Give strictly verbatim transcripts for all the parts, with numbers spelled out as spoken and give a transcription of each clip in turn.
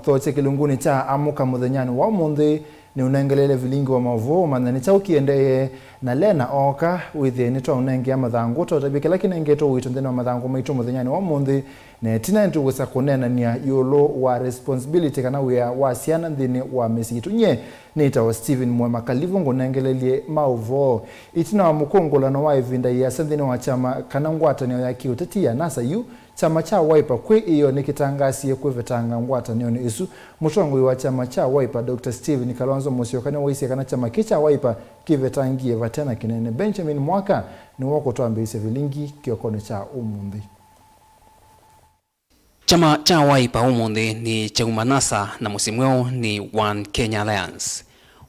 Thokya kĩlungunĩ kya Amũka mũthenyanĩ wa ũmũnthĩ, nĩũnengeleele vilingi wa maũvoo ũmanye nĩ kyaũ kĩendee, na Lena ooka wĩthĩe nĩtwaũnengea mathangũ twaũtavya kĩla kĩnengetwe ũito nthĩnĩ wa mathangũ maitũ mũthenyanĩ wa ũmũnthĩ, na ĩtina nĩtũkwĩsa kũneenany'a ĩũlũ wa responsibility kana wĩa wa syana nthĩnĩ wa mĩsyĩ yitũ. Nyie nĩtawa Stephen Mwema Kalivu, ngũnengelelye maũvoo. Ĩtina wa mũkũngũlano wa ĩvinda yĩasa nthĩnĩ wa kyama kana ngwatanĩo ya kĩũteti ya NASA yu, kyama kya Wiper kwĩ ĩoo nĩkĩtangaasie kwĩvetanga ngwatanĩonĩ ĩsu. Mũtongoi wa kyama kya Wiper, Doctor Stephen Kalonzo Musyoka, nĩwaisye kana kyama kĩ kya Wiper kĩvetangie vate na kĩnene. Benjamin Mwaka nĩwe ũkũtwambĩĩsya vilingi kĩokonĩ kya ũmũnthĩ. Kyama kya Wiper ũmũnthĩ nĩ kyauma NASA na mũsyĩ mweũ nĩ One Kenya Alliance.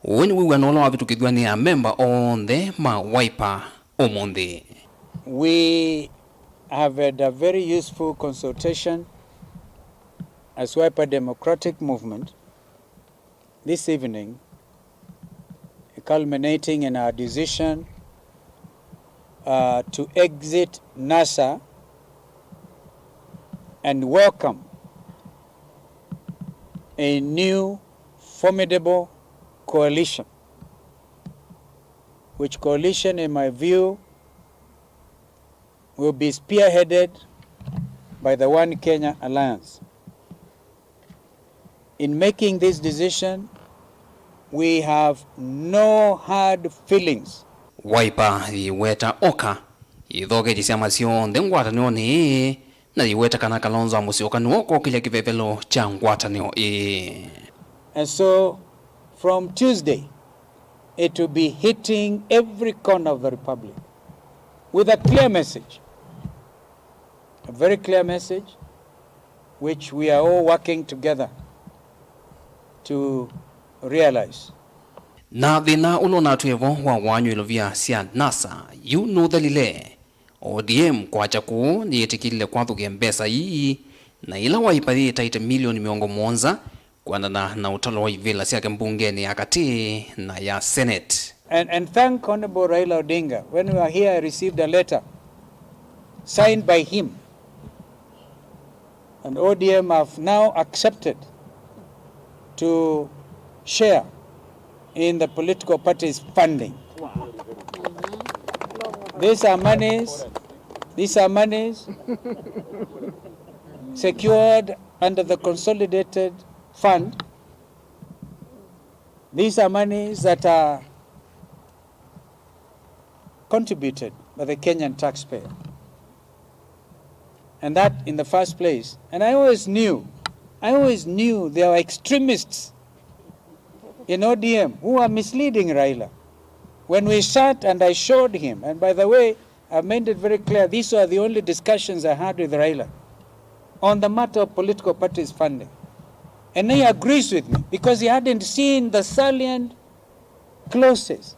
Ũũ nĩ wĩw'ano ũla wavĩtũkĩthw'a nĩ amemba onthe ma Wiper ũmũnthĩ. We have had a very useful consultation as Wiper Democratic Movement this evening, culminating in our decision, uh, to exit NASA and welcome a new formidable coalition, which coalition, in my view, will be spearheaded by the One Kenya Alliance. In making this decision, we have no hard feelings. Wiper yĩweta oka yĩthoketye syama syonthe ngwatanĩonĩ ĩĩ, na yĩweta kana Kalonzo Musyoka nĩwe ũkokĩlya kĩvevelo kya ngwatanĩo ĩĩ. And so, from Tuesday, it will be hitting every corner of the Republic with a clear message, a very clear message, which we are all working together to realize. Na thĩna ũla ũnatwĩe vo wa wany'o ilovia sya NASA yu nũthelile. O D M kwakya kũũ nĩyĩtĩkĩlile kwathũkĩa mbesa ii, na ĩla Wiper yĩtaĩte milioni mĩongo mũonza kwendana na ũtalo wa ivĩla syake mbungenĩ ya katĩ na ya Senate. And, and thank Honorable Raila Odinga. When we were here, I received a letter signed by him. And O D M have now accepted to share in the political party's funding. These are monies, these are monies secured under the consolidated fund. These are monies that are contributed by the Kenyan taxpayer. And that in the first place. And I always knew, I always knew there were extremists in O D M who are misleading Raila. When we sat and I showed him, and by the way, I've made it very clear, these are the only discussions I had with Raila on the matter of political parties funding. And he agrees with me because he hadn't seen the salient clauses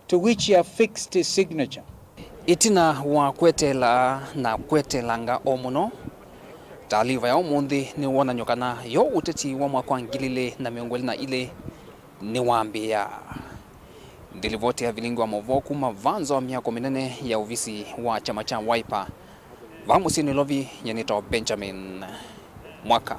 to which he affixed his signature. Ĩtina wa kweteela na kweteelanga o mũno, taaliva ya ũmũnthĩ nĩwonany'a kana yo ũteti wa mwaka wa ngili ilĩ na mĩongo ĩlĩ na ilĩ nĩwambĩĩa. Nĩ livoti ya vilingi wa maũvoo kuma va nza wa myako mĩnene ya ovisi wa kyama kya Wiper, va mũsyĩ Nairobi, nyie nĩtawa Benjamin Mwaka.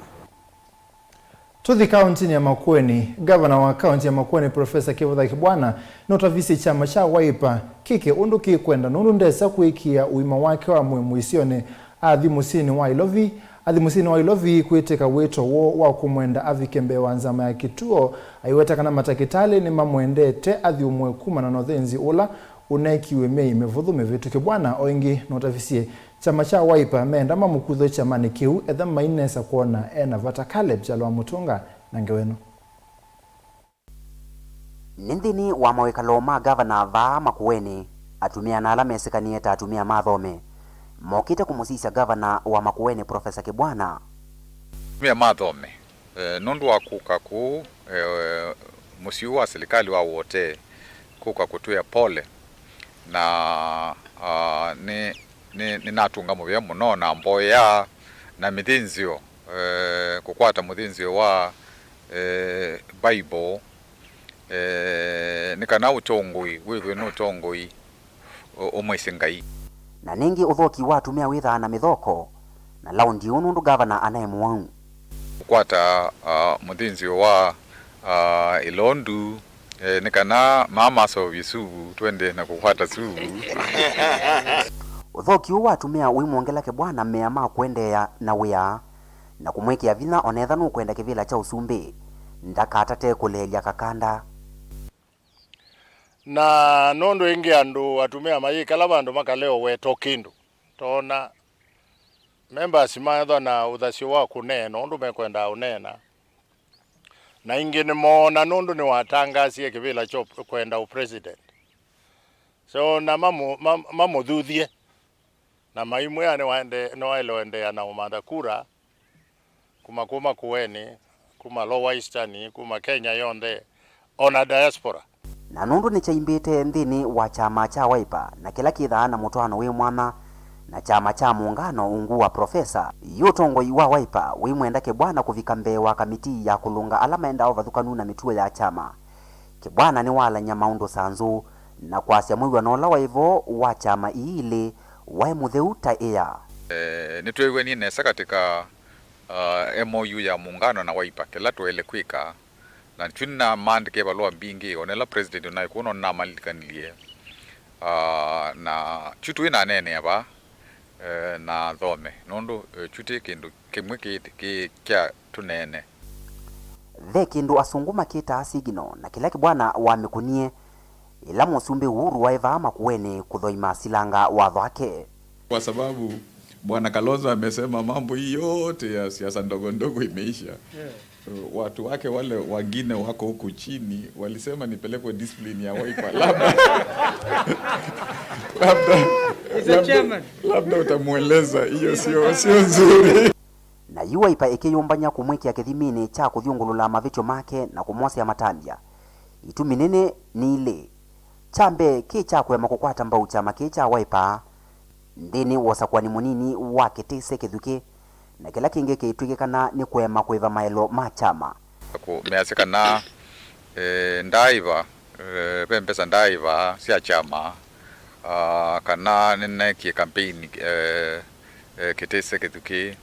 Tũthi kaũntĩnĩ ya Makueni. Ngavana wa kaũntĩ ya Makueni, Profesa Kĩvutha Kĩbwana, nũtavisye kyama kya Wiper kĩke ũndũ kĩkwenda, nũndũ ndesa kwĩkĩa ũima wake wa mwĩĩ mũisyonĩ athi mũsyĩnĩ wa Ilovi, athi mũsyĩnĩ wa Ilovi kwĩtĩka wĩto woo wa kũmwenda avike mbee wa nzama ya kĩtuo, aiweta kana matakĩtalĩ nĩmamwendete athyũmũe kumana na ũthĩnzi ũla ũneekiwe myei mĩvũthũ mĩvĩtu. Kĩbwana o ĩngĩ nũtavisye kyama kya Wiper meenda mamũkuthwe kyamanĩ kĩu, etha mainesa kwona e na vata. Caleb Kyalo wa Mũtũnga na ngewa ĩno. Nĩ nthĩnĩ wa mawĩkalo ma ngavana vaa Makueni, atumĩa na ala mesĩkanĩe ta atumĩa ma athome mokĩte kũmũsisya ngavana wa Makueni, Profesa Kĩbwana. Atumĩa ma athome, eh, nũndũ wa kũka kũu, eh, mũsyĩ ũũ wa silikalĩ wa Wote kũka kũtwĩa pole, na, ah, nĩ, nĩ, nĩnatũnga mũvea mũno na mboya na mĩthĩnzĩo, eh, kũkwata mũthĩnzĩo wa, eh, Bible, eh, nĩ kana ũtongoi wĩthwe nĩ ũtongoi ũ-, ũmwĩsĩ Ngai. Na nĩngĩ ũthoki wa atumĩa wĩthaa na mĩthoko na laundi ũũ nũndũ ngavana anaĩ mũwau. Kwata, ah, mũthĩnzĩo wa, ah, ĩlondu, eh, nĩ kana maa maseũvye suvu, twende na kũkwata suvu. Ũthoki ũũ wa atumĩa ũimwongela Kĩbwana mea ma kũendeea na wĩa na kũmwĩkĩa vinya o na ethĩwa nũkwenda kĩvĩla kya ũsumbĩ, ndakatate kũleelya kakanda. Na nũndũ ĩngĩ andũ atumĩa mayĩkala vandũ makalewa weta o kĩndũ, toona members maethwa na ũthasyo wa kũneena ũndũ mekwendaa ũneena, na ĩngĩ nĩmoona nũndũ nĩwatangaasie kĩvĩla kya kwenda ũ president, so na mamũ-, mam-, mamũthuthye. Na maimwĩa nĩwaende-, nĩwaĩle ũendeea na ũmantha kura kuma, kuma Makueni, kuma Lower Eastern, kuma Kenya yonthe, o na diaspora. Na nũndũ nĩkyaimbĩte nthĩnĩ wa kyama kya Wiper na kĩla kĩthaa na mũtwaano wĩ mwanya na kyama kya Muungano ungu wa Professor, yu ũtongoi wa Wiper wĩmwenda Kĩbwana kũvika mbee wa kamitii ya kũlũnga ala maendaa ũvathũkanu na mĩtuo ya kyama. Kĩbwana nĩwaalany'a maũndũ sanzũ na kwasya mwĩw'ano ũla waĩ vo wa kyama ii ilĩ waĩ mũtheu ta ĩa. Eh, nĩtweew'anie nesa katĩ ka, ah, M O U ya Muungano na Wiper kĩla twaĩle kwĩka, na kyu nĩnamaandĩka ĩvalũa mbingĩ, o na ĩla President ũnaĩ kũu no nĩnamalilikanilye. Ah, na kyu tũinaneenea vaa, eh, na athome, nũndũ, eh, kyu ti kĩndũ kĩmwe kĩ, kĩ kya tũneene. Ve kĩndũ asũngũ makĩtaa signal, na kĩla Kĩbwana wamĩkũnie ĩla Mũsumbĩ Uhuru waĩ vaa Makueni kũthoima asilanga watho wake. Kwa sababu Bwana Kalonzo amesema mambo hii yote ya siasa ndogo ndogo imeisha. Yeah. Watu wake wale wengine wako huku chini walisema nipelekwe discipline ya Wiper. Labda, labda, Mister labda, Chairman, labda utamweleza, hiyo sio, sio nzuri. Na yu Wiper ĩkĩyũmbany'a kũmwĩkĩa kĩthiminĩ kya kũthyũngũlũla mavĩtyo make na kũmwosea matambya. Itumi nene nĩ ilĩ. Kya mbee, kĩ kya kũema kũkwata mbau kyama kĩĩ kya Wiper nthĩnĩ wa ũsakũani mũnini wa Kitise Kithuki, na kĩla kĩngĩ kĩitw'ĩkĩkana nĩ kũema kũĩva maelo ma kyama. Kũ-, measya kana, eh, ndaaĩva, eh, ve mbesa ndaaĩva sya kyama, ah, kana nĩneekie campaign, eh, eh, Kitise Kithuki.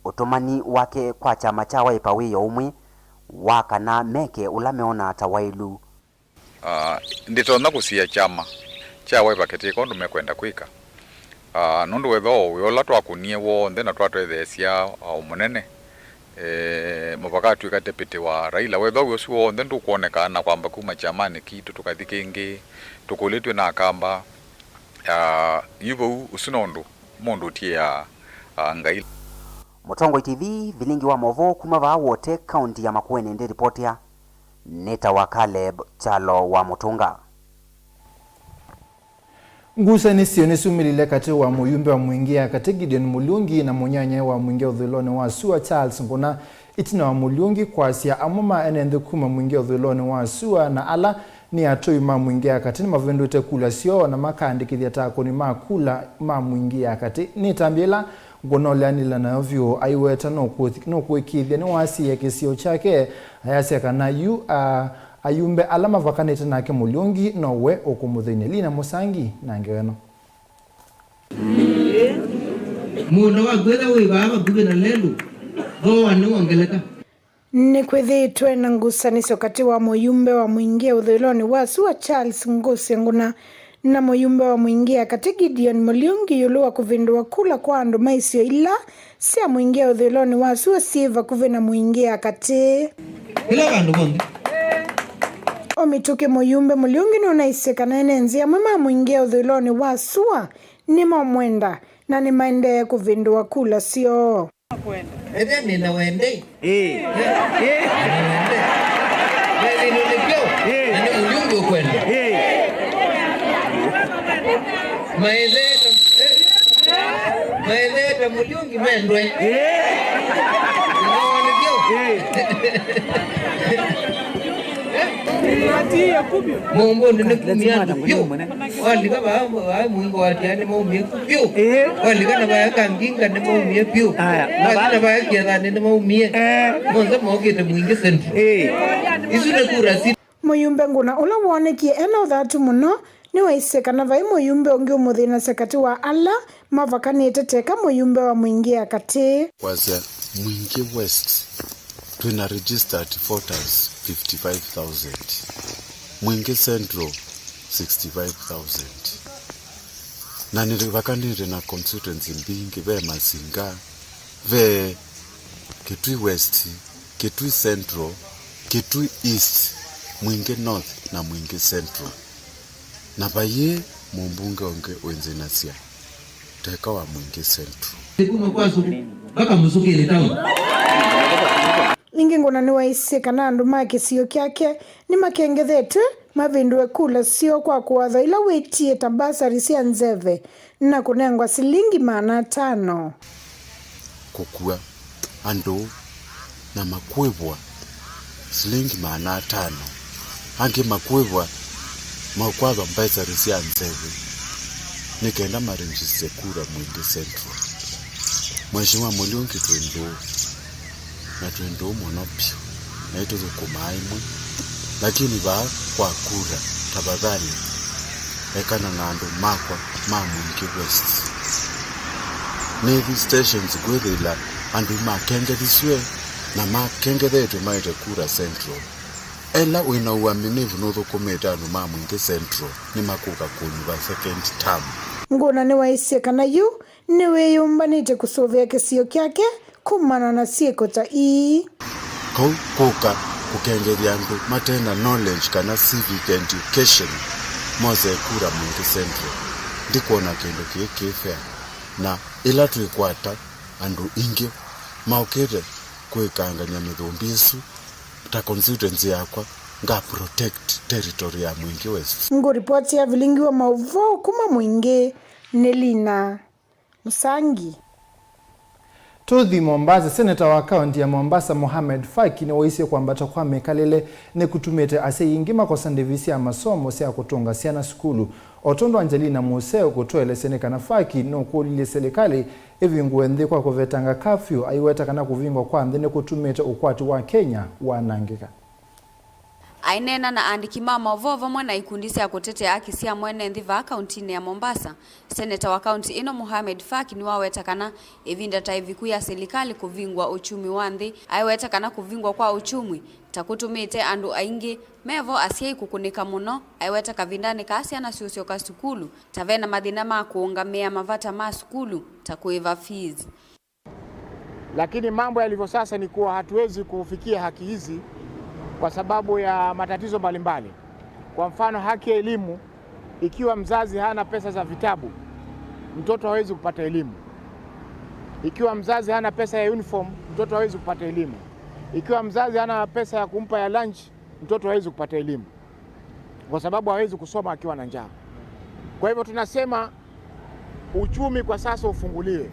Ũtũmani wake kwa kyama kya Wiper wĩ o ũmwe wa kana meke ũla meonaa ta waĩlu. Ah, nditonya kũsiĩĩa kyama kya Wiper kĩtĩka ũndũ mekwenda kwĩka. Ah, nũndũ wethĩwa o wĩa ũla twakũnie w'onthe na twatwetheesya, ah, o mũnene, eh, mũvaka atw'ĩka deputy wa Raila, wethĩwa wĩa ũsu w'onthe ndũkwoneka na kwamba kuma kyamanĩ kitũ tũkathi kĩngĩ, tũkũlĩtw'e na Akamba, ah, yu vau ũsu nĩ ũndũ mũndũ ũtiĩaa, ah, Ngai. Mũtongoi T V, vilingi wa maũvoo kuma vaa Wote, kaunti ya Makueni, ndĩripotĩa. Nĩtawa Caleb Kyalo wa Mũtũnga. Ngusanĩsyo nĩsyumĩlile katĩ wa mũyumbe wa Mwingĩ ya Katĩ Gideon Mũliungi na mũnyanyae wa Mwingĩ ũthũĩlonĩ wa sua Charles Ngũna, ĩtina wa Mũliungi kwasya amwe ma ene nthĩ kuma Mwingĩ ũthũĩlonĩ wa sua na ala nĩ atũi ma Mwingĩ ya Katĩ nĩmavĩndũĩte kula syoo na makaandĩkĩthya ta akũni ma kula ma Mwingĩ ya Katĩ. Nĩ ĩtambya ĩla Ngũna ũleanĩla nayo vyũ aiweta nũkũĩkĩĩthya nĩwasiĩĩa kĩsio kyake, ayasya kana yu, a, ayumbe ala mavakanĩte nake Mũliungi nowe ũkũmũthĩny'a. Lina Mũsangi na ngewa ĩno. Mũũnda waku ethĩwa wĩ vaa vakuvĩ na lelũ, thooa nĩwongeleka. Nĩkwĩthĩĩtwe na ngusanĩsyo katĩ wa mũyumbe wa Mwingĩ ũthũĩlonĩ wa sua Charles Ngũsĩ Ngũna na mũyumbe wa Mwingĩ ya Katĩ Gideon Mũliungi ĩũlũ wa kũvĩndũa kula kwa andũ ma isio ila sya Mwingĩ ũthũĩlonĩ wa sua syĩ vakuvĩ na Mwingĩ ya Katĩ. Kĩla vandũ vonthe. O mĩtũkĩ mũyumbe Mũliungi nũnaisye kana ene nzĩ amwe ma Mwingĩ ũthũĩlonĩ wa sua nĩmamwenda na nĩmaendee kũvĩndũa kula syoo. Ethĩa nĩ na wendei. Ĩĩ. Ĩĩ. Nĩ na wendei. Nĩ na wendei. Nĩ na wendei. Ĩĩ. Na nĩ Mũliungi ũkwenda. Ĩĩ. Maetheta, eh, maetheta Mũliungi mendwe. Ĩĩ. Nĩ na wendei. Ĩĩ. Mũmbũnĩ nĩ kumia andũ vyũ. Walika vaa, vaa Mwingĩ watia nĩmaumie vyũ. Ĩĩ. Walika na vaya Kanginga nĩmaumie vyũ. Aya, na wathi va- na vaya Kĩathanĩ nĩmaumie. Eh. Monthe mokĩte Mwingĩ Central. Ĩĩ. Isu nĩ kura si- Mũyumbe Ngũna ũla woonekie ena ũthatu mũno nĩwaisye kana vai mũyumbe ũngĩ ũmũthĩnasya katĩ wa ala mavakanĩte teka mũyumbe wa Mwingĩ ya Katĩ. Kwasya Mwingi West, twĩna registered voters fifty-five thousand. Mwingi Central, sixty-five thousand. Na nĩvakanĩte na constituency mbingĩ, ve Masinga, ve Kitui West, Kitui Central, Kitui East, Mwingi North na Mwingi Central. Na vaiĩ mũmbunge ũngĩ wĩnzĩnasya teka wa Mwingi Central. Kuma kwa Suku mpaka Musukini town. Ningĩ Ngũna nĩwaisye kana andũ ma kĩsio kyake nĩmakengethetwe mavĩndũe kula syoo kwa kũatha ila wĩtie ta mbasari sya nzeve na kũnengwa silingi maana atano. Kũkua andũ na makwĩvwa silingi maana atano, angĩ makwĩvwa makwathwa mbasari sya nzeve nĩ kenda marenjisye kura Mwingi Central. Mheshimiwa Mũliungi, twĩ ndũũ, na twĩ ndũũ mũno vyũ, na nĩtũthũkũmaa ĩmwe, lakini vaa kwa kura, tafadhali ekana na andũ makwa ma Mwingi West. Navy Stations kwĩthĩla andũ makengethĩsw'e na makengethetwe maete kura Central. Ela wĩna ũaminifu nũthũkũmĩte andũ ma Mwingi Central nĩmakũka kũnyuva second term. Ngũna nĩwaisye kana yu nĩwĩyũmbanĩtye kũsũvĩa kĩsio kyake kumana na syĩko ta ii. Kau kũka kũkengethya andũ mate na knowledge kana civic education mose kura Mwingi Central, ndikwona kĩndũ kĩĩ kĩ fair. Na ĩla twĩkwata andũ ingĩ maũkĩte kwĩkangany'a mĩthũmbĩ ĩsu, ta constituency yakwa, nga protect territory ya Mwingi West. Ngũripoti ya vilingi wa maũvoo kuma Mwingi nĩ Lina Mũsangi. Tũthi Mombasa. Seneta wa kaunti ya Mombasa, Mohamed Faki, nĩwaisye kwambata kwa mĩkalĩle nĩkũtumĩte asyai aingĩ makosa ndĩvi sya masomo sya kũtũnga syana sukulu. O tondũ Angelina Museo kũtũelesya nĩ kana Faki nũkũlilye silikalĩ ĩvingũe nthĩ kwa kũvetanga kafyu, aiweta kana kũvingwa kwa nthĩ nĩkũtumĩte ũkwati wa Kenya wanangĩka. Aineena na aandĩki ma maũvoo vamwe na ikundi sya kũtetea haki sya mwene nthĩ vaa kauntinĩ ya Mombasa, seneta wa kaunti ĩno Mohamed Faki nĩwaweta kana ĩvinda ta ĩviku ya silikalĩ kũvingwa ũkyumi wa nthĩ. Aiweta kana kũvingwa kwa ũkyumi ta kũtumĩte andũ aingĩ mevo asyai kũkũnĩka mũno. Aiweta kavindanĩ kaa syana siũsyoka sukulu, ta vena mathĩna ma kũũngamĩa mavata ma sukulu ta kũĩva fees. Lakini mambo yalivyo sasa ni kuwa hatuwezi kufikia haki hizi kwa sababu ya matatizo mbalimbali. Kwa mfano, haki ya elimu, ikiwa mzazi hana pesa za vitabu, mtoto hawezi kupata elimu. Ikiwa mzazi hana pesa ya uniform, mtoto hawezi kupata elimu. Ikiwa mzazi hana pesa ya kumpa ya lunch, mtoto hawezi kupata elimu, kwa sababu hawezi kusoma akiwa na njaa. Kwa hivyo tunasema uchumi kwa sasa ufunguliwe.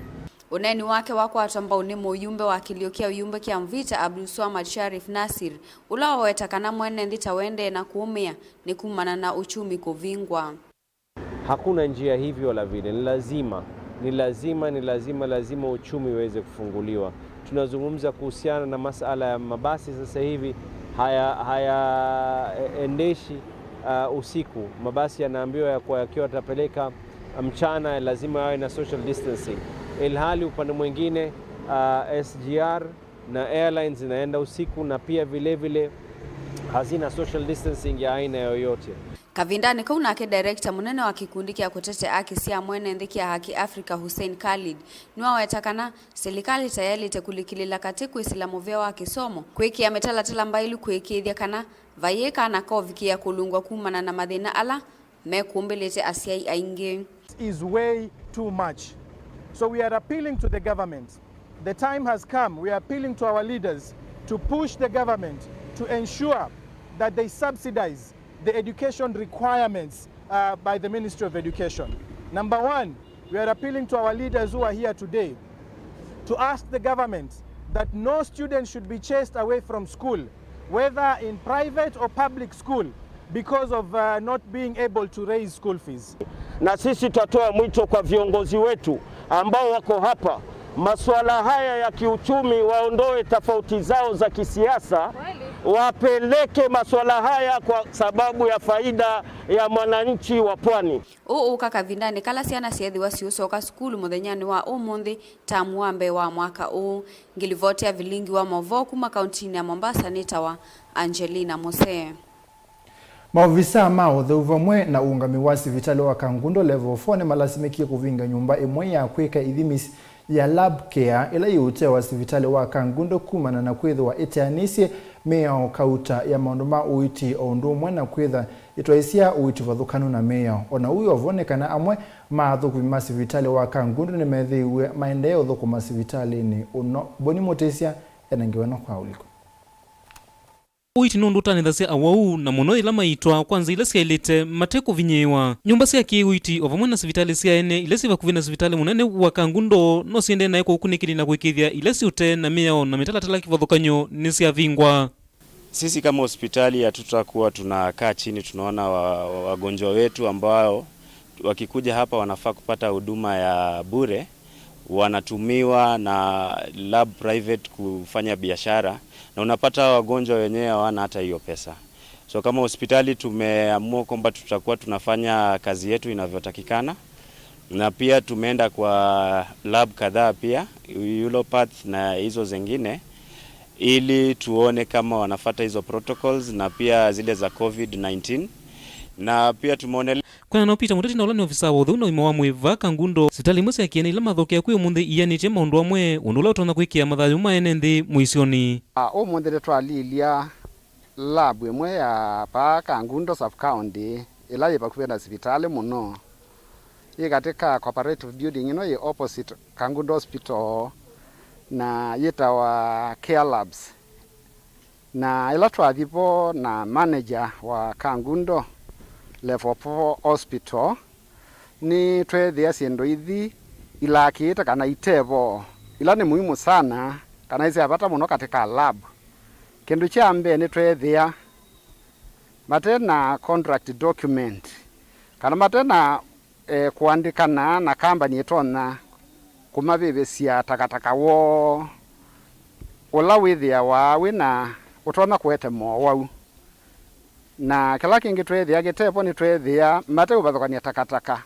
Ũneeni wake wakwatwa mbau nĩ mũyumbe wa kĩlio kya ũyumbe kya Mvita, Abdulswamad Sharif Nasir, ũla waweta kana mwene nthĩ ta wendee na kũũmĩa nĩ kumana na uchumi kũvingwa. Hakuna njia hivyo wala vile. Ni lazima, ni lazima, ni lazima, lazima uchumi uweze kufunguliwa. Tunazungumza kuhusiana na masala ya mabasi sasa hivi haya, haya, e-, endeshi, uh, usiku. Mabasi yanaambiwa ya kuwa yakiwa yatapeleka mchana lazima yawe na social distancing. Ilhali upande mwingine, uh, S G R na airlines zinaenda usiku na pia vile vile hazina social distancing ya aina yoyote. Kavindanĩ kau nake director mũnene wa kĩkundi kya kũtetea haki sya mwene nthĩ kya Haki Africa, Hussein Khalid, nĩwaweta kana silikalĩ ta yaĩlĩte kũlikĩlĩla katĩ kwĩsĩla mũvĩa wa kĩsomo, kwĩkĩa mĩtalatala mbaĩlu kũĩkĩĩthya kana vaiĩ kana kovikĩĩa kũlungwa kumana na mathĩna ala mekũmbĩlĩte asyai aingĩ. Is way too much. So we are appealing to the government. The time has come. We are appealing to our leaders to push the government to ensure that they subsidize the education requirements, uh, by the Ministry of Education. Number one, we are appealing to our leaders who are here today to ask the government that no student should be chased away from school, whether in private or public school, because of, uh, not being able to raise school fees. Na sisi tutatoa mwito kwa viongozi wetu ambao wako hapa, masuala haya ya kiuchumi waondoe tofauti zao za kisiasa, Wapeleke masuala haya kwa sababu ya faida ya mwananchi wa pwani. Ũũ ũka kavindanĩ kala syana syeethĩwa siũsoka sukulu mũthenyanĩ wa ũmũnthĩ, tamu wa mbee wa mwaka ũũ. Ngĩlivoti ya vilingi wa maũvoo kuma kauntinĩ ya Mombasa nĩtawa Angelina Mose. Maovisaa ma ũtheu vamwe na ũũngami wa sivitalĩ wa Kangundo Level four nĩmalasimĩkie kũvinga nyũmba ĩmwe ya kwĩka ithimi ya Lab Care ĩla yĩ ũtee wa sivitalĩ wa Kangundo kumana na kwĩthĩwa ĩteanĩsye mĩao kauta ya maũndũ ma ũiiti o ũndũ ũmwe na kwĩtha ĩtwaĩsya ũiiti vathũkanu na mĩao. O na ũu wĩ o vo, nĩ kana amwe ma athũkũmi ma sivitalĩ wa Kangundo nĩmethĩiwe maendee ũthũkũma sivitalĩnĩ ũno. Boni Mũtĩsya ena ngewa ĩno kwa ũliku. Ũiiti nũndũ ũtanĩthasya awau, na mũno yĩla maiitwa kwa nzĩa ila syaĩlĩte mate kũvinyĩĩwa. Nyũmba sya kĩ-ũiiti o vamwe na sivitalĩ sya ene ila syĩ vakuvĩ na sivitalĩ mũnene wa Kangundo no siendee naĩ kwa ũkunĩkĩli na kũĩkĩĩthya ila syĩ ũtee na mĩao na mĩtalatala kĩvathũkany'o nĩsyavingwa. Sisi kama hospitali hatutakuwa tunakaa chini tunaona wa, wa, wagonjwa wetu ambao wakikuja hapa wanafaa kupata huduma ya bure, wanatumiwa na lab private kufanya biashara, na unapata wagonjwa wenyewe hawana hata hiyo pesa. So kama hospitali tumeamua kwamba tutakuwa tunafanya kazi yetu inavyotakikana, na pia tumeenda kwa lab kadhaa pia, uropath na hizo zingine, ili tuone kama wanafuata hizo protocols na pia zile za covid nineteen. Na pia tumeonelea Kwĩanana na Peter Mũteti na ũla nĩ ovisaa wa ũtheu na ũima wa mwĩĩ vaa Kangundo, sivitalĩ imwe sya kĩene ila mathokea kwĩ ũmũnthĩ ianĩtye maũndũ amwe ũndũ ũla ũtonya kwĩkĩa mathayũ ma ene nthĩ mũisyonĩ. Ah, ũmũnthĩ nĩtwalilya lab ĩmwe ya vaa Kangundo sub county ĩla yĩ vakuvĩ na sivitalĩ mũno. Yĩ katĩ ka cooperative building ĩno yĩ opposite Kangundo Hospital na yĩtawa Care Labs. Na ĩla twathi vo na manager wa Kangundo Level four Hospital, nĩtweethĩa syĩndũ ithi ilakĩĩte kana ite vo, ila nĩ muhimu sana kana nĩ sya vata mũno katĩ ka lab. Kĩndũ kya mbee nĩtweethĩa mate na contract document kana mate na e, kũandĩkana na kambani ĩtonya kũmavĩvĩsya takataka woo ũla wĩthĩawa wĩ na ũtonya kũete mowau. Na kĩla kĩngĩ tweethĩa kĩtevo nĩtweethĩa mate ũvathũkany'a takataka.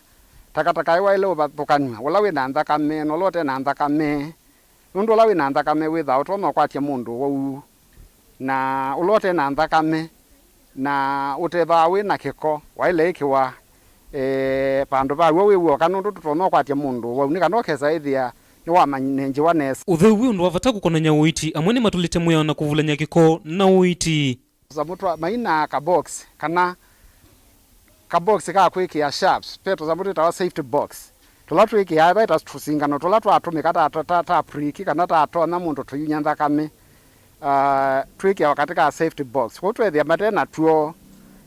Takataka ĩwaĩle ũvathũkanw'a ũla wĩ na nthakame na ũla ũte na nthakame. Nũndũ ũla wĩ na nthakame wĩthaa ũtonya ũkwatya mũndũ ũwau, na ũla ũte na nthakame na ũtethĩawa wĩ na kĩko waĩle ĩkĩwa, e, vandũ va w'o wĩ w'oka, nũndũ tũtonya ũkwatya mũndũ ũwau nĩ kana ũkesa ĩthĩa nĩwamanengyĩwa nesa. Ũtheu wĩ ũndũ wa vata kũkonany'a ũiiti, amwe nĩmatũlĩte mwĩao na kũvulany'a kĩko na ũiiti. Tũsamũ twa maina ka box kana ka box ka kwĩkĩa sharps, ve tũsamũ twĩtawa safety box, tũla twĩkĩaa, ve ta tũsingano tũla twatũmĩka ta, ta, ta, ta prick kana tatonya mũndũ tũiny'a nthakame, ah, twĩkĩawa katĩ ka safety box. Kwoou tweethĩa mate na tuo,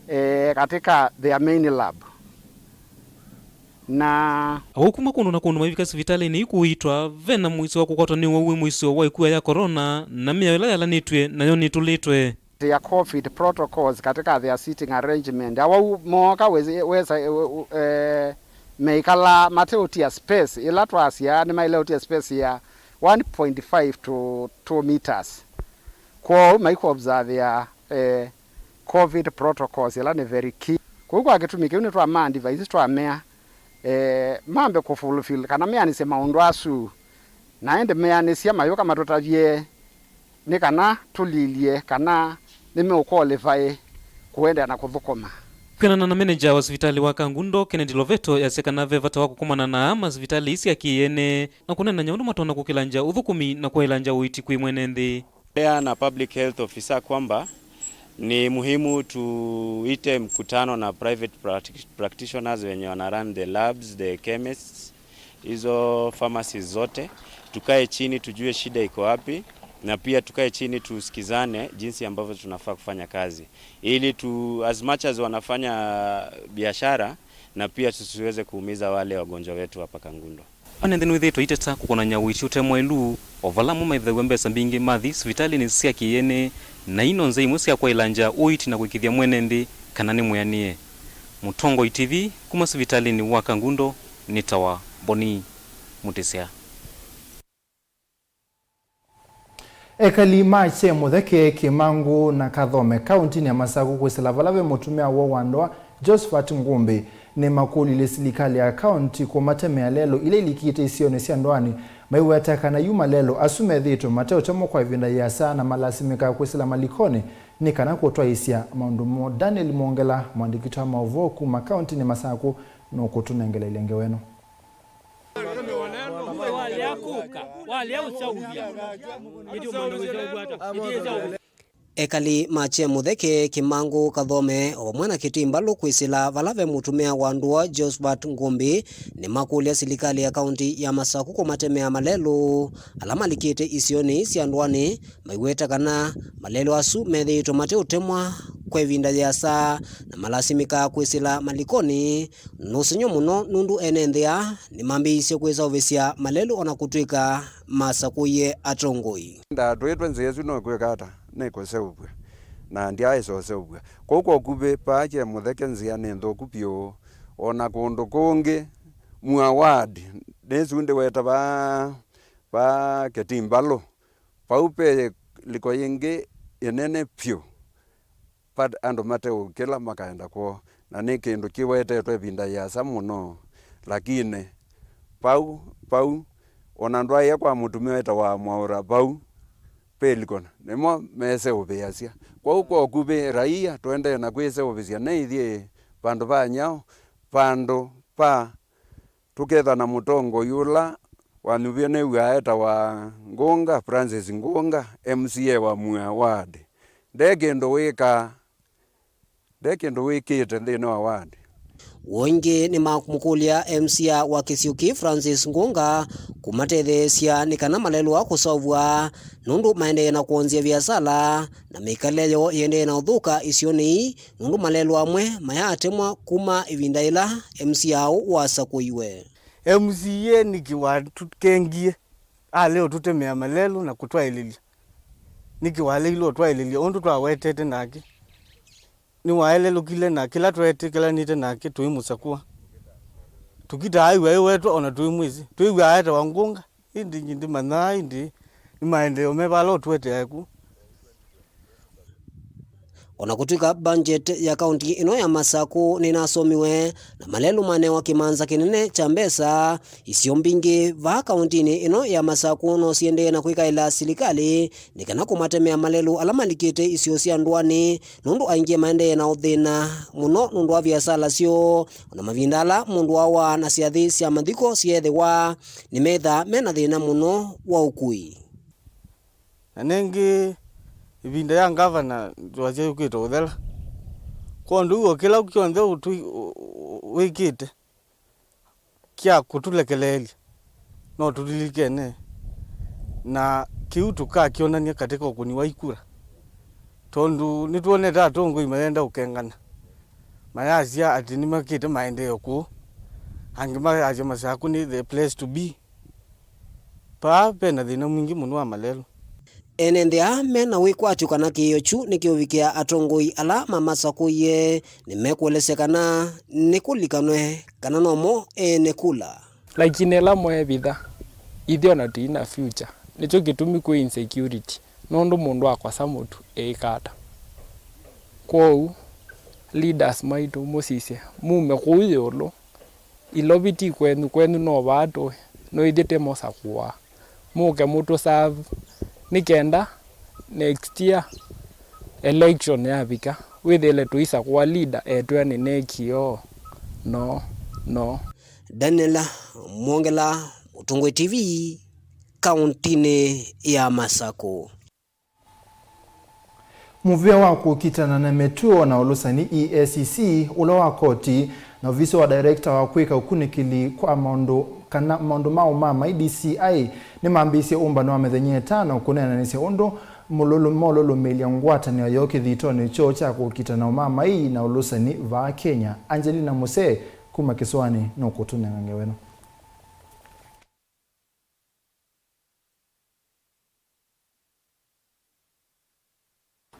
eh, katĩ ka their main lab. Na awau kuma kũndũ na kũndũ maivika sivitalĩnĩ ii kũiitwa, ve na mũisyo wa kũkwatwa nĩ ũwau wĩ mũisyo wa ĩkua ya corona, na mĩao ĩla yalanĩtw'e nayo nĩtũlĩtwe. Ya covid protocols katika their seating arrangement. Awau mooka wesa, wesa, eh, eh, meikala mateũtia space ĩla twasya nĩmaĩle ũtia space ya one point five to two meters. Kwoou maikũobservea, eh, covid protocols ĩla nĩ very key. Kwoou kwa kĩtumi kĩu nĩtwamaa advice twamea, eh, mambe kũfulfill kana meanĩsye maũndũ asu, na ĩndĩ meanĩsya mayũka matũtavye nĩ kana tũlilye kana nĩmeũqualify kũendeea na kũthũkũma. Kwĩanana na menenja wa sivitalĩ wa Kangundo, Kennedy Loveto, easya kana ve vata wa kũkomana na aa ma sivitalĩ ii sya kĩ-ene na kũneenany'a ũndũ matonya kũkĩlangya ũthũkũmi na kwaĩlangya ũiiti kwĩ mwene nthĩ. Endelea na public health officer kwamba ni muhimu tuite mkutano na private practi-, practitioners wenye wana run the labs, the chemists, hizo pharmacies zote, tukae chini tujue shida iko wapi, na pia tukae chini tusikizane jinsi ambavyo tunafaa kufanya kazi, ili tu, as much as wanafanya biashara, na pia tusiweze kuumiza wale wagonjwa wetu hapa Kangundo. Ene nthĩ nĩwĩthĩĩtwe aiteta kũkonany'a ũiiti ũte mwaĩlu, o vala amwe maĩvĩthaw'a mbesa mbingĩ mathi sivitalĩnĩ sya kĩ-ene, na ii no nzĩa imwe sya kwaĩlangya ũiiti na kũĩkĩĩthya mwene nthĩ kana nĩ mwĩanĩe. Mũtongoi T V kuma sivitalĩnĩ wa Kangundo nĩtawa Boni Mũtĩsya. Ekali ma Kye Mũtheke, Kĩmangũ na Kathome kaũntinĩ ya Masakũ kwĩsĩla vala ve mũtumĩa woo wa ndũa, Josephat Ngũmbĩ, nĩmakũlilye silikalĩ ya kaũnti kũmatemea lelũ ila ilikĩte isionĩ sya ndũanĩ, maiweta kana yu malelũ asu methĩĩtwe mateũtemwa kwa ĩvinda yĩasa na malasimĩkaa kwĩsĩla malikonĩ nĩ kana kũtwaĩĩsya maũndũ moo. Daniel Mwongela, mũandĩki wa maũvoo kuma kaũntinĩ Masakũ, nũkũtũnengeleelya ngewa ĩno. Ekali ma Kye Mũtheke, Kĩmangũ, Kathome, o vamwe na Kĩtĩ Mbalũ kwĩsĩla vala ve mũtumĩa wa ndũa Josephat Ngũmbĩ, nĩmakũlya silikalĩ ya kaũnti ya Masakũ kũmatemea malelũ ala malikĩte isionĩ sya ndũanĩ, maiweta kana malelũ asu methĩĩtwe mateũtemwa kwa ĩvinda yĩasa na malasimĩkaa kwĩsĩla malikonĩ nũsengy'o mũno, nũndũ ene nthĩ aa nĩmambĩĩisye kwĩseũvĩsya malelũ o na kũtw'ĩka masakũie atongoi. Ndatwĩtwe nzĩa ĩsu nĩkwĩka ata? Nĩkũseũvw'a, na ndyaaĩsa ũseũvw'a. Kũu kwa ũkuvĩ, vaa Kye Mũtheke nzĩa nĩ nthũku vyũ, o na kũndũ kũngĩ, Mua Ward, nĩsu ndĩweta vaa, vaa Kĩtĩ Mbalũ, vau ve liko yĩngĩ ĩnene vyũ. But andũ mateũkĩla makaenda kwoo, na nĩ kĩndũ kĩwetetwe ĩvinda yĩasa mũno. Lakini vau, vau, o na ndwaĩa kwa mũtumĩa wĩtawa Mwaũra vau ve liko, nĩmo meseũvĩasya. Kwoou kwa ũkuvĩ, raia tũendee na kwĩseũvĩsya na ithyĩ vandũ va nyaũ, vandũ va tũketha na mũtongoi ũla wanyuvie nĩw'aa etawa Ngũnga, Francis Ngũnga, M C A wa Mua Ward. Nde kĩndũ wĩkaa, nde kĩndũ wĩkĩte nthĩnĩ wa ward. Ũngĩ nĩmamũkũlya M C A wa kĩsio kĩĩ, Francis Ngũnga, kũmatetheesya nĩ kana malelũ aa kũseũvw'a, nũndũ maendee na kwonzya viasala na mĩkalĩle yoo ĩendee na ũthũka isionĩ ii, nũndũ malelũ amwe mayaatemwa kuma ĩvinda yĩla M C A ũũ wasakũiwe. M C A nĩkĩ watũkengie? Alea ũtũtemea malelũ na kũtwaĩlĩlya. Nĩkĩ waleile ũtwaĩlĩlya ũndũ twawetete nake? Nĩwaelelũkile na kĩla tweetĩkĩlanĩte nake tũimũsakũa. Tũkitaa aiw'a ewetwa o na tũimwĩsĩ. Twĩw'aa etawa Ngũnga, ĩndĩ ndimanya ĩndĩ nĩ maendeeo me vala ũtũeteae kũu. O na kũtw'ĩka mbangyeti ya kaũnti ĩno ya Masakũ nĩnasomiwe, na malelũ manewa kĩmanza kĩnene kya mbesa, isio mbingĩ vaa kaũntinĩ ĩno ya Masakũ no siendee na kwĩkaĩla silikalĩ nĩ kana kũmatemea malelũ ala malikĩte isio sya ndũanĩ, nũndũ aingĩ maendee na ũthĩna mũno nũndũ wa viasala syoo, o na mavinda ala mũndũ awa na syathĩ sya mathiko syeethĩwa, nĩmethaa me na thĩna mũno wa ũkui. Na nĩngĩ, ĩvinda ya ngavana twasya yũkĩte ũthela. Kwondũ w'o kĩla kyonthe ũtwi-, ũ-, ũ-, wĩkĩte kya kũtũlekeleelya, no tũlilikene, na kĩu tũkakyonany'a katĩka ũkũni wa ikura, tondũ nĩtwonete atongoi mayenda ũkengana, mayasya atĩ nĩmekĩte maendeeo kũu, angĩ mayasya Masakũ nĩ the place to be. Vaa ve na thĩna mwingĩ mũno wa malelũ. Ene nthĩ aa me na wĩkwatyo kana kĩĩo kyu nĩkĩũvikĩa atongoi ala mamasakũie, nĩmekũelesya kana nĩkũlikanwe kana nomo ene kula. Lakini ĩla mweevitha, ithyĩ o na tũi na future. Nĩkyo kĩtumi kwĩ insecurity, nũndũ mũndũ akosa mũtu eĩka ata? Kwoou, leaders maitũ, mũsisye, mume kũu ĩũlũ. Ilovi ti kwenyu, kwenyu no vaa tũĩ, no ithyĩ tũmũsakũaa. Mũke mũtũserve nĩ kenda next year election yavika, wĩthĩle tũisakũa leader etwĩa nĩ nekĩoo. No, no. Daniel Mwongela, Mũtũngũi T V, kaũntinĩ ya Masakũ. Mũvĩa wa kũkitana na mĩtuo na ũlũsani, E A C C, ũla wa koti, na ovisi wa director wa kwĩka ũkunĩkĩli kwa maũndũ kana maũndũ ma ũmaamai, D C I, nĩmambĩĩsye ũmbano wa mĩthenya ĩtano kũneenanĩsya ũndũ mũlũlũ-, molũlũmĩĩlya ngwatanĩo yoo kĩthitonĩ kyoo kya kũkitana ũmaamai na ũlũsani vaa Kenya. Angelina Musee kuma kĩsũanĩ nũkũtũnenga ngewa ĩno.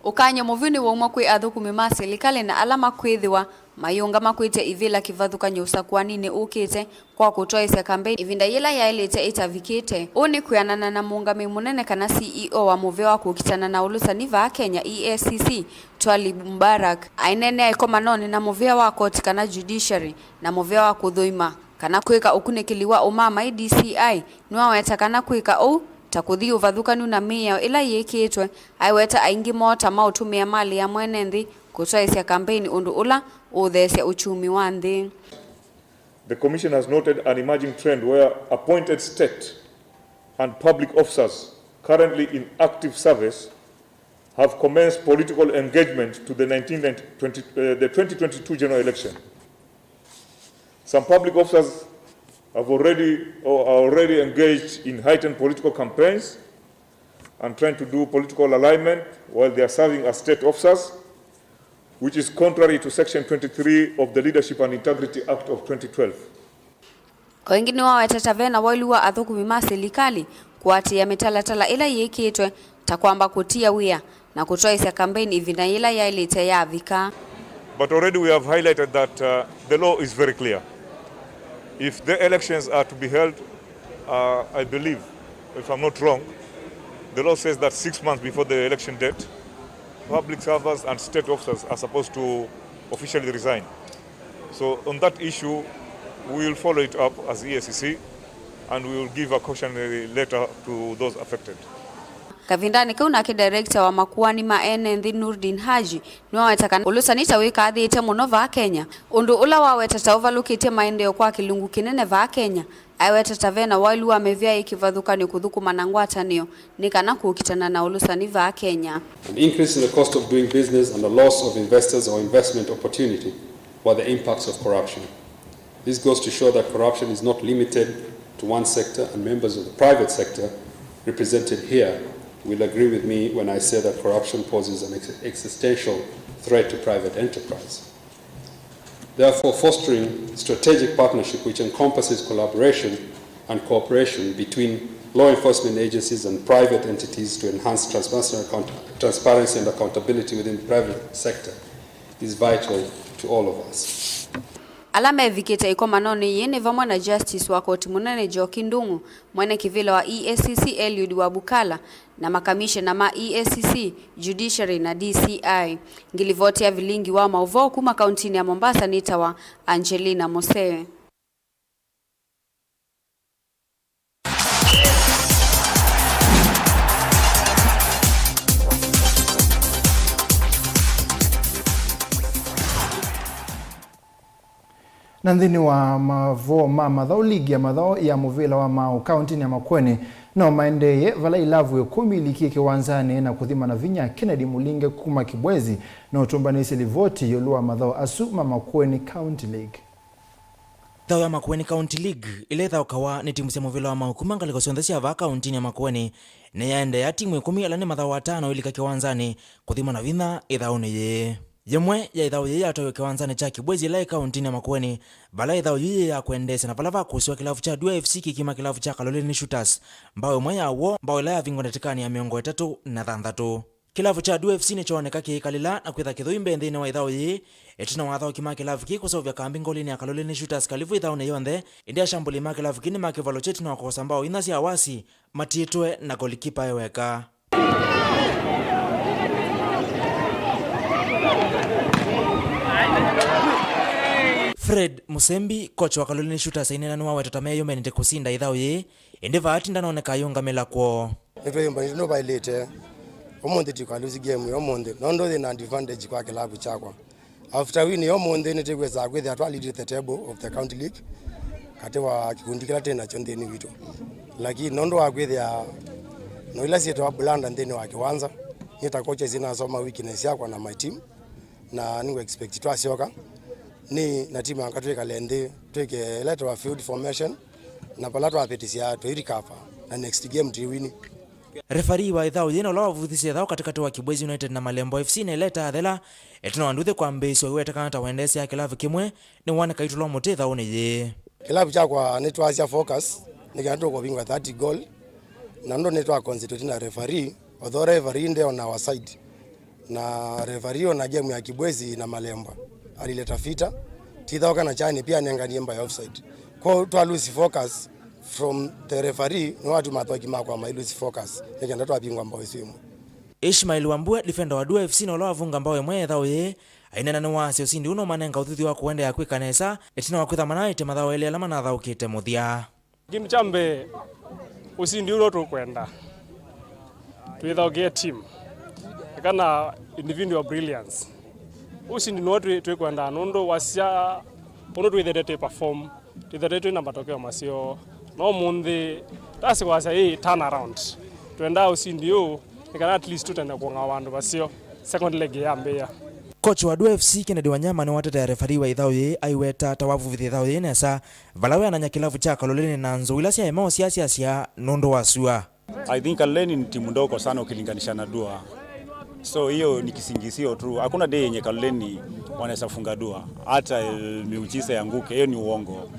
Ũkany'o mũvyũ nĩwaumwa kwĩ athũkũmi ma silikalĩ na ala makwĩthĩwa mayĩũngama kwĩtya ivĩla kĩvathũkany'o ũsakũaninĩ ũkĩte kwa kũtwaĩsya kambeini ĩvinda yĩla yaĩlĩte ĩtavikĩte. Ũũ nĩ kwĩanana na mũũngamĩi mũnene kana C E O wa mũvĩa wa kũkitana na ũlũsani vaa Kenya, E A C C, Twalib Mubarak, aineenea ĩkomanonĩ na mũvĩa wa koti kana judiciary na mũvĩa wa kũthũima kana kwĩka ũkunĩkĩli wa ũmamai, D C I, nĩwaweta kana kwĩka ũu ta kũthi ũvathũkanu na mĩao ĩla yĩkĩĩtwe. Aiweta aingĩ moo ta maũtũmĩa malĩ ya mwene nthĩ kũtwaĩsya kambeini, ũndũ ũla ũũtheesya uchumi wa nthĩ. The Commission has noted an emerging trend where appointed state and public officers currently in active service have commenced political engagement to the nineteen twenty, uh, the twenty twenty-two general election. Some public officers have already or are already engaged in heightened political campaigns and trying to do political alignment while they are serving as state officers, which is contrary to Section twenty-three of the Leadership and Integrity Act of twenty twelve. O ĩngĩ nĩwawetete ve na waĩlu wa athũkũmi ma silikalĩ kũatĩĩa mĩtalatala ĩla yĩkĩĩtwe, ta kwamba kũtia wĩa na kũtwaĩsya kambeini ĩvinda yĩla yaĩlĩte yavika. But already we have highlighted that, uh, the law is very clear. If the elections are to be held, uh, I believe, if I'm not wrong, the law says that six months before the election date, public servers and state officers are supposed to officially resign. So on that issue, we will follow it up as E A C C and we will give a cautionary letter to those affected. Kavindanĩ kau nake director wa makuani ma ene nthĩ Noordin Haji nĩwaweta kana ũlũsani ta wĩkathĩĩte mũno vaa Kenya, ũndũ ũla waweta ta ũvalũkĩtye maendeeo kwa kĩlungu kĩnene vaa Kenya. Aiweta ta ve na waĩlu wa mĩvĩa yĩ kĩvathũkany'o kũthũkũma na ngwatanĩo nĩ kana kũkitana na ũlũsani vaa Kenya. An increase in the cost of doing business and a loss of investors or investment opportunity were the impacts of corruption. This goes to show that corruption is not limited to one sector, and members of the private sector represented here will agree with me when I say that corruption poses an ex-, existential threat to private enterprise. Therefore, fostering strategic partnership which encompasses collaboration and cooperation between law enforcement agencies and private entities to enhance transparency and account-, transparency and accountability within the private sector is vital to all of us. Ala mevikĩte ĩkomanonĩ yĩĩ nĩ vamwe na Justice wa koti mũnene Njoki Ndung'u, mwene kĩvĩla wa E A C C Eliud Wabukala, na makamishena ma E A C C, Judiciary na D C I. Ngilivoti ya vilingi wa maũvoo kuma kauntinĩ ya Mombasa nĩtawa Angelina Mosee. Na nthĩnĩ wa mavoo ma mathaũ, ligi ya mathaũ ya mũvĩla wa maaũ kaũntinĩ ya Makueni no maendeeye, vala ilavu ĩkũmi ilikie kĩwanzanĩ na kũthima na vinya. Kennedy Mulinge kuma Kibwezi nũtũmbanĩsye livoti ĩũlũ wa mathaũ asu ma Makueni County League. Ĩthaũ ya Makueni County League, ĩla ĩthaũkawa nĩ timu sya mũvĩla wa maaũ kuma ngalĩko syonthe sya vaa kaũntinĩ ya Makueni, nĩyaendeea timu ĩkũmi ala nĩ mathaũ atano ilika kĩwanzanĩ kũthima na vinya ĩthaũnĩ yĩĩ. Yĩmwe ya ĩthaũ yĩĩ yatwaiwe kĩwanzanĩ kya Kibwezi ĩla ĩ kaũntinĩ ya Makueni, vala ĩthaũ yĩĩ yĩ ya kwendeesya na vala vakũsĩwa kĩlavu kya Dua F C kĩkima kĩlavu kya Kaloleni Shooters mbaũ ĩmwe ya w'o, mbaũ ĩla yavingwa ndatĩkanĩ ya mĩongo ĩtatũ na thanthatũ. Kĩlavu kya Dua F C nĩkyooneka kĩikalĩla na kwĩtha kĩthũi mbee nthĩnĩ wa ĩthaũ yĩĩ, ĩtina wa athaũki ma kĩlavu kĩĩ kũseũvya kambĩ ngolinĩ ya Kaloleni Shooters kalivu ĩthaũnĩ yonthe, ĩndĩ ashambũlĩi ma kĩlavu kĩĩ nĩmakĩvalũkya ĩtina wa kũkosa mbaũ inya sya wasi, matiĩtwe na golikipa e weka. Fred Musembi, coach wa Kaloleni Shooters, aineena nĩwaweta ta meyũmbanĩtye kũsinda ĩthaũ yĩĩ, ĩndĩ vaati ndanoneka ayũngamĩla kwoo. Nĩtwĩyũmbanĩtye nũvaĩlĩte ũmũnthĩ tũikalũsi game ya ũmũnthĩ, nũndũ yĩ na advantage kwa kĩlavu kyakwa. After win ya ũmũnthĩ, nĩtwĩsaa kwĩthĩa twa lead the table of the county league katĩ wa kĩkundi kĩla twĩ nakyo nthĩnĩ witũ. Lakini nũndũ wa kwĩthĩa no ila syĩtawa blunder nthĩnĩ wa kĩwanza, nĩ ta coaches nasoma weakness yakwa na my team, na nĩngũ expect twasyoka nĩ na timu yakwa twĩkale nthĩ, twĩke ĩla ĩtawa field formation, na vala twavĩtĩsya twĩ recover na next game twĩ win. Refarii wa ĩthaũ yĩĩ na ũla wavuthisye ĩthaũ katĩkatĩ wa Kibwezi United na Malembo F C nĩ Leta Athela, ĩtina wa nduthi kwambĩĩsya ũiwetekana ta wendeesya kĩlavu kĩmwe, nĩwoneka aitũlwa mũtĩ ĩthaũnĩ yĩĩ. Kĩlavu kyakwa nĩtwasya focus nĩ kana tũkũvingwa thirty goal, na nũndũ nĩtwa concentrate na referee, although referee nde on our side. Na referee ona game ya Kibwezi na Malembwa, alileta fita, tithaũka na chani pia anenganie mbae offside. Kwa twa lose focus from the referee, nĩwatuma athoki makwa mai lose focus, nĩkenda twavingwa mbao isu imwe. Ishmael Wambua, defender wa Dua F C na ũla wavunga mbao ĩmwe ya ĩthaũ yĩĩ, aineena nĩwasya ũsindi ũũ nũmanenga ũthuthyo wa kũendeea kwĩka nesa ĩtina wa kwĩtha manaete mathaũ elĩ ala manathaũkĩte mũthya. Kĩndũ kya mbee, ũsindi ũla tũkwenda twĩthaũkĩe team, kana individual brilliance. Ũsindi nĩw'o twĩ-, twĩkwenda nũndũ wasya ũndũ twĩthete twĩ perform, twĩthete twĩ na matokeo maseo. No ũmũnthĩ tasi wasya ĩ turn around. Twendaa ũsindi ũũ nĩ kana at least tũtende kũng'awa vandũ vaseo second leg yambĩĩa. Coach wa Dua F C Kennedy Wanyama nĩwatetea referee wa ĩthaũ yĩĩ aiweta ta wavuvithya ĩthaũ yĩĩ nesa, vala weanany'a kĩlavu kya Kaloleni na nzou ila syaema ũsyaasya nũndũ wa sua. I think Kaloleni ni timu ndogo sana ukilinganisha na Dua. So hiyo ni kisingizio tu. Hakuna day yenye Kaloleni wanaweza funga Dua. Hata, eh, miujiza yanguke, hiyo ni uongo.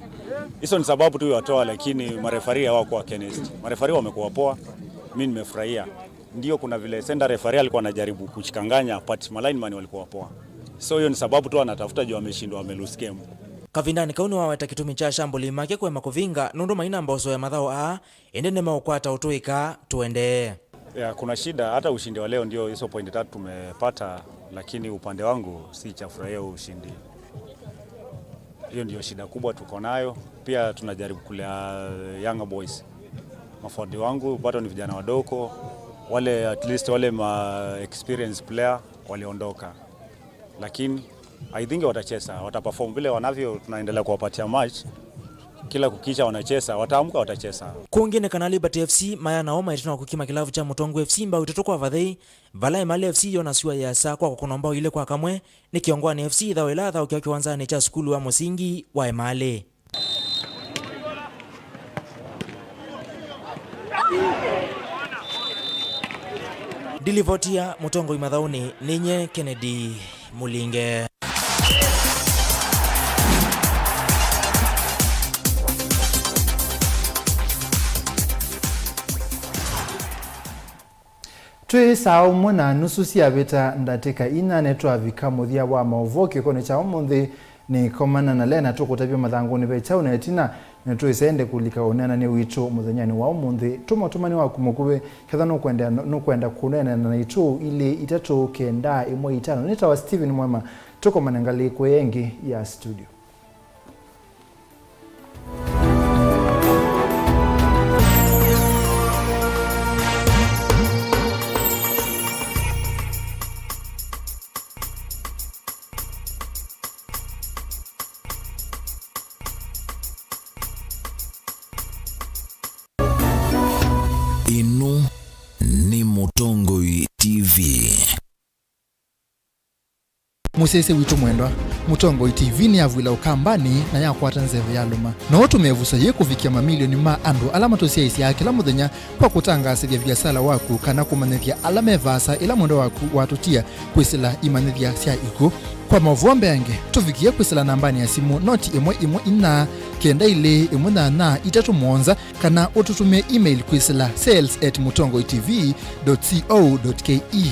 Hizo ni sababu tu watoa, lakini marefari hawakuwa against. Marefari wamekuwa poa. Mimi nimefurahia. Ndio, kuna vile center referee alikuwa anajaribu kuchikanganya, but malineman walikuwa poa. So hiyo ni sababu tu anatafuta juu ameshindwa, ame lose game. Kavindanĩ kau nĩwaweta kĩtumi kya ashambũlĩi make kũema kũvinga nũndũ maina mboso ya mathaũ aa, ĩndĩ nĩmeũkwata ũtũĩka tũendee. Ya, kuna shida, hata ushindi wa leo ndio hizo point tatu tumepata, lakini upande wangu si cha furahia huu ushindi. Hiyo ndio shida kubwa tuko nayo. Pia tunajaribu kulea younger boys. Maforward wangu bado ni vijana wadogo. Wale, at least wale ma experienced player waliondoka. Lakini I think watacheza, wataperform vile wanavyo, tunaendelea kuwapatia match. Kila kukicha wanacheza, wataamka watacheza. Kũngĩ nĩ kana Liberty F C maya nao maĩtwe na kũkima kĩlavu kya Mũtongoi F C mbao itatũ kwa vathei, vala Emali F C yona sua yĩasa kwa kũkũnwa mbao ilĩ kwa kamwe nĩ Kĩongwani F C ĩthaũ ĩla yathaũkĩwa kĩwanzanĩ kya sukulu wa mũsingi wa Emali. Ndilivotia Mũtongoi mathaũnĩ nĩ nye Kennedy Mũlinge. Twĩ saa ũmwe na nusu syavĩta ndatĩka inya nĩtwavika mũthya wa maũvoo kĩkonĩ kya ũmũnthĩ. Nĩkomana na Lena tũkũtavya mathangũnĩ ve kyaũ na ĩtina nĩtwĩsende kũlika ũneenany'a witũ mũthenyanĩ wa ũmũnthĩ. Tũma ũtũmani waku mũkuvĩ ketha nũkwenda, nũkwenda kũneenana naitũ ilĩ itatũ kenda ĩmwe itano. Nĩtawa Steven Mwema, tũkomane ngalĩko ĩngĩ ya studio. Ĩno nĩ Mũtongoi T V. Mũsyaĩĩsya witũ mwendwa, Mũtongoi T V nĩyavw'ĩla Ũkambanĩ na yakwata nzeve yalũma. No ũtũme ĩvuso yĩĩ kũvikĩa mamilioni ma andũ ala matũsyaĩĩsyaa kĩla mũthenya kwa kũtangaasĩthya viasala waku kana kũmanyĩthya ala me vaasa ĩla mwendwa waku watũtia kwĩsĩla imanyĩthya sya ikw'ũ. Kwa maũvoo mbeange, tũvikĩe kwĩsĩla nambanĩ ya simũ noti ĩmwe ĩmwe inya kenda ilĩ ĩmwe nyanya itatũ mũonza, kana ũtũtũmĩe email kwĩsĩla sales at mũtongoi T V dot co dot K E.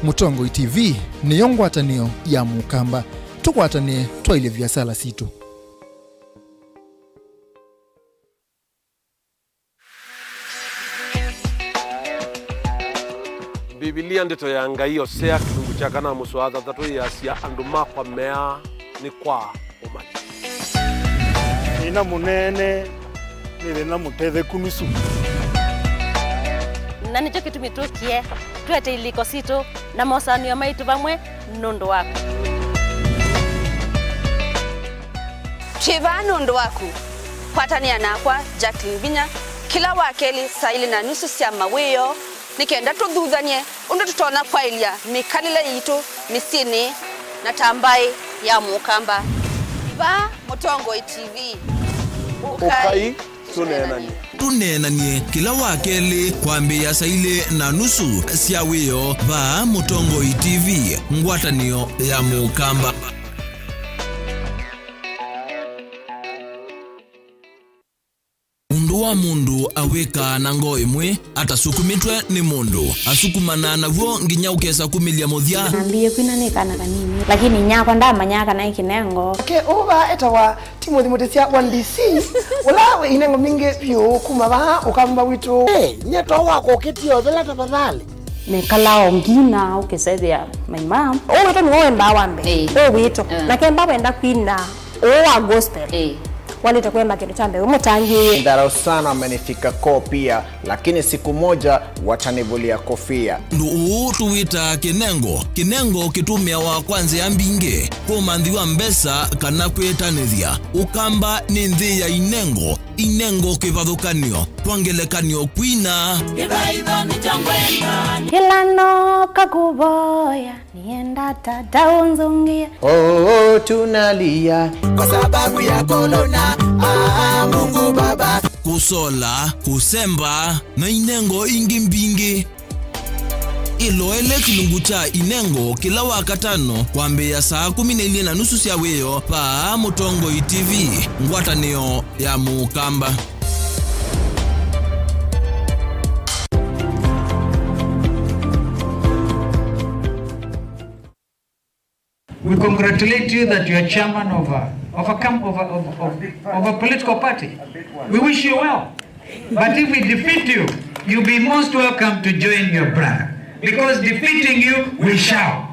Mũtongoi T V nĩyo ngwatanĩo ya Mũkamba. Tũkwatanĩe twaĩlye viasala sitũ. Mbivilia, Ndeto ya Ngai, Osea, kĩlungu kya kana, mũsoa thanthatũ, yĩasya, "Andũ makwa meaa nĩ kwa ũmanyi." Thĩna mũnene nĩ thĩna mũtetheku nusu. Na nĩkyo kĩtumi tũkie twete ilĩko sitũ na mosaanĩo maitũ vamwe nũndũ waku. Twĩ vaa nũndũ waku. Kwatanĩa nakwa, Jacqueline Vinya, kĩla wakelĩ saa ilĩ na nusu sya mawĩoo, nĩ kenda tũthuthany'e ũndũ tũtonya kwaĩlya mĩkalĩle yitũ mĩsyĩnĩ na ta mbaĩ ya Mũkamba. Vaa Mũtongoi T V. Ũkai tũneenany'e. Tũneenany'e kĩla wakelĩ kwambĩĩa saa ilĩ na nusu sya wĩoo vaa Mũtongoi T V, ngwatanĩo ya Mũkamba. Ũndũ wa O mũndũ awĩkaa na ngoo ĩmwe, atasukumĩtwe nĩ mũndũ, asukumanaa naw'o nginya ũkesa kumĩlya mũthya. Nambĩĩe kwina nĩ kana kanini, lakini nyakwa ndamanyaa kana nĩ kĩnengo. Nake ũũ vaa etawa Timothy Mũtĩsya wa D C, ũla wĩ inengo mbingĩ vyũ kuma vaa ũkamba witũ. Hey, nye to wakũkĩtie ũthela tafadhali. Nekalaa o ngina ũkĩsethĩa my mom. Ũũ witũ nĩwe wendaa wa mbee. Ĩĩ. Ũũ witũ. Mm. Na kemba wenda kwina ũũ wa gospel. Ĩĩ. Walĩte kũemba kĩndũ kya mbee, wĩ mũtangĩĩe. Dharau sana amenifika koo pia, lakini siku moja watanivulia kofia. Ũndũ ũũ tũwĩtaa kĩnengo. Kĩnengo kĩtũmĩawa kwa nzĩa mbingĩ, kũmanthiwa mbesa kana kwĩtanĩthya. Ũkamba nĩ nthĩ ya inengo. Inengo kĩvathũkanyo, kwa ngelekany'o kwina. Kĩthaitho nĩkyo ngwenda. Kĩla nooka kũvoya, nĩenda tata ũnzũngĩe. Oh, tunalia kwa sababu ya korona. Ah, Mungu Baba. Kũsola, kũsemba, na inengo ingĩ mbingĩ. Ĩloele kĩlungu kya inengo kĩla Wakatano kwambĩĩa saa kũmi na ilĩ na nusu sya wĩoo vaa Mũtongoi T V, ngwatanĩo ya Mũkamba. We congratulate you that you are chairman of a, of a, camp, of a, of, of, of a political party. We wish you well. But if we defeat you, you'll be most welcome to join your brother. Because defeating you, we shall.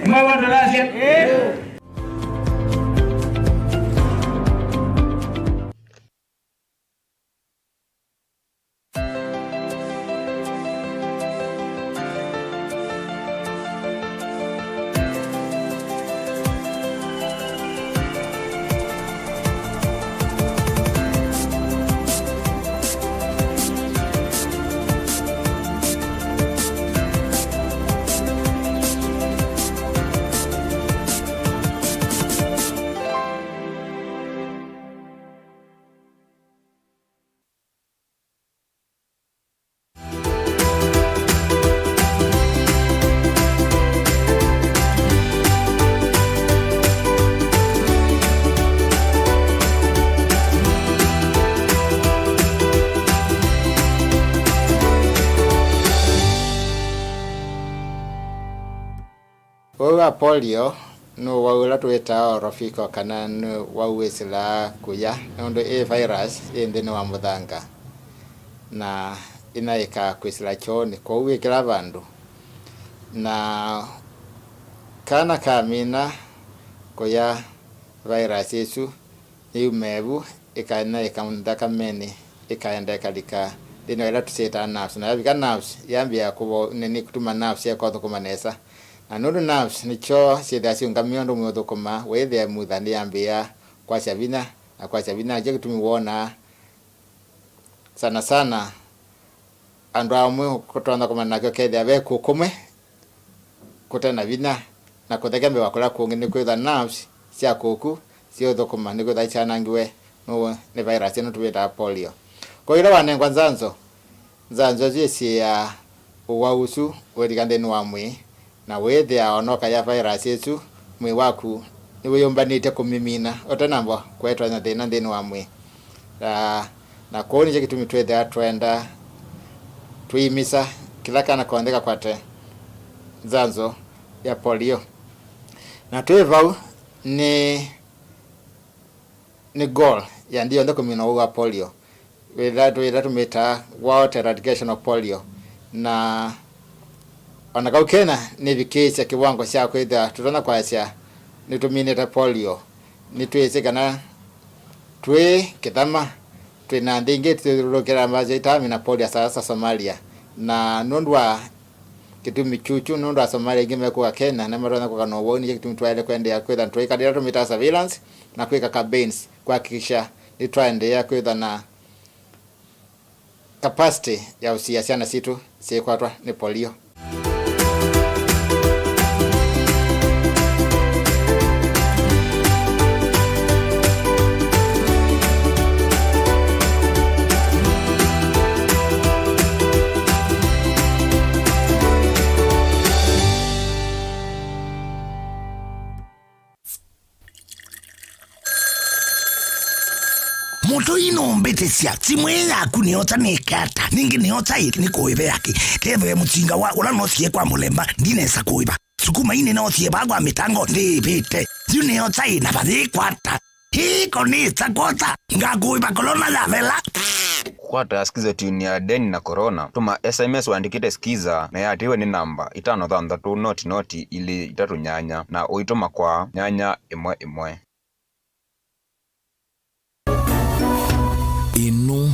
Mwa watu lasia. Ũũ wa polio nĩ ũwau ũla tũwĩtaa orofiko, kana nĩ wau wĩsĩlaa kũya, nũndũ ĩ virus ĩ nthĩnĩ wa mũthanga, na ĩnaĩka kwĩsĩla kyoonĩ, kwoou wĩ kĩla vandũ. Na kana kamina kũya virus ĩsu, nĩyumaa vu, ĩkanaĩka nthakamenĩ, ĩkaenda ĩkalika nthĩnĩ wa ĩla tũsyĩtaa nerves. Na yavika nerves, yambĩĩa kũvo-, nĩnĩ kũtuma nerves syeka ũthũkũma nesa. Na nũndũ nerves nĩkyo syĩthĩaa syĩũngamĩe ũndũ ũmwe ũthũkũma, wĩthĩa mutha nĩyambĩĩa kwasya vinya, na kwasya vinya nĩkyo kĩtumi wonaa sana sana andũ amwe kũtonya kũmana nakyo kethĩa ve kũũ kũmwe kũte na vinya, na kũtheke mbee wa kũla kũngĩ nĩkwĩthwa nerves sya kũũ kũu siũthũkũma nĩkwĩthwa isyanangiwe nũũ nĩ virus ĩno tũwĩtaa polio. Kwa ĩla wanengwa nzanzo, nzanzo ĩsu yĩsiĩĩaa ũwau ũsu ũilika nthĩnĩ wa mwĩĩ, na wĩĩthĩa o na ũkaya virus ĩsu, mwĩĩ waku nĩwĩyũmbanĩtye kũmĩmina ũtanamba kũetwa na thĩna nthĩnĩ wa mwĩĩ. Na, na kwoou nĩkyo kĩtumi twĩthĩaa twenda twĩimisa kĩla kana konthe kakwate nzanzo ya polio. Na twĩ vau nĩ nĩ goal ya nthĩ yonthe kũmina ũwau wa polio. Wĩla, wĩla tũmĩtaa world eradication of polio. Na o na kau Kenya nĩvikĩĩsye kĩwango kya kwĩthĩa tũtonya kwasya nĩtũminĩte polio, nĩtwĩsĩ kana twĩ kĩthama, twĩ na nthĩ ingĩ ithyũlũlũkĩla ambazo itamina polio, sasa Somalia. Na nũndũ wa kĩtumi kyũkyu, nũndũ Asomalia aingĩ mekũka Kenya nĩmatonya kũka na ũwau, nĩkyo kĩtumi twaĩle kũendeea kwĩtha tũikalĩla tũmĩtaa surveillance na kwĩka campaigns kũhakikisha nĩtwaendeea kwĩtha na capacity ya ũsiĩa syana sitũ syĩkwatwa nĩ polio. Tũinombĩtĩsya, simũ ĩĩ yaku nĩyosa nĩke ata? Nĩngĩ nĩyosa ĩ nĩkũĩve yake? Kethĩwe mũsinga wa ũla noosie kwa mũlemba ndinesa kũĩva. Sukuma ii nĩnoosie vaa kwa mĩtango ndĩĩvĩte. Yu nĩyosa ĩ na vayĩkwata. Hii konĩsa kwosa, ngakũĩva kolona yavela. Kwata Skiza tune ya Deni na Corona. Tũma S M S wandĩkĩte Skiza na yatĩwe nĩ namba itano thanthatũ noti noti ilĩ itatũ nyanya na ũitũma kwa nyanya ĩmwe ĩmwe. Ĩno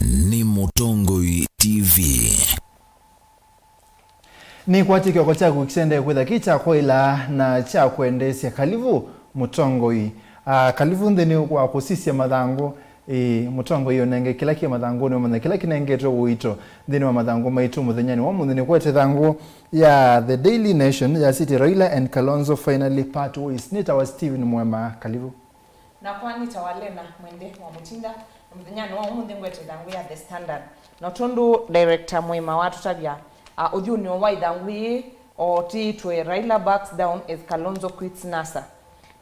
nĩ Mũtongoi T V. Nĩkwatĩ kĩoko kyaku kĩsendee kwĩtha kĩ kya kwaĩla na kya kwendeesya. Kalivu, Mũtongoi. Ah, kalivu nthĩnĩ wa kũsisya mathangũ. Ĩĩ, Mũtongoi ũnenge kĩla kĩ mathangũnĩ ũmanya kĩla kĩnengetwe ũito nthĩnĩ wa mathangũ maitũ mũthenyanĩ wa ũmũnthĩ. Nĩkwete ĩthangũ ya The Daily Nation yasĩtye Raila and Kalonzo finally part ways. Nĩtawa Stephen Mwema. Kalivu. Nakwa nĩtawa Lena Mwende wa Mũtinda, na mũthenyanĩ wa ũmũnthĩ ngwete ĩthangũ ya The Standard. Na tondũ director Mwema watũtavya, a, ũthyũnĩo wa ĩthangũ yĩĩ, o tĩĩtwe Raila backs down as Kalonzo quits NASA.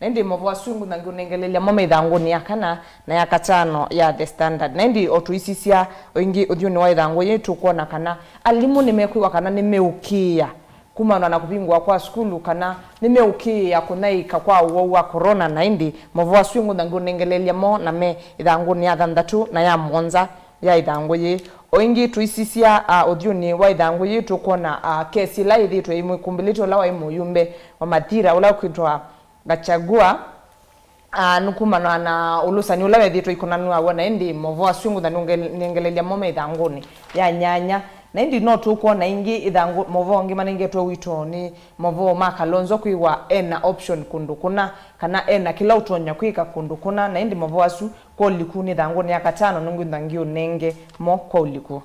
Na ĩndĩ maũvoo asu ngũthangi ũnengelelya mo me ĩthangũnĩ ya kana na ya katano ya The Standard. Na ĩndĩ o tũisisya o ĩngĩ ũthyũnĩ wa ĩthangũ yĩĩ, tũkwona kana alimũ nĩmekwĩwa kana nĩmeũkĩĩa kumana na kũvingũa kwa sukulu kana nĩmeũkĩĩa kũnyaĩĩka kwa ũwau wa corona, na ĩndĩ maũvoo asu ngũthangi ũnengelelya mo na me ĩthangũnĩ ya thanthatũ na ya mũonza ya ĩthangũ yĩĩ. O ĩngĩ tũisisya, a, ũthyũnĩ wa ĩthangũ yĩĩ tũkwona, a, kesi ĩla yĩthĩĩtwe ĩmwĩkumbĩlĩte ũla waĩ mũyumbe wa Mathira ũla ũkwĩtwa Gachagua, a, nĩ kumana na ũlũsani ũla wethĩĩtwe ikonanw'a w'o, na ĩndĩ maũvoo asu ngũthangi ũnengelelya mo me ĩthangũnĩ ya nyanya. Na ĩndĩ no tũkwona ĩngĩ ĩthangũ, maũvoo angĩ manengetwe ũito nĩ maũvoo ma Kalonzo kwĩwa ena option kũndũ kũna, kana ena kĩla ũtonya kwĩka kũndũ kũna, na ĩndĩ maũvoo asu kwa ũliku nĩ ĩthangũnĩ ya katano, nũngĩ ngũthangi ũnenge mo kwa ũliku.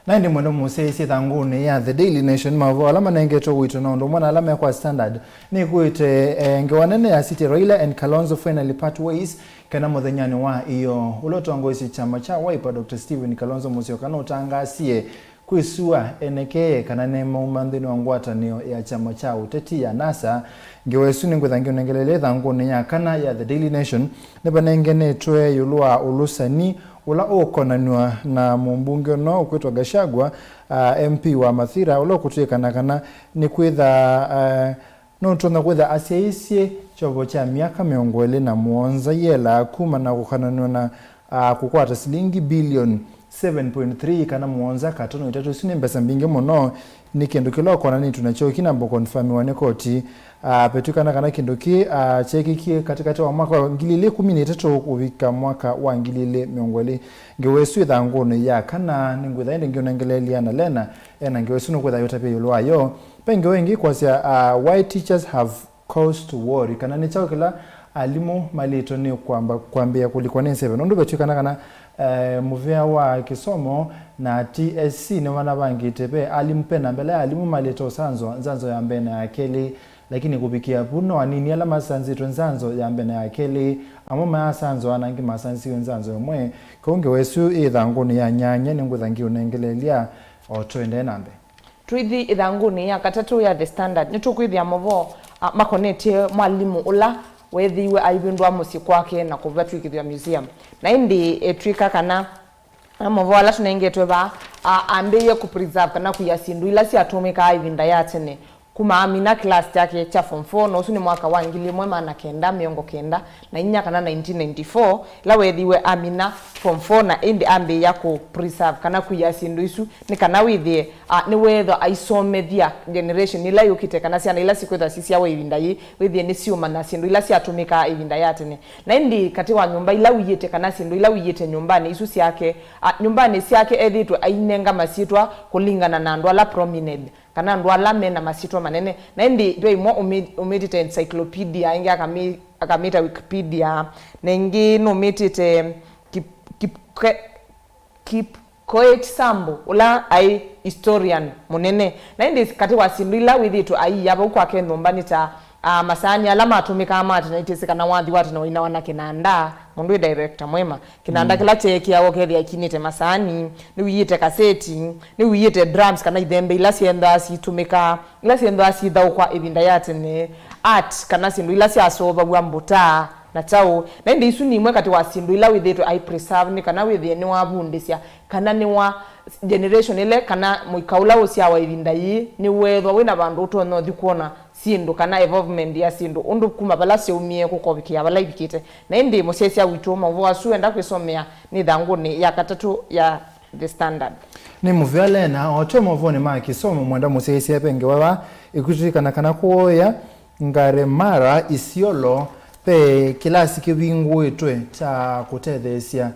Na ĩndĩ mwendo mũsyaĩĩsye ĩthangũnĩ ya The Daily Nation, maũvoo ala manengetwe ũito na ũndũ ũmwe na ala me kwa Standard, nĩkwĩte, eh, ngewa nene yasĩtye Raila and Kalonzo finally part ways, kana mũthenyanĩ wa ĩyoo, ũla ũtongoesye kyama kya Wiper, Doctor Stephen Kalonzo Musyoka, nũtangaasie kwĩsua enekee kana nĩmauma nthĩnĩ wa ngwatanĩo ya kyama kya ũteti ya NASA. Ngewa ĩsu nĩngwĩtha ngĩũnengelelya ĩthangũnĩ ya kana ya The Daily Nation. Nĩvanengenetwe ĩũlũ wa ũlũsani ũla ũkonanw'a na mũmbunge ũno ũkwĩtwa Gachagua, ah, M P wa Mathira, ũla ũkũtw'ĩkana kana nĩkwĩtha, ah, nũtonya kwĩtha asyaĩĩsye kyovo kya myaka mĩongo ĩlĩ na mũonza yĩelaa kuma na kũkonanw'a na, ah, kũkwata silingi bilioni seven point three kana mũonza katono itatũ. Isu nĩ mbesa mbingĩ mũno. Nĩ kĩndũ kĩla ũkonanĩtw'e nakyo kĩnamba kũkonfamiwa nĩ koti. Ah, vetw'ĩkana kana kĩndũ kĩĩ, ah, kyeekĩkie katĩkatĩ wa mwaka wa ngili ilĩ kũmi na itatũ kũvika mwaka wa ngili ilĩ mĩongo ĩlĩ. Ngewa ĩsu ĩthangũnĩ ya kana, nĩngwĩtha ĩndĩ ngĩũnengeleelya na Lena ena ngewa ĩsu nũkwĩtha ayũtavya ĩũlũ wayo. Ve ngewa ĩngĩ kwasya, ah, why teachers have cause to worry, kana nĩ kyaũ kĩla alimũ maĩlĩtwe nĩ kwamba, kwambĩĩa kũlikwa nĩ nzeve, nũndũ vetw'ĩkana kana, eh, mũvĩa wa kĩsomo na T S C nĩmanavangĩte ve alimũ, ve namba ĩla alimũ maĩlĩte ũsanzwa nzanzo ya mbee na ya kelĩ, lakini kũvikĩa vu no anini ala masanzĩtwe nzanzo ya mbee na ya kelĩ, amwe mayaasanzwa na angĩ masanziwe nzanzo ĩmwe. Kwoou ngewa ĩsu ĩ ĩthangũnĩ ya nyanya, nĩngwĩtha ngĩũnengeleelya o tũendee na mbee. Twĩthi ĩthangũnĩ ya katatũ ya The Standard, nĩtũkwĩthĩa maũvoo, a, makonetye mwalimũ ũla weethĩiwe aivĩndũa mũsyĩ kwake na kũvatw'ĩkĩthw'a museum. Na ĩndĩ etw'ĩka kana, a, maũvoo ala tũnengetwe vaa, a, ambĩĩe kũ preserve kana kũia syĩndũ ila syatũmĩkaa ĩvinda ya tene, kuma amina class kyake kya form four, na ũsu nĩ mwaka wa ngili ĩmwe maana kenda mĩongo kenda na inya kana nineteen ninety-four, ĩla weethĩiwe amina form four, na ĩndĩ ambĩĩa kũ preserve kana kũia syĩndũ isu, nĩ kana wĩthĩe, a, nĩweethwa aisomethya generation ĩla yũkĩte, kana syana ila sikwĩthwa sisyawa ĩvinda yĩĩ, wĩthĩe nĩsiũmanya syĩndũ ila syatũmĩkaa ĩvinda ya tene. Na ĩndĩ katĩ wa nyũmba ila ũiĩte, kana syĩndũ ila ũiĩte nyũmbanĩ isu syake, a, nyũmbanĩ syake ethĩĩtwe ainenga masyĩtwa kũlingana na andũ ala prominent, kana andũ ala me na masyĩtwa manene. Na ĩndĩ ve ĩmwe ũmĩ-, ũmĩtĩte encyclopedia, ĩngĩ akamĩ-, akamĩta Wikipedia, na ĩngĩ nũmĩtĩte Kip-, Kip-, Ke-, Kipkoech Sambu, ũla aĩ historian mũnene. Na ĩndĩ katĩ wa syĩndũ ila wĩthĩĩtwe aiia vau kwake nyũmba nĩ ta, ah, masaani ala matũmĩkaa ma tene, itĩsĩ kana wathi wa tene wainawa na kĩnanda, mũndũ wĩ director Mwema. Kĩnanda, mm, kĩla kyeekĩawa ũkethĩa ikinĩte masaani, nĩwĩiĩte kaseti, nĩwĩiĩte drums kana ithembe ila syendaa sitũmĩkaa, ila syendaa sithaũkwa ĩvinda ya tene, art kana syĩndũ ila syaseũvaw'a, mbuta, na kyaũ. Na ĩndĩ isu nĩ imwe katĩ wa syĩndũ ila wĩthĩĩtwe ai preserve, nĩ kana wĩthĩe nĩwavundĩsya, kana nĩ wa generation ĩla, kana mũika ũla ũsyawa ĩvinda yĩĩ, nĩweethwa wĩna vandũ ũtonya ũthi kwona syĩndũ kana evolvement ya syĩndũ, ũndũ kuma vala syaumie kũkovikĩa vala ivikĩte. Na ĩndĩ mũsyaĩĩsya witũ, maũvoo asu enda kwĩsomea nĩ ĩthangũnĩ ya katatũ ya The Standard. Nĩ mũvea Lena, o tyo maũvoonĩ ma kĩsomo mwenda mũsyaĩĩsya eve ngewa va ĩkũtĩkana kana kũoya Ngare Mara, Isiolo, ve kĩlasi kĩvingũĩtwe kya kũtetheesya,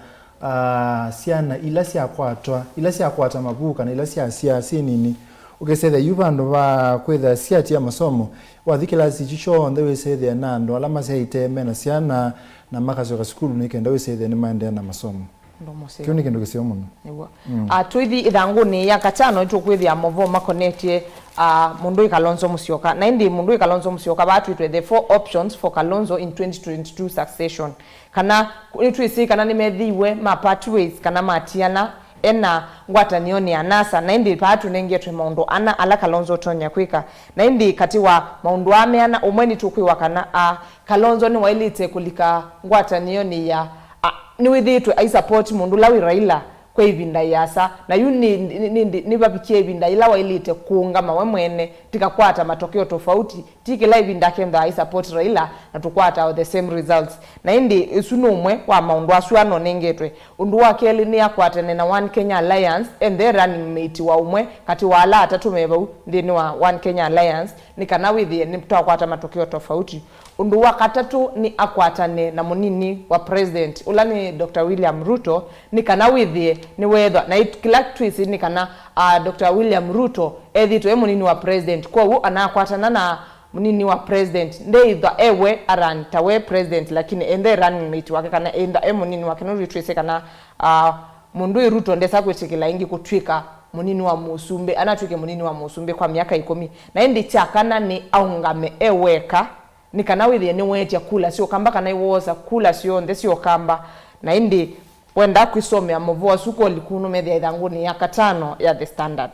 ah, syana ila syakwatwa, ila syakwata mavuu kana ila syasyaa syĩ nini. Ũkĩsethya yu vandũ va kwĩthĩa syatia masomo, wathi kĩlasi kyu kyonthe wĩsethĩa na andũ ala masyaĩte mena syana na makasyoka sukulu nĩ kenda wĩsethĩa nĩmaendeea na masomo. Ũndũ mũseo. Kĩu nĩ kĩndũ kĩseo mũno. Nĩw'o. Mm. Ah, tũithi ĩthangũnĩ ya katano, nĩtũkwĩthĩa maũvoo makonetye, ah, mũndũ wĩ Kalonzo Musyoka. Na ĩndĩ mũndũ wĩ Kalonzo Musyoka, vaa twĩtwe the four options for Kalonzo in twenty twenty-two succession. Kana nĩtwĩsĩ kana nĩmethĩiwe ma part ways kana matiana ena ngwatanĩonĩ ya NASA. Na ĩndĩ vaa tũnengetwe maũndũ ana ala Kalonzo ũtonya kwĩka. Na ĩndĩ katĩ wa maũndũ aa me ana, ũmwe nĩtũkwĩwa kana, ah, Kalonzo nĩwaĩlĩte kũlika ngwatanĩonĩ ya, a, nĩwĩthĩĩtwe aisupport mũndũ ũla wĩ Raila kwa ĩvinda ĩasa, na yu nĩ, nĩ, nĩ, nĩ, nĩvavikie ĩvinda yĩla waĩlĩte kũũngama we mwene, tikakwata matokeo tofauti, ti kĩla ĩvinda akethĩwa aisupport Raila na tũkwata the same results. Na ĩndĩ ĩsu nĩ ũmwe wa maũndũ asu anonengetwe. Ũndũ wa kelĩ nĩ akwatane na One Kenya Alliance, and the running mate wa ũmwe katĩ wa ala atatũ me vau nthĩnĩ wa One Kenya Alliance, nĩ kana wĩthĩe nĩtwakwata matokeo tofauti. Ũndũ wa katatũ nĩ akwatane na mũnini wa president, ũla nĩ Doctor William Ruto, nĩ kana wĩthĩe nĩweethwa. Na it-, kĩla twĩsĩ nĩ kana, ah, Doctor William Ruto ethĩĩtwe e mũnini wa president, kwoou anakwatana na mũnini wa president, ndeĩthwa e we aran ta we president, lakini enda e running mate wake, kana enda e mũnini wake, nũndũ twĩsĩ kana, ah, mũndũ wĩ Ruto ndesa kwĩtĩkĩla ĩngĩ kũtw'ĩka mũnini wa mũsumbĩ, anatw'ĩke mũnini wa mũsumbĩ kwa myaka ĩkũmi. Na ĩndĩ kya kana nĩ aũngame e weka, nĩ kana wĩthĩe nĩweetya kula sya Ũkamba kana nĩwoosa kula syonthe sya Ũkamba. Na ĩndĩ wenda kwĩsomea maũvoo asu koli kũũ nũmethĩa ĩthangũnĩ ya katano ya The Standard.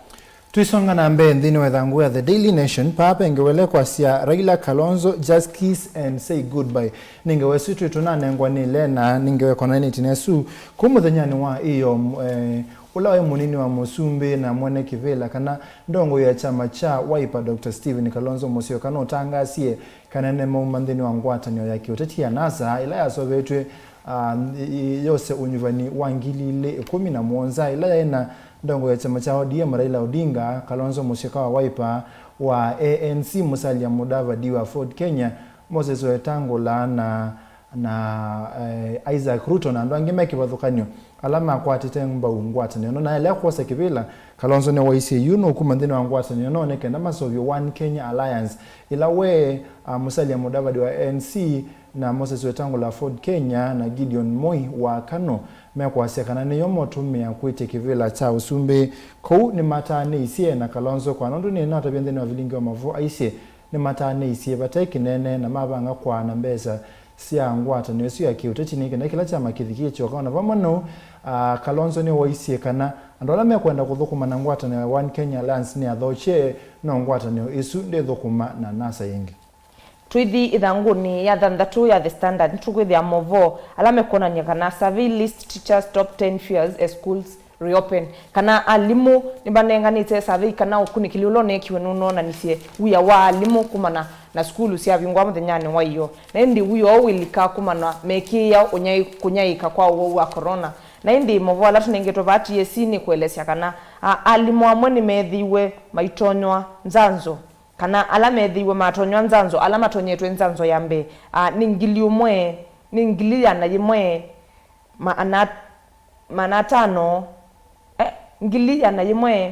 Tũisonga na mbee nthĩnĩ wa ĩthangũ ya The Daily Nation, paa ve ngewa ĩla ĩkwasya Raila Kalonzo, just kiss and say goodbye. Nĩ ngewa ĩsu twĩ tũnanengwa nĩ Lena, nĩ ngewa ĩkonanĩtye na ĩsu. Kũu mũthenyanĩ wa ĩyoo, eh, ũla waĩ mũnini wa mũsumbĩ na mwene kĩvĩla kana ndongoi ya kyama kya Wiper, Doctor Stephen Kalonzo Musyoka nũtangaasie kana nĩmauma nthĩnĩ wa ngwatanĩo ya kĩũteti ya NASA ĩla yaseũvĩtw'e, ah, yose ũnyuvani wa ngili ilĩ ĩkũmi na mũonza, ĩla yaĩ na ndongoi ya kyama kya O D M Raila Odinga, Kalonzo Musyoka wa Wiper, wa A N C Musalia Mudavadi wa Ford Kenya, Moses Wetangula na, na, eh, Isaac Ruto na andũ angĩ me kĩvathũkany'o ala makwatĩte mbau ngwatanĩo ĩno. Na ĩla kwosa kĩvĩla, Kalonzo nĩwaisye yu nũkuma nthĩnĩ wa ngwatanĩo ĩno nĩ kenda maseũvye One Kenya Alliance, ĩla we, ah, Musalia Mudavadi wa A N C na Moses Wetangula Ford Kenya na Gideon Moi wa KANU mekwasya kana nĩyo motũmĩa kwĩtya kĩvĩla kya ũsumbĩ. Kũu nĩmataanĩisye na Kalonzo kwa nũndũ nĩnatavya nthĩnĩ wa vilingi wa maũvoo aisye nĩmataanĩisye vate kĩnene na mavanga kwaana mbesa sya ngwatanĩo ĩsu ya kĩũteti nĩ kenda kĩla kyama kĩthikĩĩtye ũka. O na vamwe na ũu, ah, Kalonzo nĩwaisye kana andũ ala mekwenda kũthũkũma na ngwatanĩo ya One Kenya Alliance nĩ athokye, no ngwatanĩo ĩsu ndĩthũkũma na NASA ĩngĩ. Tũithi ĩthangũnĩ ya thanthatũ ya The Standard, nĩtũkwĩthĩa maũvoo ala mekwonany'a kana survey list teachers top ten fears as schools reopen, kana alimũ nĩmanenganĩte survey kana ũkunĩkĩli ũla ũneekiwe nũnoonanisye wia wa alimũ kumana na sukulu syavingũa mũthenyanĩ wa ĩyoo. Na ĩndĩ wia ũũ wĩlika kumana na mekĩĩa ũnyai-, kũnyaĩĩka kwa ũwau wa corona. Na ĩndĩ maũvoo ala tũnengetwe vaa T S C nĩ kũelesya kana, a, alimũ amwe nĩmeethĩiwe maitonywa nzanzo, kana ala meethĩiwe matonywa nzanzo, ala matonyetwe nzanzo ya mbee, a, nĩ ngili ũmwe, nĩ ngili ĩana yĩmwe, maana, maana atano, eh, ngili ĩana yĩmwe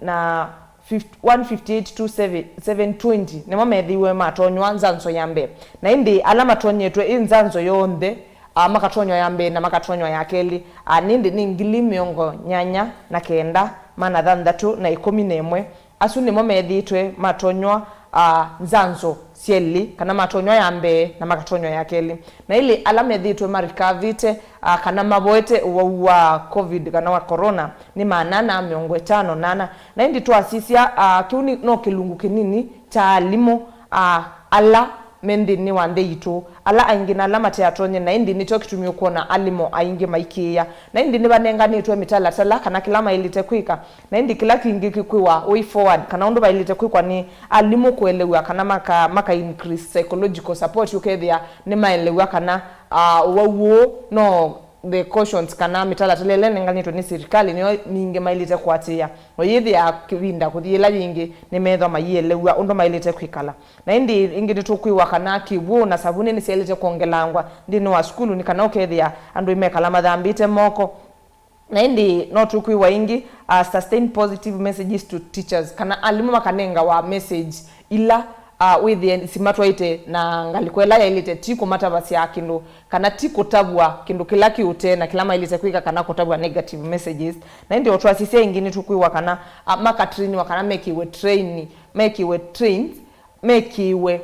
na fifty, one fifty-eight to seven, seven twenty nĩmo meethĩiwe matonywa nzanzo ya mbee. Na ĩndĩ ala matonyetwe ĩ nzanzo yonthe, a, makatonywa ya mbee na makatonywa ya kelĩ, a, nĩ ĩndĩ nĩ ngili mĩongo nyanya na kenda, maana thanthatũ na ĩkũmi na ĩmwe. Asu nĩmo methĩĩtwe matonywa, a, nzanzo syelĩ, kana matonywa ya mbee na makatonywa ya kelĩ. Na ĩlĩ ala methĩĩtwe marikavĩte, a, kana mavoete ũwau wa covid kana wa corona nĩ maana ana mĩongo ĩtano na ana. Na ĩndĩ twasisya, a, kĩu nĩ, no kĩlungu kĩnini kya alimũ, a, ala me nthĩnĩ wa nthĩ yitũ, ala aingĩ na ala mateatonye, na ĩndĩ nĩkyo kĩtumi ũkwona alimũ aingĩ maikĩĩa. Na ĩndĩ nĩvanenganĩtwe mĩtalatala kana kĩla maĩlĩte kwĩka, na ĩndĩ kĩla kĩngĩ kĩkwĩwa way forward, kana ũndũ vaĩlĩte kwĩkwa nĩ alimũ kũelew'a kana maka, maka increase psychological support, ũkethĩa nĩmaelew'a kana, ah, ũwau ũũ no the cautions kana mĩtalatala ĩla ĩnenganĩtwe nĩ sirikali nĩyo ningĩ maĩlĩte kũatĩĩa, na yĩthĩaa kĩvinda kũthi ĩla yĩngĩ nĩmeethwa maielew'a ũndũ maĩlĩte kwĩkala. Na ĩndĩ ĩngĩ nĩtũkwĩwa kana kĩw'ũ na savunĩ nĩsyaĩlĩte kwongelangwa nthĩnĩ wa sukulu, nĩ kana ũkethĩa andũ imekala mathambĩte moko. Na ĩndĩ no tũkwĩwa ĩngĩ, uh, sustain positive messages to teachers, kana alimũ makanengawa message ila, uh, wĩthĩe simatwaĩte na ngalĩko ĩla yaĩlĩte, ti kũmatavasya kĩndũ, kana ti kũtavw'a kĩndũ kĩla kĩũtee na kĩla maĩlĩte kwĩka, kana kũtavw'a negative messages. Na ĩndĩ o twasisya ĩngĩ nĩtũkwĩwa kana, uh, makatrainiwa kana mekĩwe train, mekĩwe trains, mekĩwe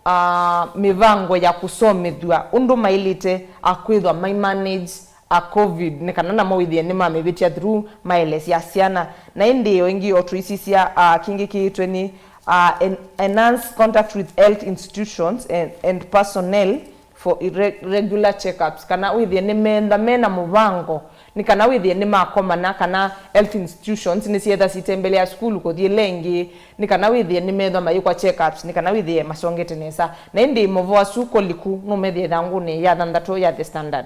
ah, mĩvango ya kũsomethw'a ũndũ maĩlĩte, ah, kwĩthwa mai manage, ah, covid, nĩ kana namo wĩthĩe nĩmamĩvĩtya through maelesya syana. Na ĩndĩ o ĩngĩ o tũisisya, ah, kĩngĩ kĩĩtwe nĩ, ah, en-, enhance contact with health institutions and, and personnel for irre-, regular checkups, kana wĩthĩe nĩmeenda mena mũvango nĩ kana wĩthĩe nĩmakomana, kana health institutions nĩsyetha sitembelea sukulu kũthi ĩla ĩngĩ, nĩ kana wĩthĩe nĩmethwa mayĩkwa checkups, nĩ kana wĩthĩe masongete nesa. Na ĩndĩ movoo asu koliku nũmethĩa ĩthangũnĩ ya thanthatũ ya The Standard.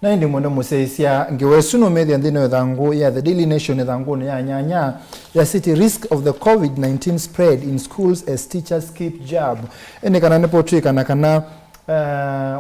Na ĩndĩ mũno mũsyaĩĩsya ngewa ĩsu nũmethĩa nthĩnĩ wa ĩthangũ ya The Daily Nation ĩthangũnĩ ya nyanya ya city risk of the covid nineteen spread in schools as teachers keep jab. Ĩndĩ kana nĩpo twĩkana kana, eh,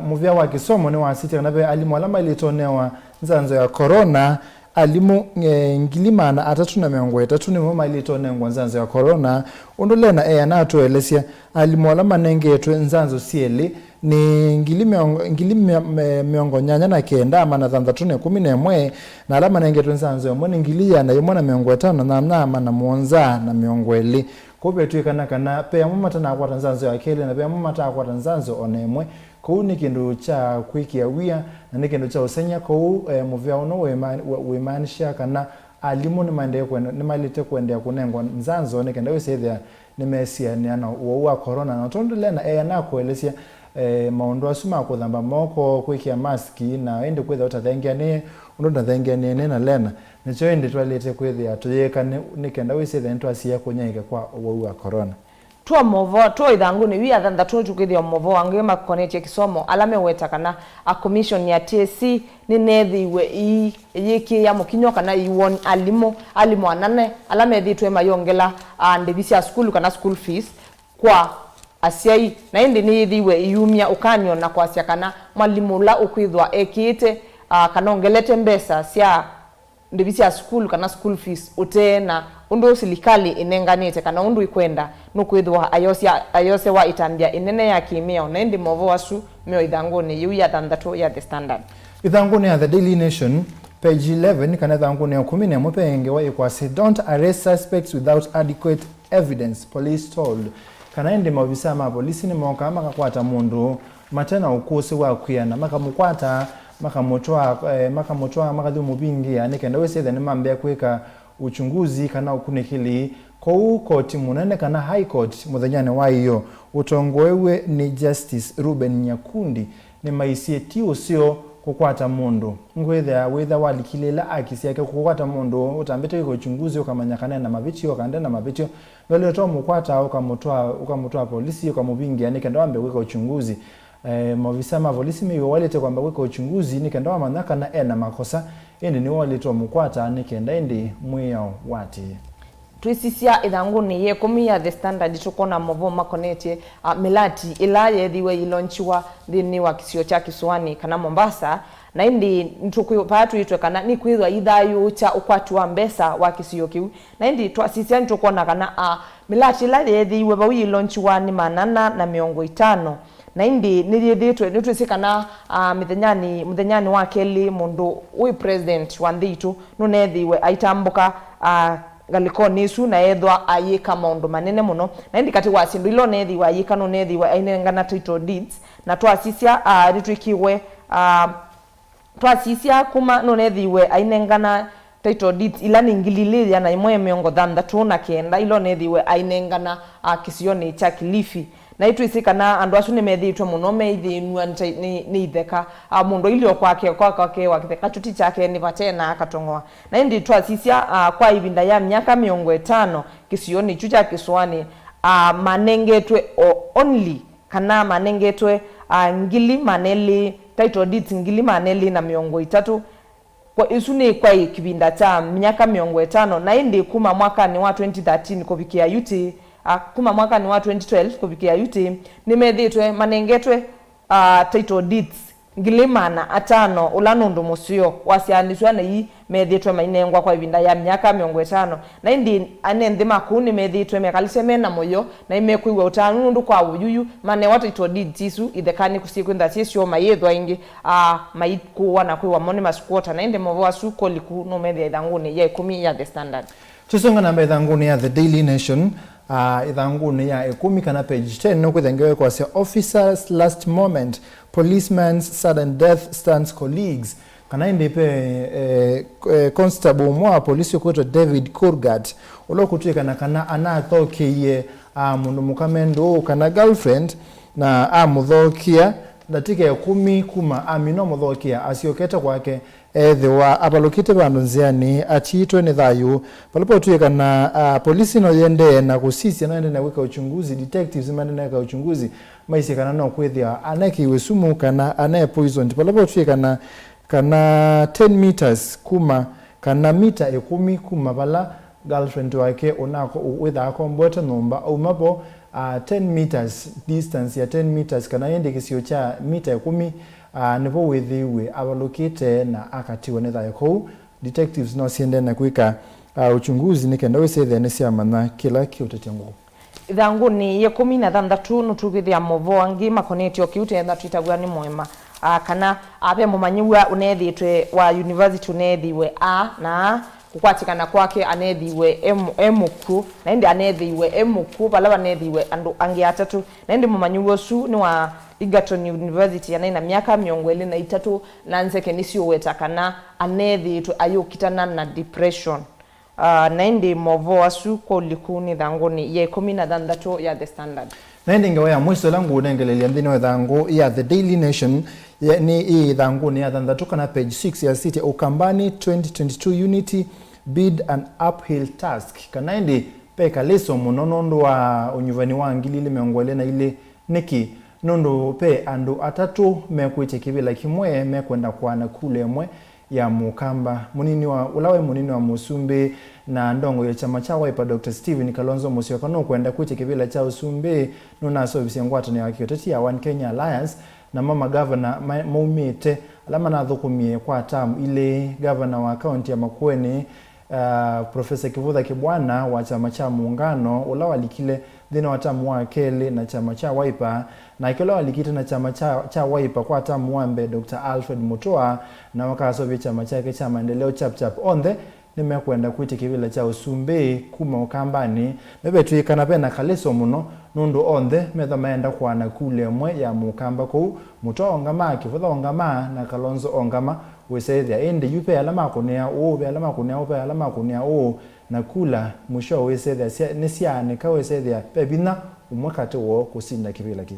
mũvĩa wa kĩsomo nĩwasisye kana ve alimũ ala maĩlĩte ũnewa nzanzo ya corona, alimũ, eh, ngili maana atatũ na mĩongo ĩtatũ nĩmo maĩlĩte ũnengwa nzanzo ya corona. Ũndũ Lena eana atũelesya, alimũ ala manengetwe nzanzo syelĩ nĩ ngili mĩongo, ngili mĩa-, me-, mĩongo nyanya na kenda, maana thanthatũ na ĩkũmi na ĩmwe, na ala manengetwe nzanzo ĩmwe nĩ ngili ĩana yĩmwe na mĩongo ĩtano na nyanya, maana mũonza na mĩongo ĩlĩ. Kwoou vetw'ĩkana kana ve amwe matanakwata nzanzo ya kelĩ na ve amwe mataakwata nzanzo o na ĩmwe. Kwoou nĩ kĩndũ kya kwĩkĩa wia na nĩ kĩndũ kya ũsengy'a. Kwoou, eh, mũvea ũno wĩma-, wĩ-, wĩmaanisha kana alimũ nĩmaendee kwenda, nĩmaĩlĩte kũendeea kũnengwa nzanzo nĩ kenda wĩsĩthĩa nĩmesianĩa na ũwau wa corona. Na tondũ Lena eana kũelesya, eh, maũndũ asu ma kũthamba moko, kwĩkĩa mask, na ĩndĩ kwĩthĩa ũtathengeanĩe ũndũ ũtathengeanĩe nĩ na Lena, nĩkyo ĩndĩ twaĩlĩte kwĩthĩa tũyĩka nĩ, nĩ kenda wĩsĩthĩa nĩtwasiĩĩa kũnyaĩĩka kwa ũwau wa corona. Tuo movoo, tuo ĩthangũnĩ yu ya thanthatũ tũkwĩthĩa movoo angĩ makonetye kĩsomo, ala meweta kana a commission ya T S C nĩneethĩiwe ĩi-, ĩyĩkĩĩa mũkinywa kana ĩiwoni alimũ, alimũ anene ala methĩĩtwe mayongela, a, ndĩvi sya sukulu kana school fees kwa asyai, na ĩndĩ nĩyĩthĩiwe ĩyumya ũkany'o na kwasya kana mwalimũ ũla ũkwĩthwa ekĩĩte, a, kana ongelete mbesa sya ndĩvi sya sukulu kana school fees ũtee na ũndũ silikalĩ ĩnenganĩte kana ũndũ ĩkwenda, nũkwĩthĩwa ayosya, ayosewa ĩtambya ĩnene ya kĩmĩao. Na ĩndĩ movoo asu me o ĩthangũnĩ yĩu ya thanthatũ ya The Standard. Ĩthangũnĩ ya The Daily Nation, page eleven, kana ĩthangũnĩ ya ĩkũmi na ĩmwe, ve ngewa ĩkwasya, "Don't arrest suspects without adequate evidence, police told." Kana ĩndĩ maovisaa ma polisi nĩmokaa makakwata mũndũ mate na ũkũsĩ wa kwĩana, makamũkwata, makamũtwaa, eh, makamũtwaa, makathi ũmũvingĩa nĩ kenda wĩsĩthya nĩmambĩa kwĩka uchunguzi kana ũkunĩkĩli. Kwoou koti mũnene kana High Court mũthenyanĩ wa ĩyoo ũtongoew'e nĩ Justice Reuben Nyakundi nĩmaisye ti ũseo kũkwata mũndũ. Nĩkwĩthĩa wĩtha walikile ĩla akisi yake kũkwata mũndũ ũtambĩte kwĩka uchunguzi ũkamanya kana ena mavĩtyo kana ndena mavĩtyo, ndwaĩlĩte ũmũkwata ũkamũtwaa, ũkamũtwaa polisi ũkamũvingĩa nĩ kenda wambe kwĩka uchunguzi. Eh, maovisa ma volisi meiwe waĩlĩte kwamba kwĩka uchunguzi nĩ kenda wamanya kana ena makosa, ĩndĩ nĩwe waĩlĩte ũmũkwata nĩ kenda ĩndĩ mwĩao waatĩĩe. Twĩsisya ĩthangũnĩ ya ĩkũmi ya The Standard, tũkwona movoo makonetye, a, mĩlati ĩla yeethiwe yĩlonchiwa nthĩnĩ wa kĩsio kya Kĩsũanĩ kana Mombasa, na ĩndĩ nĩtũkwĩ-, vaa twĩtwe kana nĩkwĩthwa ithayũũkya ũkwati wa mbesa wa kĩsio kĩu. Na ĩndĩ twasisya nĩtũkwona kana, a, mĩlati ĩla yeethĩiwe vau yĩlonchiwa nĩ maana ana na mĩongo ĩtano. Na ĩndĩ nĩyĩthĩĩtwe, nĩtwĩsĩ kana, a, mĩthenyanĩ, mũthenyanĩ wa kelĩ mũndũ wĩ president wa nthĩ itũ nũneethĩiwe aitambũka, a, ngalĩkonĩ ĩsu na ethwa ayĩka maũndũ manene mũno. Na ĩndĩ katĩ wa syĩndũ ila ũneethĩiwe ayĩka nũneethĩiwe ainengana title deeds. Na twasisya, a, nĩtwĩkiwe, a, Twasisya kuma nũneethĩiwe ainengana title deeds ila nĩ ngili ilĩ ĩana ĩmwe mĩongo thanthatũ na kenda ila ũneethĩiwe ainengana, a, kĩsionĩ kya Kilifi. Na nĩtwĩsĩ kana andũ asu nĩmethĩĩtwe mũno meithĩnw'a nĩ, nĩ, nĩ itheka. A, mũndũ ailye o kwake, kwa kwake wa kĩtheka kyu ti kyake, nĩ vate na akatong'oa. Na ĩndĩ twasisya, a, kwa ĩvinda ya myaka mĩongo ĩtano kĩsionĩ kyu kya kĩsũanĩ, a, manengetwe o only, kana manengetwe, a, ngili maana elĩ, title deeds ngili maana elĩ na mĩongo ĩtatũ. Kwa, ĩsu nĩ kwa kĩvinda kya myaka mĩongo ĩtano, na ĩndĩ kuma mwakanĩ wa twenty thirteen kũvikĩa yu tĩ, a, kuma mwakanĩ wa twenty twelve kũvikĩa yu tĩ, nĩmethĩĩtwe manengetwe, a, title deeds ngili maana atano, ũla nũndũ mũseo wasyaanĩsw'a na ii methĩĩtwe mainengwa kwa ĩvinda ya myaka mĩongo ĩtano. Na ĩndĩ ene nthĩ ma kũu nĩmethĩĩtwe mekalĩsye me na mũyo, na nĩmekwĩw'a ũtanu nũndũ kwa ũyuyu manewa title deeds isu ithekanĩ syĩkwĩthwa syĩ syoo mayĩthwa ĩngĩ, a, maikũwa na kwĩw'a mo nĩ ma squatter. Na ĩndĩ movoo asu koliku nũmethĩa ĩthangũnĩ ya ĩkũmi ya The Standard. Tũsonga namba ĩthangũnĩ ya The Daily Nation, a, ĩthangũnĩ ya ĩkũmi kana page ten, nũkwĩthĩa ngewa ĩkwasya, "Officer's last moment, policeman's sudden death stuns colleagues." Kana ĩndĩ ve, eh, eh, constable ũmwe wa polisi ũkwĩtwa David Kurgat, ũla ũkũtw'ĩkana kana anathokĩie, a, mũndũ mũka me ndũũ kana girlfriend, na amũthokĩa ndatĩka ĩkũmi kuma amina ũmũthokea, asyokete kwake, ethĩwa avalũkĩte vandũ nzĩanĩ atiitwe nĩ thayũ. Vala vaũtw'ĩkana, a, polisi no yĩendee na kũsisya, no yĩendee na kwĩka uchunguzi, detectives maendee na kwĩka uchunguzi, maisye kana no kwĩthĩa anekĩiwe sumu kana ane poisoned. Vala vaũtw'ĩkana kana ten meters kuma, kana mita ĩkũmi kuma vala girlfriend wake ũnako-, wĩthaa akomboete nyũmba, auma vo, ah, ten meters, distance ya ten meters, kana ĩndĩ kĩsio kya mita ĩkũmi, ah, nĩvo wĩthĩiwe avalũkĩte na akatiwa nĩ thayũ kũu. Detectives no siendee na kwĩka, ah, uchunguzi nĩ kenda wĩsethĩa nĩsyamanya kĩla kĩũtetya ngũkũ. Ĩthangũnĩ ya ĩkũmi na thanthatũ nũtũkwĩthĩa movoo angĩ makonetye o kĩu twĩenda twĩtavw'a nĩ mũema, a, kana, a, ve mũmanyĩw'a ũneethĩĩtwe wa university ũneethĩiwe a na a kũkwatĩkana kwake aneethĩiwe e mũ-, e mũkw'ũ, na ĩndĩ aneethĩiwe e mũkw'ũ vala vaneethĩiwe andũ angĩ atatũ. Na ĩndĩ mũmanyĩw'a ũsu nĩ wa Egerton University, anaĩ na myaka mĩongo ĩlĩ na itatũ, na nzeke nĩsiũweta kana aneethĩĩtwe ayũkitana na depression. Ah, na ĩndĩ movoo asu kwa ũliku nĩ ĩthangũnĩ ya ĩkũmi na thanthatũ ya The Standard. Na ĩndĩ ngewa ya mwĩso ĩla ngũũnengeleelya nthĩnĩ wa ĩthangũ ya The Daily Nation, ya, nĩ ĩ ĩthangũnĩ ya thanthatũ kana page six, yasĩtye, "Ukambani twenty twenty-two Unity bid an uphill task." Kana ĩndĩ ve kalĩso mũno nũndũ wa ũnyuvani wa ngili ilĩ mĩongo ĩlĩ na ilĩ. Nĩkĩ? Nũndũ ve andũ atatũ mekwĩtya kĩvĩla kĩmwe mekwenda kũaana kula ĩmwe ya Mũkamba. Mũnini wa, ũla waĩ mũnini wa mũsumbĩ na ndongoi ya kyama kya Wiper, Doctor Stephen Kalonzo Musyoka, nũkwenda kwĩtya kĩvĩla kya ũsumbĩ. Nũnaseũvisye ngwatanĩo ya kĩũteti ya One Kenya Alliance, namo magavana ma-, maumĩte, ala manathũkũmie kwa tamu ilĩ, gavana wa kaunti ya Makueni, ah, Professor Kivutha Kibwana wa kyama kya Muungano, ũla walikile nthĩnĩ wa tamu wa kelĩ na kyama kya Wiper, nake ũla walikĩte na kyama kya, kya Wiper kwa tamu wa mbee, Doctor Alfred Mutua, na wakaseũvya kyama kyake kya Maendeleo Chap Chap. Onthe nĩmekwenda kwĩtya kĩvĩla kya ũsumbĩ kuma Ũkambanĩ. Nĩvetw'ĩkana ve na kalĩso mũno, nũndũ onthe methwa mayenda kũaana kula ĩmwe ya Mũkamba kũu. Mutua ongama, Kivutha ongama, na Kalonzo ongama, wĩsethĩa. Ĩndĩ yu ve ala makũnĩa ũũ, ve ala makũnĩa ũũ, ve ala makũnĩa ũũ, na kula mũsyo wĩsethĩa sya-, nĩsyaanĩka, wĩsethĩa ve vinya ũmwe katĩ woo kũsinda kĩvĩla kĩu.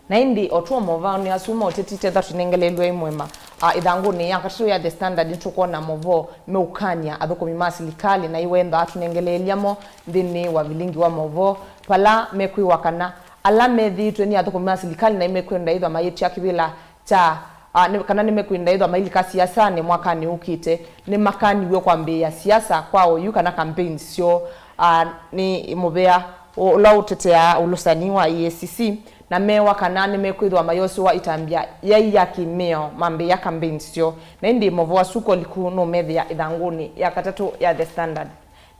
Na ĩndĩ o tũo movanĩ asu ma ũteti tetha tũnengeleelw'e ĩ mũema, a, ĩthangũnĩ ya katatũ ya The Standard nĩtũkwona movoo meũkany'a athũkũmi ma silikalĩ, na iwenda tũnengeleelya mo nthĩnĩ wa vilingi wa movoo, vala mekwĩwa kana ala methĩĩtwe nĩ athũkũmi ma silikalĩ na nĩmekwenda ĩthwa mayĩtya kĩvĩla kya, a, nĩ, kana nĩmekwenda ĩthwa mailika siasanĩ mwakanĩ ũkĩte, nĩmakaniw'e kwambĩĩa siasa kwa oyu kana campaign syoo, a, nĩ mũvea ũ-, ũla ũteteaa ũlũsani wa E A C C, na mewa kana nĩmekwĩthĩwa mayosũwa ĩtambya yai ya kĩmĩao mambĩĩa campaign syoo. Na ĩndĩ movoo asu koliku nũmethĩa ĩthangũnĩ ya katatũ ya The Standard.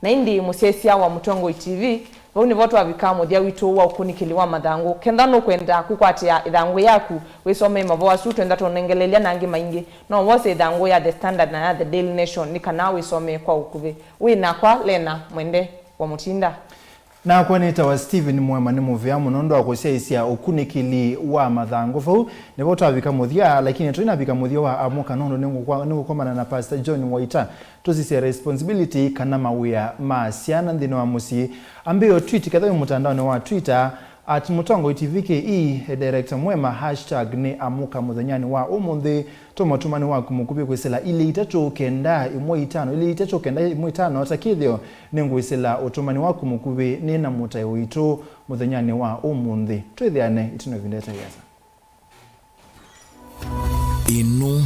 Na ĩndĩ mũsyaĩĩsya wa Mũtongoi T V, vau nĩvo twavika mũthya witũ wa ũkunĩkĩli wa mathangũ. Kenda nũkwenda kwĩkwatĩa ĩthangũ yaku wĩsomee mavoo asu, twenda tũnengeleelya na angĩ maingĩ, no wose ĩthangũ ya The Standard na ya The Daily Nation nĩ kana wĩsomee kwa ũkuvĩ. Wĩ nakwa Lena Mwende wa Mũtinda. Nakwa nĩtawa Stephen Mwema. Nĩ mũvea mũno nũndũ wa kũsyaĩĩsya ũkunĩkĩli wa mathangũ. Vau nĩvo twavika mũthya, lakini tũinavika mũthya wa amũka nũndũ nĩngũkwa-, nĩngũkomana na Pastor John Waita. Tũsisye responsibility kana mawĩa ma syana nthĩnĩ wa mũsyĩ. Ambĩĩa ũtwiti kethwa wĩ mũtandaonĩ wa Twitter, At Mũtongoi T V K E, e director mwema, hashtag nĩ amũka mũthenyanĩ wa ũmũnthĩ. Tũma ũtũmani waku mũkuvĩ kwĩsĩla ilĩ itatũ kenda ĩmwe itano, ilĩ itatũ kenda ĩmwe itano. Ta kĩthĩo, nĩngwĩsĩla ũtũmani waku mũkuvĩ nĩ na mũtaĩ witũ mũthenyanĩ wa ũmũnthĩ. Twĩthĩane ĩtina ĩvinda ĩtaĩ asa. Ĩno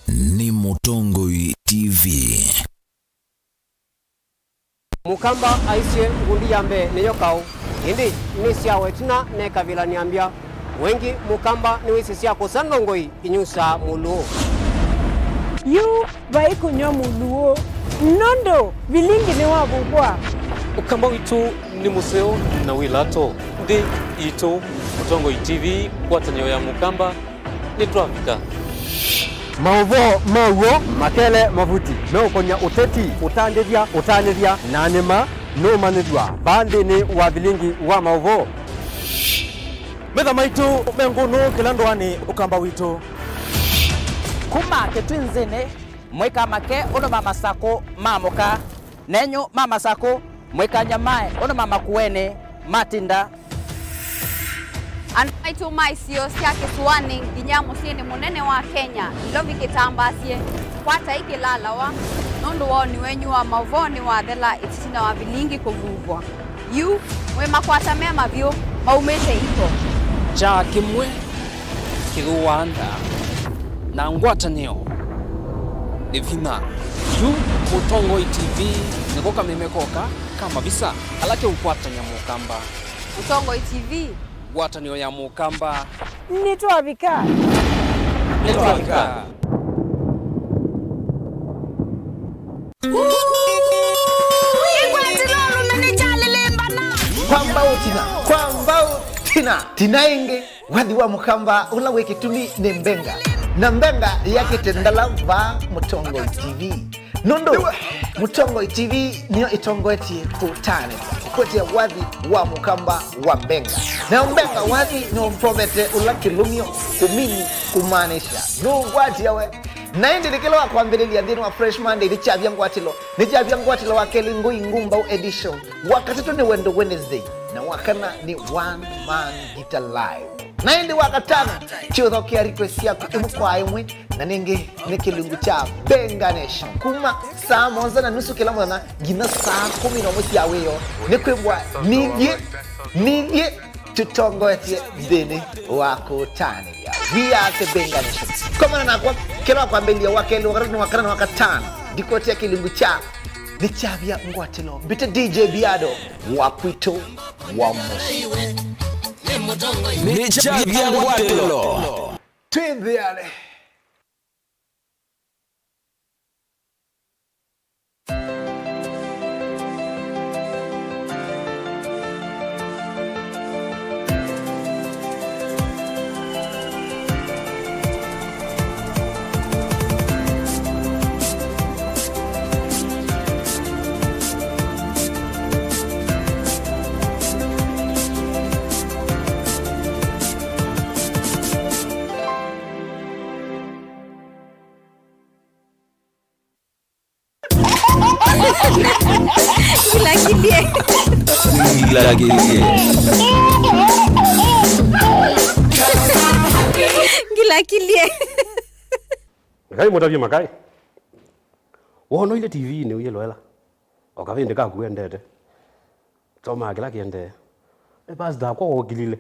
nĩ Mũtongoi T V. Mũkamba aisye ngundi ya mbee nĩyo kaũ, ĩndĩ nĩsyawa ĩtina nekavĩla nĩambya. Wengĩ Mũkamba nĩwĩsĩ sya kũsa ndongoi inyusaa mũlũũ. Yu vai kũnyw'a mũlũũ, nũndũ vilingi nĩwavukwa. Ũkamba witũ nĩ mũseo na wĩ lato. Nthĩ itũ, Mũtongoi T V, ngwatanĩo ya Mũkamba, nĩtwavika. Maũvoo ma w'o makele mavuti meũkony'a ũteti, ũtandĩthya, ũtanĩthya, na nĩma nũmanyĩthw'a vaa nthĩnĩ wa vilingi wa maũvoo. Metha maitũ me ngũnũ kĩla ndũanĩ Ũkamba witũ. Kuma Kĩtwinzĩnĩ, mũikamake ũndũ ma masakũ ma mũka. Nenyu ma masakũ, mũikanyamae ũndũ ma makuenĩ matinda. Andũ maitũ ma isio sya kĩsũanĩ nginya mũsyĩnĩ mũnene wa Kenya, Nairobi kĩtambaasye, kwatai kĩlalawa, nũndũ woni wenyu wa maũvoo nĩwathela ĩtina wa vilingi kũvuvwa. Yu, mwĩ makwata me mavyũ maumĩte iko. Kyaa kĩmwe kĩthũaa ndaa, na ngwatanĩo nĩ vinya. Yu Mũtongoi T V nĩko kameme koka ka mavisa ala keũkwatany'a Mũkamba. Mũtongoi T V. Ngwatanĩo ya Mũkamba. Nĩtwavika. Nĩtwavika. Kwa mbau tina, kwa mbau tina, tina ĩngĩ. Wathi wa Mũkamba ũla wĩ kĩtumi nĩ Mbenga, na Mbenga yakĩte ndala vaa Mũtongoi T V. Nũndũ Mũtongoi T V nĩyo ĩtongoetye kũtanĩthya kũkwetya wathi wa Mũkamba wa Mbenga. Nayo Mbenga wathi nĩũmprovete ũla kĩlũmyo, kũmini, kumaanisha. Nũngwatia we. Na ĩndĩ nĩ kĩla wa kwambĩlĩlya nthĩnĩ wa Fresh Monday nĩkyavya ngwatĩlo. Nĩkyavya ngwatĩlo wa kelĩ Ngũi Ngumbau edition. Wa katatũ nĩ Wendo Wednesday. Na wa kana nĩ One Man Guitar Live. Na ĩndĩ wa katano, kĩũthokea request syaku ĩmwe kwa ĩmwe, na nĩngĩ nĩ kĩlungu kya Benga Nation. Kuma saa mũonza na nusu kĩla mũthenya nginya saa kũmi na ũmwe sya wĩoo, nĩ kwĩmbwa nithyĩ, nithyĩ tũtongoetye nthĩnĩ wa kũtanĩthya. We are the Benga Nation. Komana nakwa, kĩla wa kwambĩlĩlya wa kelĩ, wa katatũ, wa kana na wa katano, ndikwetea kĩlungu kya nĩkyavya ngwatĩlo. Mbĩte D J Biado wa kwitũ wa mũsyĩ. Nĩkyavya ngwatĩlo. Twĩnthĩane. Ngilakilie. Ngilakilie. Ngilakilie. Ngai mũtavye makai. Wonoile T V-inĩ ũyĩloela. O kavĩndĩ kaku wendete. Somaa kĩla kĩendee. Nĩ pastor akwa wokilile.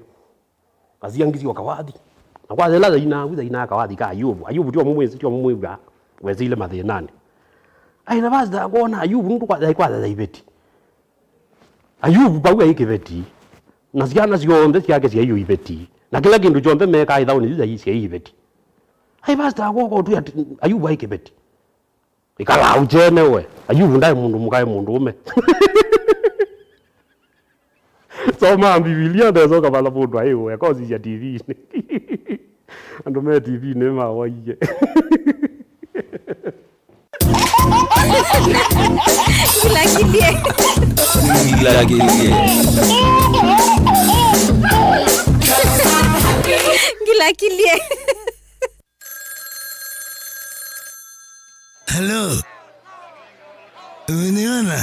Asiangisye o kawathi. Na kwasya ĩla yainaa, yainaa kawathi ka Ayubu. Ayubu tio mũmwĩsĩ, tio mũmwĩw'aa. Wesĩile mathĩnanĩ. Aĩ na pastor akwa ona Ayubu nũndũ kwa, yaĩ kwasya yaĩ iveti. Ayubu vau aĩ kĩveti. Na syana syonthe syake syaĩ o iveti. Na kĩla kĩndũ kyonthe mekaa ĩthaũnĩ yu syaĩ, syaĩ iveti. Aĩ pastor akwa ũkotwĩa atĩ Ayubu aĩ kĩveti. Ĩkalaa ũkyene we. Ayubu ndaĩ mũndũ mũka, aĩ mũndũũme. Somaa Mbivilia, ndesoka vala mũndũ aĩ ũe, akosisya T V-inĩ. Andũ me T V-inĩ mawaie. Ngilakilie. Ngilakilie. Ngilakilie. Halo. Umeniona?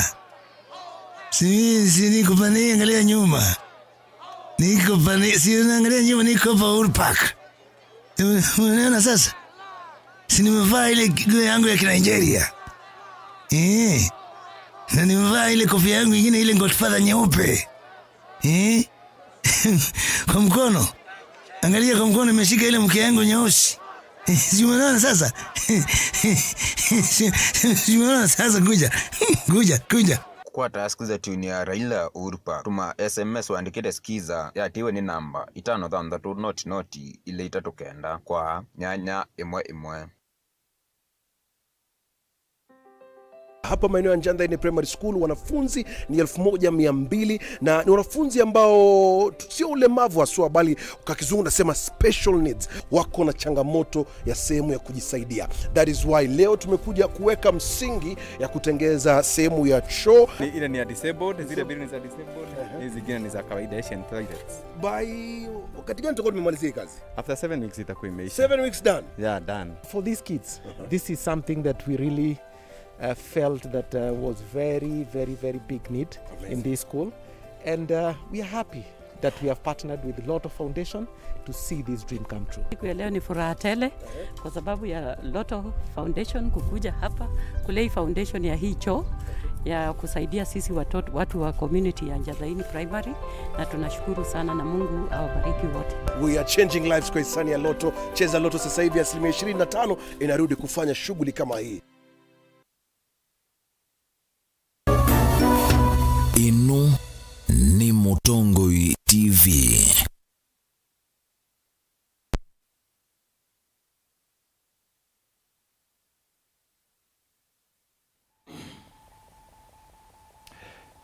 Si, si niko pale, angalia nyuma. Niko pa, ni, si unaangalia nyuma, niko pa Uhuru Park. Ume-, umeona sasa? Si nimevaa ile nguo yangu ya Kinigeria? Eh. Na nimevaa ile kofia yangu ingine, ile Godfather nyeupe. Eh. Kwa mkono. Angalia, kwa mkono nimeshika ile mke yangu nyeusi. Si umeona sasa? Si, si umeona sasa? Kuja. Kuja, kuja. Kũkwata skiza tune ya Raila Uhuru Park, tũma S M S ũandĩkĩte skiza yatiwe nĩ namba itano thanthatũ noti noti ilĩ itatũ kenda kwa nyanya ĩmwe ĩmwe. Hapa maeneo ya Njathaini Primary School, wanafunzi ni elfu moja mia mbili, na ni wanafunzi ambao tu-, sio ulemavu haswa, bali kwa kizungu nasema special needs, wako na changamoto ya sehemu ya kujisaidia. That is why leo tumekuja kuweka msingi ya kutengeza sehemu ya choo. Ni, ile ni ya disabled, zile mbili ni za disabled, hizi zingine ni za kawaida, Asian toilets. By wakati gani tutakuwa tumemalizia hii kazi? After seven weeks itakuwa imeisha. Seven weeks done? Yeah, done. For these kids, this is something that we really, uh, felt that, uh, was very, very, very big need in this school. And, uh, we are happy that we have partnered with Lotto Foundation to see this dream come true. Siku ya leo ni furaha tele kwa sababu ya Lotto Foundation kukuja hapa kulei foundation ya hii choo ya kusaidia sisi watoto, watu wa community ya Njathaini Primary, na tunashukuru sana na Mungu awabariki wote. We are changing lives kwa hisani ya Lotto. Cheza Lotto sasa hivi, asilimia ishirini na tano inarudi kufanya shughuli kama hii. Ĩno nĩ Mũtongoi T V.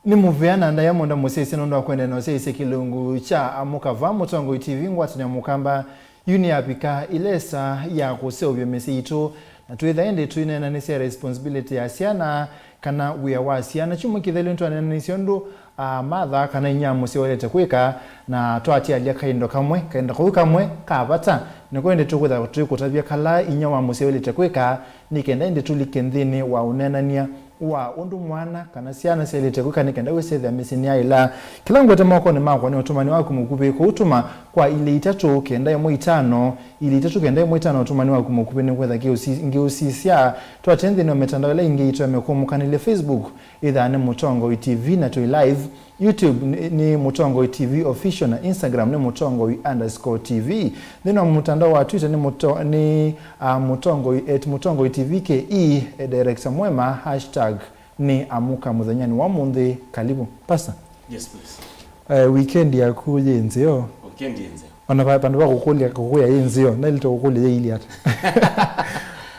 Nĩ mũvea na ndaĩa mũno mũsyaĩĩsya nũndũ wa kũendeea na ũsyaĩĩsya kĩlungu kya Amũka vaa Mũtongoi T V, ngwatanĩo ya Mũkamba. Yu nĩ yavika ĩla ĩsaa ya kũseũvya mĩsyĩ yitũ, na twĩtha ĩndĩ tũineenanĩsya responsibility ya syana, kana wĩa wa syana. Kyumwa kĩthelu nĩtwaneenanĩsye ũndũ, aa, mathaa kana inyia mũsyĩ waĩlĩte kwĩka, na twatialya kaindo kamwe, kaindo kau kamwe ka vata, nĩko ĩndĩ tũkwĩtha tũikũtavya kala inyia wa mũsyĩ waĩlĩte kwĩka, nĩ kenda ĩndĩ tũlike nthĩnĩ wa ũneenany'a wa ũndũ mwana kana syana syaĩlĩte kwĩka nĩ kenda wĩsethĩa mĩsyĩ nĩyaĩla. Kĩla ngwete mokonĩ makwa nĩ ũtũmani waku mũkuvĩ kũu tũma kwa ilĩ itatũ kenda ĩmwe itano, ilĩ itatũ kenda ĩmwe itano. Ũtũmani waku mũkuvĩ nĩ kwetha kĩũsi-, ngĩũsisya twate nthĩnĩ wa mĩtandao ĩla ĩngĩ itũ ya mĩkũmũkanĩlye, Facebook ĩthaa nĩ Mũtongoi T V na twĩ live, YouTube nĩ, nĩ Mũtongoi T V Official, na Instagram nĩ Mũtongoi underscore T V. Nthĩnĩ wa mũtandao wa Twitter nĩ Mũto-, nĩ, ah, Mũtongoi, at Mũtongoi T V K E, eh, Director Mwema, hashtag nĩ Amũka mũthenyanĩ wa ũmũnthĩ. Karibu. Pastor. Yes, please. Eh, weekend yaku yĩ nzeo? Weekend yĩ nzeo. Ona va-, vandũ va kũkũlya, kũkũya yĩ nzeo, naĩlĩte kũkũlya yĩ ili ata?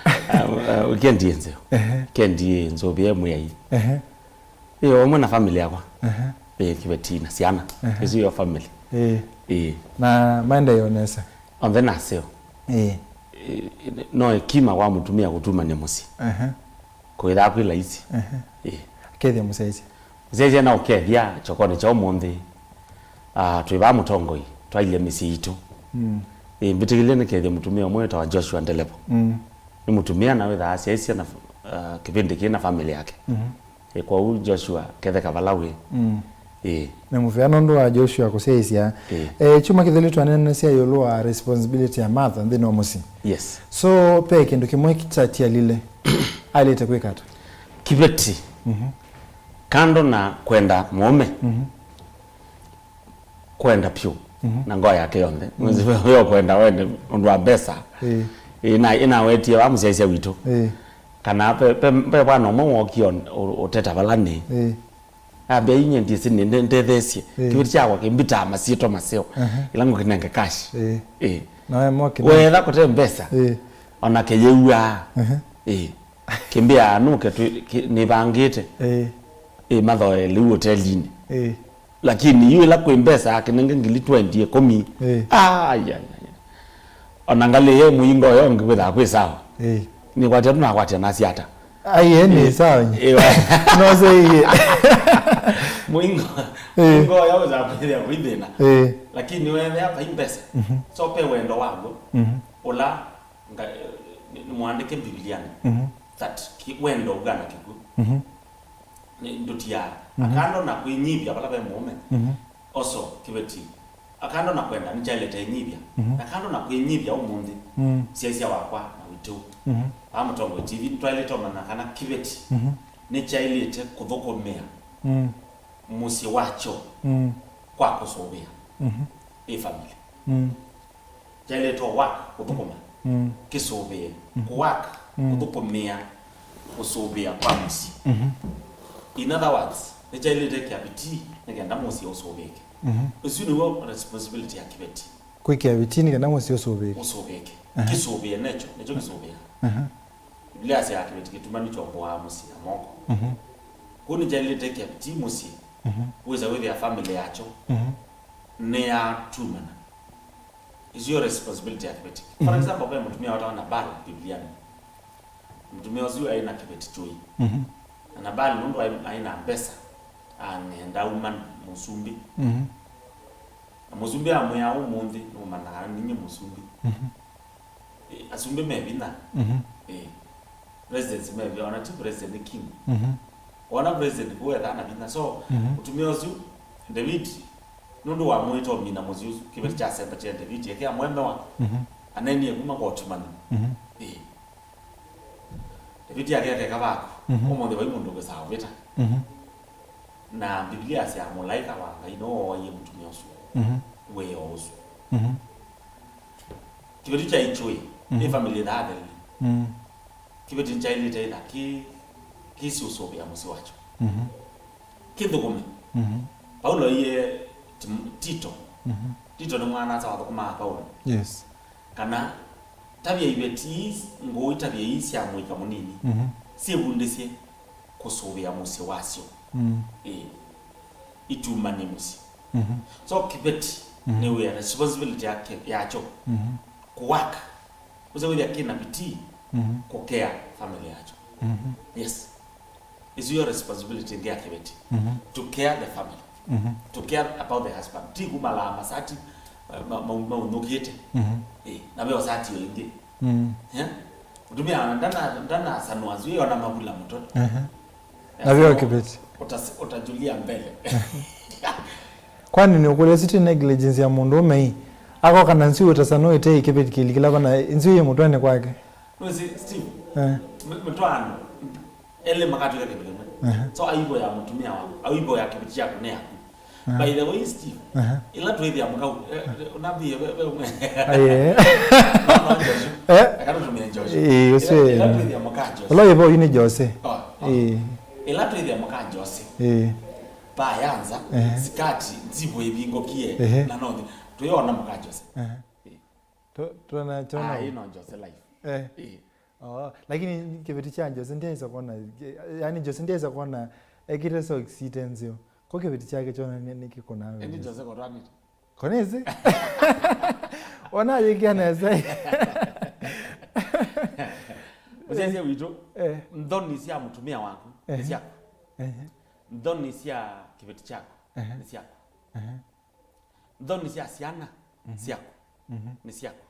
Ah, ah, weekend yĩ nzeo. Ehe. Weekend yĩ nzeo, pia mwĩai. Ehe. Ĩĩ, o ũmwe na family yakwa. Ehe. Ĩĩ, kĩveti na syana. Ehe. Ĩsu yo family. Ĩĩ. Ĩĩ. Na maendeeo nesa? Onthe naseo. Ĩĩ. Ĩĩ, no hekima kwa mũtumĩa kũtumany'a mũsyĩ. Ehe. Kwĩthaa kwĩ laisi. Ehe. Ĩĩ. Akethĩa mũsyaĩĩsya. Mũsyaĩĩsya na ũkethya kyokonĩ kya ũmũnthĩ. Ah, twĩ vaa Mũtongoi, twailye mĩsyĩ yitũ. Mm. Ĩĩ, mbĩtĩkĩlye nĩkethye mũtumĩa ũmwe wĩtawa Joshua Ndelevo. Mm. Nĩ mũtumĩa na wĩthaa asyaĩĩsya na, ah, kĩvĩndĩ kĩĩ na family yake. Mhm. Ĩ, kwoou Joshua ketheka vala wĩ. Mm. Ĩ. Nĩ mũvea nũndũ wa Joshua kũsyaĩĩsya. Ĩ. Eh, kyumwa kĩthelu twaneenanĩsya ĩũlũ wa responsibility ya mother nthĩnĩ wa mũsyĩ. Yes. So, ve kĩndũ kĩmwe kĩtatialile. Aĩlĩte kwĩka ata? Kĩveti. Mhm. Kando na kwenda mũũme. Mhm. Kwenda vyũ, mhm, na ngoo yake yonthe. Mhm. Yo kwenda wende ũndũ wa mbesa. Ĩĩ. Ĩĩ, na, ĩnawetie wa mũsyaĩĩsya witũ. Ĩĩ. Kana ve, ve, ve vwana ũmwe wookie ũ-, ũ-, ũteta vala nĩ. Ĩĩ. Ambĩa, "Inye ndiĩsĩ nĩ, nde-, ndetheesye. Ĩĩ. Kĩveti kyakwa kĩmbitaa masyĩtwa maseo. Aha. Ĩla ngũkĩnenge cash." Ĩĩ. Ĩĩ. Na we moke. Weetha kũte mbesa. Ĩĩ. Onake yĩw'aa. Aha. Ĩĩ. Kĩmbĩa nũke twĩ-, kĩ-, nĩvangĩte. Ĩĩ. Ĩĩ, mathoe lĩu ũtelinĩ. Ĩĩ. Lakini yu ĩla kwĩ mbesa akĩnenge ngili twenty, ĩkũmi. Ĩĩ. Ai, ai, ai. Ona ngalĩ ye mũingo yo ngĩkwĩthaa kwĩ sawa. Ĩĩ. Nĩkwatya tũnakwatya nasi ata. Ai, ĩĩ, nĩ sawa nye. Ĩĩ, wa- No, sĩ iye. Mũingo, ĩĩ, mũingo yo ũzakwĩthĩa kwĩ thĩna. Ĩĩ. Lakini wethĩa vai mbesa. Mhm. So pe wendo waw'o. Mhm. Ũla nga-, nĩ, nĩ mũandĩke Mbivilianĩ, mhm, that ki-, wendo ũkana kĩkw'ũ. Mhm. Nĩ ndũtiaa. Mhm. Akando na kwĩnyivya vala ve mũũme, mhm, oso kĩveti Kando na kwenda, nĩkyaĩlĩte ĩnyivya. Mhm. Na kando na kwĩnyivya ũmũnthĩ, Mm. syaisya wakwa na witũ. Mhm. Vaa Mũtongoi T V, nĩtwaĩlĩte ũmanya kana kĩveti Mhm. nĩkyaĩlĩte kũthũkũmĩa Mm. mũsyĩ wakyo Mm. kwa kũsũvĩa Mhm. ĩ family. Mm. Kyaĩlĩte o work kũthũkũma, Mm. kĩsũvĩe, Mm. kũwork, Mm. kũthũkũmĩa kũsũvĩa kwa mũsyĩ. Mhm. In other words, nĩkyaĩlĩte kĩavitii nĩkenda mũsyĩ ũsũvĩke. Mhm. Ũsu nĩw'o responsibility ya kĩveti. Kwĩkĩa vitii nĩkenda mũsyĩ ũsũvĩke. Ũsũvĩke. Aha. Kĩsũvĩe nekyo, nĩkyo kĩsũvĩaa. Aha. Biblia yasyaa kĩveti kĩtumanu kyomboaa mũsyĩ na moko. Mhm. Kwoou nĩkyaĩlĩte kĩavitii mũsyĩ, Mhm. wĩsa wĩthĩa family yakyo Mhm. nĩyatumana. Is your responsibility ya kĩveti. For Mhm. example, ve mũtumĩa wetawa Nabali Bibliani. Mũtumĩa ũsu aĩ na kĩveti kyũi. Mhm. Na Nabali nũndũ aĩ, aĩ na mbesa, ang'enda auma mũsumbĩ. Mhm. Na mũsumbĩ amwĩa, "Ũmũnthĩ nũmanaa ninyie mũsumbĩ." Mhm. Eh, asumbĩ me vinya. Mhm. Eh, presidents me vinya, ona ti president, ni king. Mhm. Ona president kũu ethaa na vinya. So, Mhm. mũtumĩa ũsu, David, nũndũ wamwĩta ũmina mũsyĩ ũsu, kĩveti kya senta kya David, ekĩa mwemewa, Mhm. anenie kuma kwa ũtumani. Mhm. Eh. David akekeka vaku, Mhm. ũmũnthĩ vai mũndũ ũkĩsaa ũvĩta. Mhm. Na Biblia yasyaa mũlaĩka wa Ngai nĩwe wooie mũtumĩa ũsu Mhm. wĩa ũsu. Mhm. Kĩveti kyaĩ kyũĩ, Mhm. ĩ family ĩthaa atheli. Mm. Kĩveti nĩkyaĩlĩte ĩtha kĩ, kĩsiũsũvĩa mũsyĩ wakyo. Mhm. Kĩthũkũme. Mhm. Paulo aiye Tim-, Tito. Mhm. Tito nĩ mwana-a-asa wathũkũmaa Paulo. Yes. Kana tavya iveti ii, ngũũ itavya ii sya mũika mũnini, Mhm. syĩvundĩsye kũsũvĩa mũsyĩ wasyo. Mm. Ĩĩ. Itumane mũsyĩ. Mhm. So kĩveti Mhm. nĩ wĩa, responsibility yake, yakyo. Mhm. Kũwork. Ũse wĩthĩa kĩna vitii Mhm. kũkea family yakyo. Mhm. Yes. It's your responsibility ngia kĩveti Mhm. to care the family, Mhm. to care about the husband. Ti kumalaa masati, eh, ma-, ma-, maunũkĩte. Mhm. Eh, na veo sati o ĩngĩ. Mm. Eh? Mũtumĩa ndana-, ndanasanũa zui ona mavula mũtwe. Aha. Na veo kĩveti. Utas-, utajulia mbele. Kwani nĩ ũkũlya siti negligence ya mũndũ ũme ii? Akoka na nzui ũtasano ĩte ĩkĩveti kĩlikĩla vana nzui yĩ mũtwenĩ kwake. Nũsĩ, Steve, Eh. mĩ-, mĩtwaano, elĩ makatw'ĩka kĩndũ kĩmwe. Aha. So, aivo ya mũtumĩa waku, aivo ya kĩveti kyaku nĩ yaku. Aha. By the way, Steve, Aha. ĩla twĩthĩa mũkau, eh, eh, ũnambie, we, we, we. Aye. No, no, Joshua. Eh? Eka tũtũmĩe Joshua. Ĩĩ, ũsu Ĩla, ĩla ĩ. twĩthĩa mũka Joshua. Ũla wĩvo yu nĩ Jose. Oh, oh. Ĩĩ. Ĩla twĩthĩa mũka Jose. Ĩĩ. Paa ya nza, Ehe. Sikati, nzivo ĩvingũkie, Ehe. Na nothi. Twĩona mũka Jose. Ehe. Ĩĩ. Tu-, tuona, tuona. Ah, ino Jose life. Eh. Ĩĩ. Oh, lakini kĩveti kya Jose ndiaisa kuona, yani Jose ndiaisa kuona ekĩte socks ite nzeo. Ko kĩveti kyake kyona nĩ, nĩ kĩkũnaa Ĩndĩ wega. Jose kotwanĩte. Konĩsĩ? Ona yĩkia nesa. Mũsyaĩĩsya witũ, Eh. Nthoni sya mũtumĩa waku nĩ Ehe. Syaku. Ehe. Nthoni sya kĩveti kyaku Ehe. Nĩ syaku. Ehe. Nthoni sya syana Mhm. Syaku Mhm. Nĩ syaku.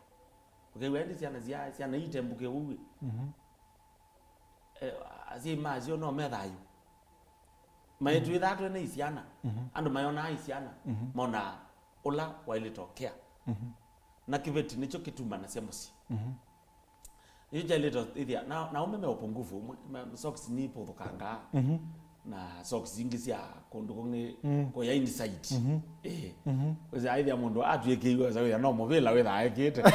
Ũkew'a ĩndĩ syana sya, syana iitembũke ũu ĩ. Mhm. Eh, asyai masyo no me thayũ. Maitwĩthaa twene isyana. Mhm. Andũ mayonaa isyana. Mhm. Monaa ũla waĩlĩte ũkea. Mhm. Na kĩveti nĩkyo kĩtumanasya mũsyĩ. Mhm. Nĩkyo kyaĩlĩte ĩthĩa, na, na ũme me ũpungufu ũmwe, ma-, socks nipũthũkangaa. Mhm. Na socks ingĩ sya kũndũ kũngĩ Mm. kũya inside. Mhm. Ĩĩ. Mhm. Wĩsĩ aĩthĩa mũndũ atw'ĩkĩiwe, wĩsa wĩthĩa no mũvĩla wĩthaa ekĩte.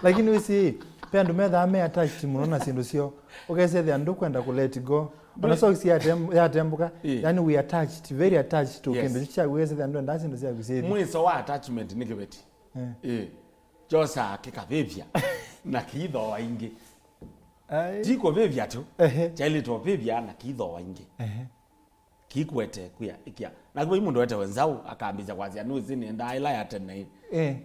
Lakini wĩsĩ, pe andũ methaa me attached mũno na syĩndũ syoo. Ũkesethĩa ndũkwenda kũ let go. Ona Ndwĩ- socks yatem-, yatembũka, Ĩĩ. Yani we attached, very attached to Yes. Kĩndũ kyaku, ũkesethĩa ndwenda syĩndũ syaku syĩthi. Mwiso wa attachment nĩ kĩveti. Eh. Ĩĩ. Kyosaa kĩkavĩvya na kĩithooa ingĩ. Ai. Ti kũvĩvya tu, Ehe. Kyaĩlĩte ũvĩvya na kĩithooa ingĩ. Ehe. Kĩikwete kwĩa ĩkĩa. Naku vai mũndũ wetewe nzaũ, akambĩsya kwasya, "Nũsĩ nĩendaa ĩla ya tene ĩ." Eh.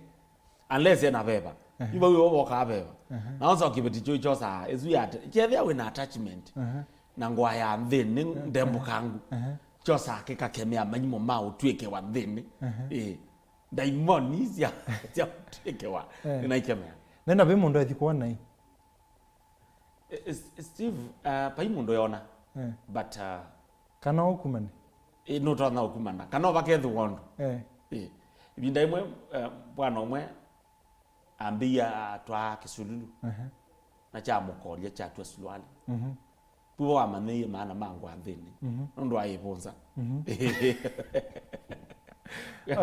Unless ena veva. Ehe. Yu vau ĩvo vokaa veva. Ehe. Na onsa kĩveti kyu kyosaa, ĩsu ya te-, kyethĩa wĩna attachment. Ehe. Na ngũa ya nthĩnĩ Ehe. Ndembũkangu. Ehe. Kyosaa kĩkakemea maimũ ma ũtw'ĩke wa nthĩnĩ. Ehe. Ĩĩ. Ndaimoni sya, sya ũtw'ĩke wa. Eh. Nĩnaikemea. Nena ve mũndũ ethi kwona ĩ? Eh, eh, Steve, uh, pai mũndũ yona. Eh. But, uh, kana ũkumane? Eh, nũtonya ũkumana. Kana ũvakethĩwa ũndũ. Eh. Eh. Ĩvinda ĩmwe, eh, bwana ũmwe ambĩie atwaa kĩsululu, Ehe. na kyamũkolya kyatw'a suluali. Mhm. Pu wamanyĩie maana ma ngũa nthĩnĩ, Mhm. nũndũ aĩvũnza. Mhm.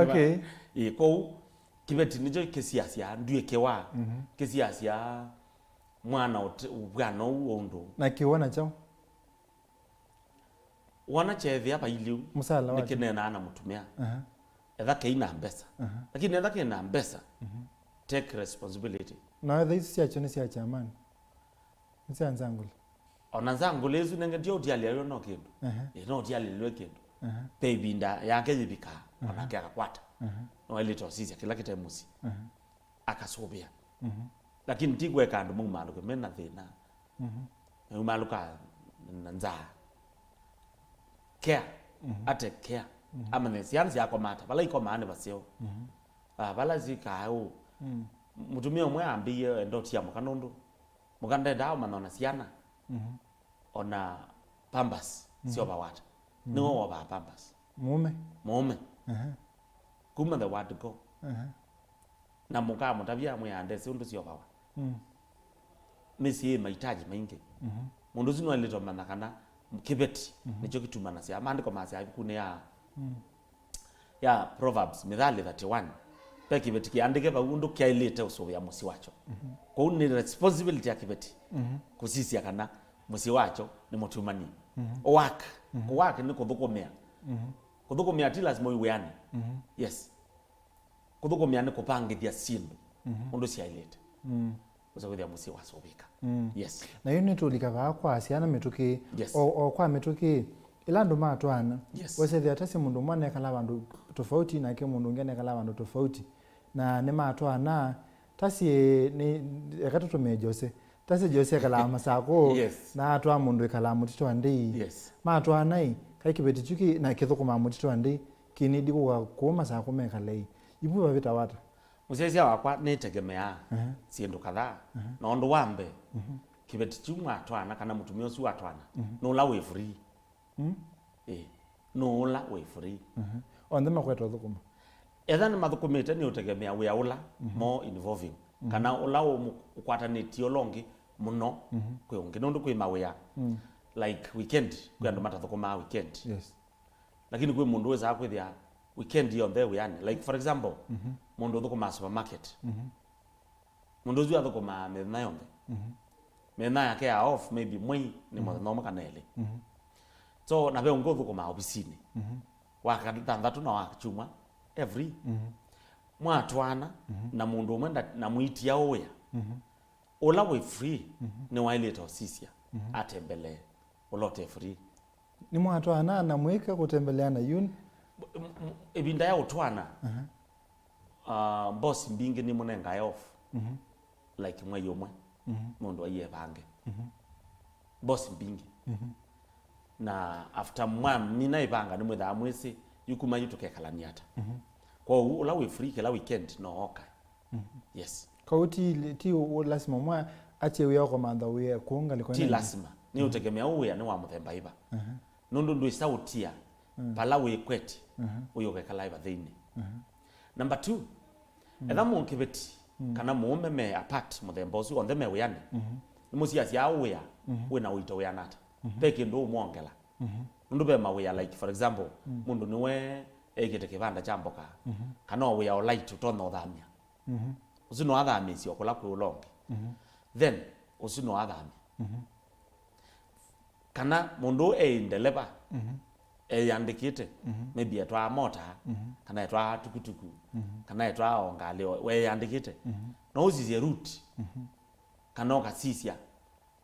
Okay. Ĩ, kwoou kĩveti nĩkyo kĩsiasya ndw'ĩkĩwa, Mhm. kĩsiasya mwana ũte-, bwana ũu ũndũ. Na kĩwona kyaũ? Wona kyeethĩa vailyĩ ũu, Mũsala wakyo. nĩkĩneenaa na mũtumĩa. Aha. Etha kei na mbesa. Aha. Lakini etha kei na mbesa, Mhm. take responsibility. Na etha isu syakyo nĩ sya kyamani. Nĩ sya nzangũle. Ona nzangũle isu nenge ndio ũtialĩlwe no kĩndũ. Aha. Ĩ, no ũtialĩlwe kĩndũ. Aha. Ve ĩvinda yake yĩvikaa, Aha. onake akakwata. Aha. No ailĩte ũsisya kĩla kĩte mũsyĩ. Aha. Akasũvĩa. Mhm. Lakini ti kweka andũ maumalũke me na thĩna. Mhm. Maumalũka na nzaa. Care. Mhm. Ate care. Mhm. Amenye syana syakoma ata. Vala ikomaa nĩ vaseo. Mhm. Ah, vala sikaa ũũ. Mm. Mũtumĩa ũmwe ambĩie enda ũtia mũka nũndũ mũka ndendaa ũmanya ona syana. Mhm. Ona pampers Mhm. syovawata. Mhm. Nĩwe wovaa pampers. Mũũme? Mũũme. Aha. Kuma the word go. Aha. Na mũkamũtavya amwĩa ndesĩ ũndũ syovaw'a. Mm. Mĩsyĩ yĩ mahitaji maingĩ. Mhm. Mũndũ ũsu nĩwaĩlĩte ũmanya kana kĩveti Mhm. nĩkyo kĩtumanasya. Maandĩko masya ĩvukunĩ ya, Mm. ya Proverbs, Mĩthali thirty-one, ve kĩveti kĩandĩke vau ũndũ kyaĩlĩte ũsũvĩa mũsyĩ wakyo. Mhm. Kwoou nĩ responsibility ya kĩveti Mhm. kũsisya kana mũsyĩ wakyo nĩ mũtumanie. Mhm. Work. Mhm. Work nĩ kũthũkũmĩa. Mhm. Kũthũkũmĩa ti lazima wĩ wĩanĩ. Mhm. Yes. Kũthũkũmĩa nĩ kũvangĩthya syĩndũ Mhm. ũndũ syaĩlĩte. Mm. Ũsa kwĩthĩa mũsyĩ wasũvĩka. Mm. Yes. Na yu nĩtũlika vaa kwa syana mĩtũkĩ. Yes. O, o kwa mĩtũkĩ, ĩla andũ matwaana, Yes. wesethĩa tasye mũndũ ũmwe anekala vandũ tofauti, nake mũndũ ũngĩ anekala vandũ tofauti. Na nĩmatwaana, tasye nĩ, eka tũtũmĩe Jose. Tasye Jose ekalaa Masakũ, Yes. na atwaa mũndũ ekalaa mũtitũ wa ndĩi. Yes. Matwaana ĩ, kai kĩveti kyu kĩ, na kĩthũkũmaa mũtitũ wa ndĩi, kĩnĩdi kũka kũũ Masakũ mekalei. Ivu vavĩtawa ata? Mũsyaĩĩsya wakwa nĩtegemeaa Aha. syĩndũ kadhaa. Aha. Na ũndũ wa mbee, Mhm. kĩveti kyu mwatwaana kana mũtumĩa ũsu watwaana, Mhm. nũla wĩ free. Mm. Ĩĩ, nũla wĩ free. Mhm. Onthe makweta ũthũkũma. Etha nĩmathũkũmĩte nĩ ũtegemea wĩa ũla Mhm. mo involving. Mhm. Kana ũla ũmũ-, ũkwatanĩtie ũla ũngĩ mũno Mhm. kwĩ ũngĩ. Nũndũ kwĩ mawĩa, Mm. like weekend, kwĩ andũ Mhm. matathũkũmaa weekend. Yes. Lakini kwĩ mũndũ wĩsaa kwĩthĩa weekend yonthe wĩanĩ. Like, for example, Mhm. mũndũ ũthũkũmaa supermarket. Mhm. Mũndũ ũsu athũkũmaa mĩthenya yonthe. Mhm. Mĩthenya yake ya off, maybe mwei, nĩ Mhm. mũthenya ũmwe kana elĩ. Mhm. So, na ve ũngĩ ũthũkũmaa ovisinĩ. Mhm. Wa kathanthatũ na wa kyumwa, every. Mhm. Mwatwaana Mhm. na mũndũ ũmwe nda-, na mũitia ũwĩa. Mhm. Ũla wĩ free Mhm. nĩwaĩlĩte ũsisya Mhm. atembelee ũla ũte free. Nĩmwatwaana na mwĩka kũtembeleana yu? M-, m-, ĩvinda ya ũtwaana, Aha. uh, boss mbingĩ nĩmũnengae off, Mhm. like mwei ũmwe, Mhm. mũndũ aiye vange. Mhm. Boss mbingĩ. Mhm. Na after mwamina ĩvanga nĩmwĩthaa mwĩsĩ, yu kuma yu tũkekalania ata. Mhm. Kwoou ũla wĩ free kĩla weekend no oka. Mhm. Yes. Kau ti, ti u-, lasima mwa atie wĩa ũkomantha wĩa kũu ngalĩko Ti nene. lasima. Nĩ Mhm. ũtegemea ũ wĩa nĩ wa mũthemba ĩva. Aha. Nũndũ ndwĩsa ũtia Mm. vala wĩkwetye Mhm. ũyũkekala ĩva thĩinĩ. Mhm. Number two, Mm. etha mũkĩveti Mm. kana mũũme me apart mũthemba ũsu onthe me wĩanĩ, Mhm. nĩmũsiasya ũ wĩa Mhm. wĩna ũito wĩana ata? Mhm. Ve kĩndũ ũmwongela. Mhm. Nũndũ ve mawĩa, like, for example, Mm. mũndũ nĩwe ekĩte kĩvanda kya mboka, Mhm. kana o wĩa o light ũtonya ũthamya. Mhm. Ũsu no athamĩsye o kũla kwĩ ũla ũngĩ. Mhm. Then, ũsu no athamye. Mhm. Kana mũndũ ũũ e ndeleva, Mhm. eyandĩkĩte, Mhm. maybe etwaa mota, Mhm. kana etwaa tukutuku, Mhm. kana etwaa o ngalĩ o, weyandĩkĩte. Mhm. No ũsisye route, Mhm. kana ũkasisya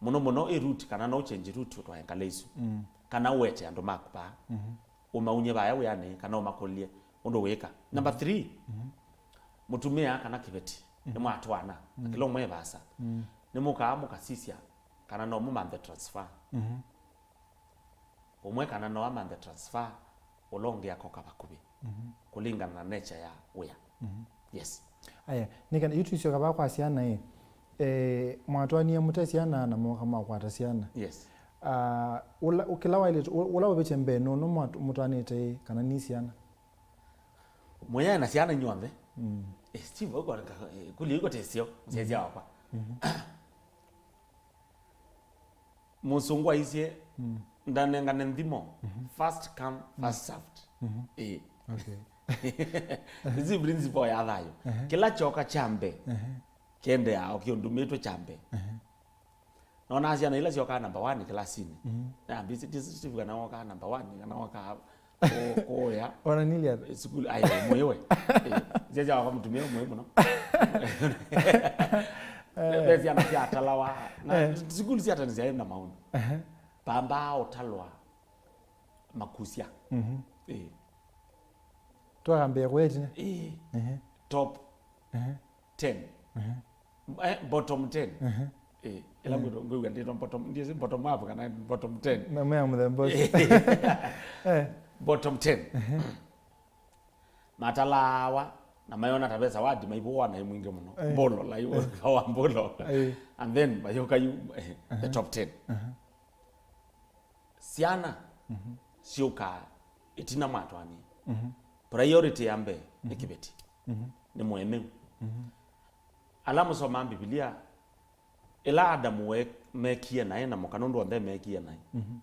mũno mũno ĩ route, kana no change route ũtwae ngalĩ isu. Mm. Kana ũete andũ maku vaa. Mhm. Ũmaunye vaya wĩanĩ, kana ũmakũlye ũndũ wĩka. Number three, Mhm. mũtumĩa kana kĩveti, Mhm. nĩmwatwaana, na Mm. kĩla ũmwe e vaasa. Mm. Nĩmũkaa mũkasisya kana no mũmanthe transfer. Mhm. Ũmwe kana no amanthe transfer, ũla ũngĩ akoka vakuvĩ. Mhm. Kũlingana na nature ya wĩa. Mhm. Yes. Aya, nĩ kana, yu tũisyoka vaa kwa syana ĩ, eh, mwatwanie mũte syana na mwoka mwakwata syana. Yes. Ah, ũla, kĩla waĩlĩte, ũ-, ũla ũvĩtye mbee nũũ, nũũ mwat-, mũtwanĩte ĩ, kana nĩ syana? Mũyae na syana inyw'onthe. Mm. Eh, Steve, ũko, eh, kũlya iko tesio, mũsyaĩsya wakwa. Mhm. Mũsũngũ aisye, mm, ndanengane nthimo, mhm, first come, first served. Mhm. Eh. Okay. Nĩsĩ principle ya thayũ. Ehe. Kĩla kyoka kya mbee, ehe, kĩendeaa o kĩũndũmĩtwe kya mbee. Ehe. Nonaa syana ila syokaa number one kĩlasinĩ. Mhm. Nambĩsĩ, ndĩsĩ Steve kana wokaa number one, kana wokaa kũ-, kũya. Ona niliata. Eh, sukulu, ai, mwĩwe. Eh, sya, sya wakwa mũtumĩa mwĩ mũno. Ve, ve syana syatalawa. Na, eh, sukulu syatanisya na maũndũ. Ehe. Pambaa ũtalwa makusya. Mhm. Eh. Twakambĩa kũya ĩtina. Eh. Ehe. Top, ehe, ten. Ehe. Eh, bottom ten. Ehe. Eh, ĩla, ehe, ngwĩtwa, ngwĩw'a ndĩtwa bottom, ndiĩsĩ bottom up kana bottom ten. Na mea mũthemba ũcio. Eh. Bottom ten. Ehe. Matalaawa, na mayona ta ve zawadi, maivũwa na mwingĩ mũno. Eh. Mbũlo, la yu, eh, wa mbũlo. Eh. And then, mayũka yu, eh, the, ehe, top ten. Ehe. Syana, mhm, syũkaa ĩtina mwatwaanie. Mhm. Priority ya mbee nĩ, mhm, kĩveti. Mhm. Nĩ mũemeu. Mhm. Ala mũsomaa Mbivilia, ĩla Adamu we-, mekie naĩ na mũka, nũndũ onthe mekie naĩ. Mhm.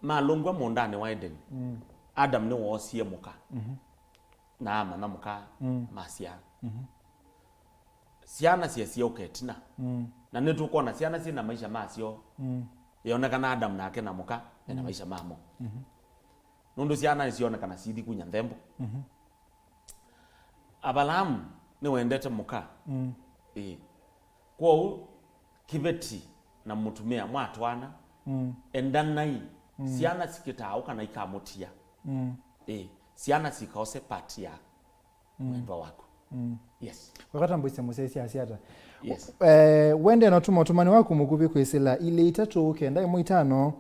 Malũngw'a mũũndanĩ wa Edeni, mm, Adamu nĩwoosie mũka, mhm, na amanya mũka, mm, masyaa. Mhm. Syana syesie ũka ĩtina. Mm. Na nĩtũkwona syana syĩ na maisha masyo. Mm. Yonekana Adamu nake na mũka mena, mm, maisha mamo. Mhm. Nũndũ syana nĩsyonekana sithi kunya nthembo. Mhm. Avalaamu nĩwendete mũka. Mm. Ĩĩ. Kwoou kĩveti na mũtumĩa mwatwaana, mm, endanai. Mm. Syana sikĩtaa ũka na ikamũtia. Mm. Ĩĩ. Syana sikaose part ya, mm, mwendwa waku. Mm. Yes. Wakatambũisya mũsyaĩsya asya ata? Yes. Eh, wende na tũma ũtũmani waku mũkuvĩ kwĩsĩla ilĩ itatũ kenda ĩmwe itano.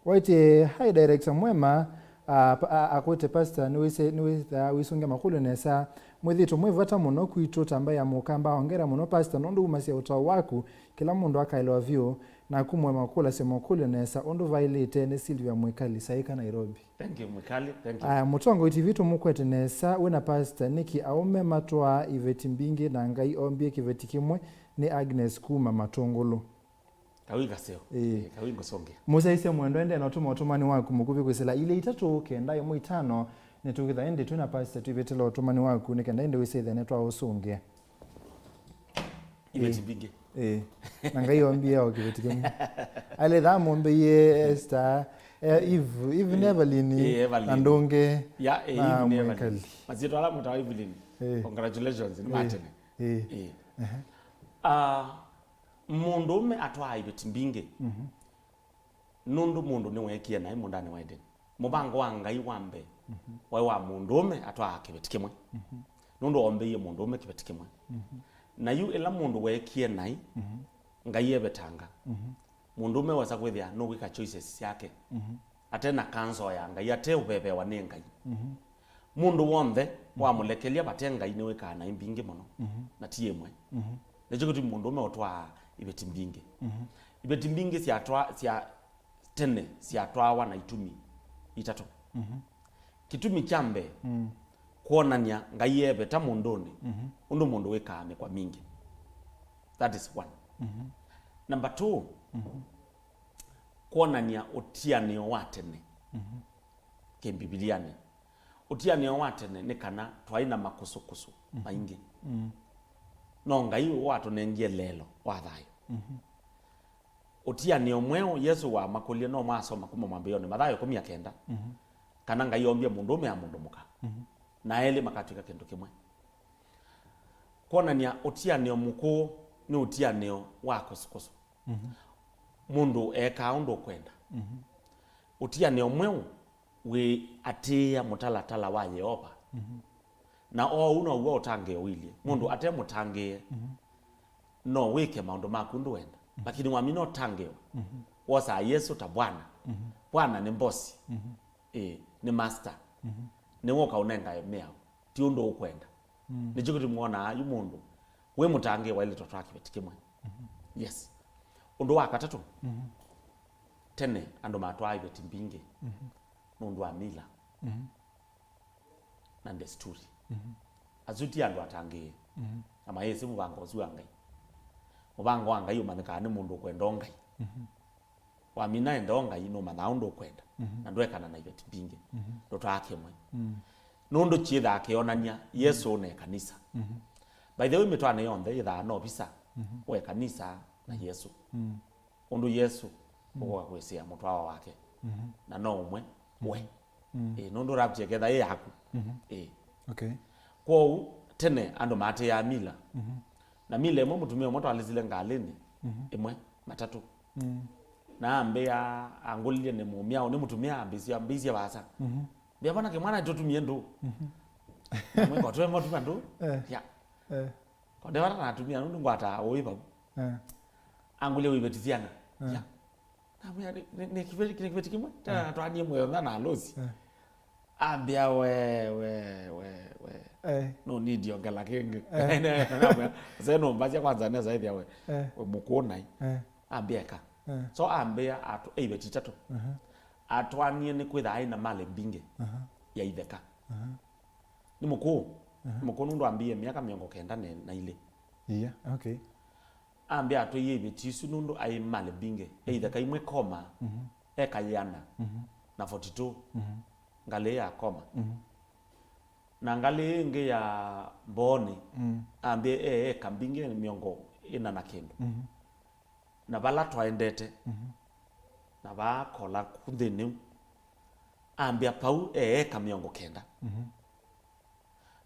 Waĩtye, "Hi director Mwema, ah, pa-, ah, akwĩte pastor, nĩwĩsĩ-, nĩwĩthaa wĩsũngĩa makũlyo nesa. Mwĩthĩtwe mwĩ vata mũno kwitũ ta mbaĩ ya Mũkamba, ongera mũno pastor nũndũ wumasya ũtao waku, kĩla mũndũ akaelewa vyũ, naku Mwema kũlasya makũlyo nesa ũndũ vaĩlĩte." Nĩ Sylvia Mwikali, Saika, Nairobi. Thank you, Mwikali. Thank you. Aya, Mũtongoi T V tũmũkwete nesa, wĩna pastor, nĩkĩ aũme matwaa iveti mbingĩ na Ngai ombie kĩveti kĩmwe? Nĩ Agnes kuma Matũngũlũ. Kawi kaseo. Ĩĩ. Ĩĩ, kawi ngũsũngĩa. Mũsyaĩsya mwendwa, ende na ũtũma ũtũmani waku mũkuvĩ kwĩsĩla ilĩ itatũ kenda ĩmwe itano, nĩtũkĩtha ĩndĩ twĩna pastor twĩvĩtĩla ũtũmani waku, nĩ kenda ĩndĩ wĩsĩthya nĩtwaũsũngĩa. Iveti mbingĩ. Ĩĩ. Na Ngai ombie o kĩveti kĩmwe. Aletha amũmbĩie Esther, eh, Eve, Eve nĩ Evelyn, ĩĩ, Evelyn, na ndũngĩ, ya, ĩĩ, na Eve nĩ Evelyn. Mwikali. Masyĩtwa ala mũtawa Evelyn. Ĩĩ. Congratulations, nĩ, ĩĩ, ma tene. Ĩĩ. Ĩĩ. Ehe. Ah, mũndũũme atwaa iveti mbingĩ. Mhm. Nũndũ mũndũ nĩweekie naĩ mũũndanĩ wa Edeni. Mũvango wa Ngai wa mbee, mhm, waĩ wa mũndũũme atwaa kĩveti kĩmwe. Mhm. Nũndũ ombĩie mũndũũme kĩveti kĩmwe. Mhm. Na yu ĩla mũndũ weekie naĩ, mhm, Ngai evetanga. Mhm. Mũndũũme wesa kwĩthĩa nũkwĩka choices syake, mhm, ate na counsel ya Ngai, ate ũvevewa nĩ Ngai. Mhm. Mũndũ w'onthe, mhm, wamũlekelya vate Ngai nĩwĩkaa naĩ mbingĩ mũno, mhm, na ti ĩmwe. Mhm. Nĩkyo kĩtumi mũndũũme ũtwaa iveti mbingĩ. Mhm. Iveti mbingĩ syatwa-, sya tene syatwawa na itumi itatũ. Mhm. Kĩtumi kya mbee, mm, kwonany'a Ngai eveta mũndũnĩ, mhm, ũndũ mũndũ wĩkaa mĩkwa mingĩ. That is one. Mhm. Number two, mhm, kwonany'a ũtianĩo wa tene, mhm, kĩmbivilianĩ. Ũtianĩo wa tene nĩ kana twaĩ na makũsũkũsũ, mhm, maingĩ. Mm. No Ngai ũũ watũnengie lelo wa thayũ. Mhm. Ũtianĩo mweũ Yesũ wamakũlye, no mwasoma kuma mwambĩĩonĩ, Mathayo ĩkũmi na kenda, mhm, kana Ngai oombie mũndũũme na mũndũ mũka, mhm, na elĩ makatw'ĩka kĩndũ kĩmwe. Kwonany'a ũtianĩo mũkũũ nĩ ũtianĩo wa kũsũkũsũ. Mhm. Mũndũ ekaa ũndũ ũkwenda. Mhm. Ũtianĩo mweũ wĩatĩĩa mũtalatala wa Yeova. Mhm. Na oou now'o ũtangĩĩo ũilyĩ. Mũndũ, mhm, ate mũtangĩĩe, mhm, no wĩke maũndũ maku ũndũ wenda. Mhm. Lakini wamina ũtangĩĩo, mhm, wosaa Yesũ ta Bwana. Mhm. Bwana nĩ mbosi. Mhm. Ĩĩ, nĩ master. Mhm. Nĩwe ũkaũnengae mĩao, ti ũndũ ũkwenda. Mm. Nĩkyo kĩtumi wonaa yu mũndũ wĩ mũtangĩĩe waĩlĩte ũtwaa kĩveti kĩmwe. Mhm. Yes. Ũndũ wa katatũ, mhm, tene andũ matwaa iveti mbingĩ, mhm, nũndũ wa mila. Mhm. na ndesituri. Mhm. Asu ti andũ atangĩĩe. Mhm. Na mayĩsĩ mũvango ũsu wa Ngai. Mũvango wa Ngai ũmanyĩkaa nĩ mũndũ ũkwenda o Ngai. Mhm. Wamina enda o Ngai, nũmanyaa ũndũ ũkwenda. Mhm. Na ndwekana na iveti mbingĩ. Mhm. Ndũtaa kĩmwe. Mm. Nũndũ kyĩthaa kĩonany'a Yesũ na ĩkanisa. Mhm. By the way, mĩtwaano yonthe yĩthaa no visa, mhm, wa ĩkanisa na Yesũ. Mm. Ũndũ Yesũ, mm, ũkoka kwĩsĩa mũtwawa wake. Mhm. Na no ũmwe, mhm, we. Mm. Ĩĩ, nũndũ rapture ĩketha ĩ yaku. Mhm. Ĩĩ. Okay. Kwoou, tene andũ maatĩĩaa mila. Mhm. Na mila ĩmwe mũtumĩa ũmwe twalĩsile ngalĩnĩ, mhm, ĩmwe, matatũ. Mm. Na ambĩa, angũlilye nĩ mũmyaũ, nĩ mũtumĩa, ambĩsya, ambĩisye vaasa. Mhm. Mbĩa, "Mwanake, mwana tũtumie ndũ." Mhm. Namwĩka, "Tũe matuma ndũ?" Eh. Ya. Eh. Konde vata na atumia, nũndũ ngwataa ũĩ vau. Eh. Angũlya wĩveti syana. Eh. Ya. Namwĩa, "Nĩ, nĩ, nĩ kĩveti, nĩ kĩveti kĩmwe." Tena, eh, natwanie mũyo na na alosi. Eh. Ambĩa, "We, we, we, we. Eh. No need ongela kĩngĩ." Eh. Namwĩa, "Se no mbasya kwanza nesa ĩthĩa we. Eh. We mũkũũ nai." Eh. Ambĩa, "Eka." Eh. So ambĩa atũ, iveti itatũ. Mhm. Atwanie nĩ kwĩtha aĩ na malĩ mbingĩ, aha, ya itheka. Aha. Nĩ mũkũũ. Aha. Nĩ mũkũũ nũndũ ambĩie myaka mĩongo kenda na, na ilĩ. Yeah, okay. Ambĩa atwaie iveti isu nũndũ aĩ malĩ mbingĩ. Mhm. Either kaimwe Koma, mhm, eka yĩana, mhm, na forty two, mhm, ngalĩ ya Koma. Mhm. Na ngalĩ ĩngĩ ya Mbooni, mm, ambĩa e eka mbingĩ mĩongo ĩna na kĩndũ. Mhm. Na vala twaendete, mhm, na vaakola ku nthĩnĩ, ambĩa pau e eka mĩongo kenda. Mhm.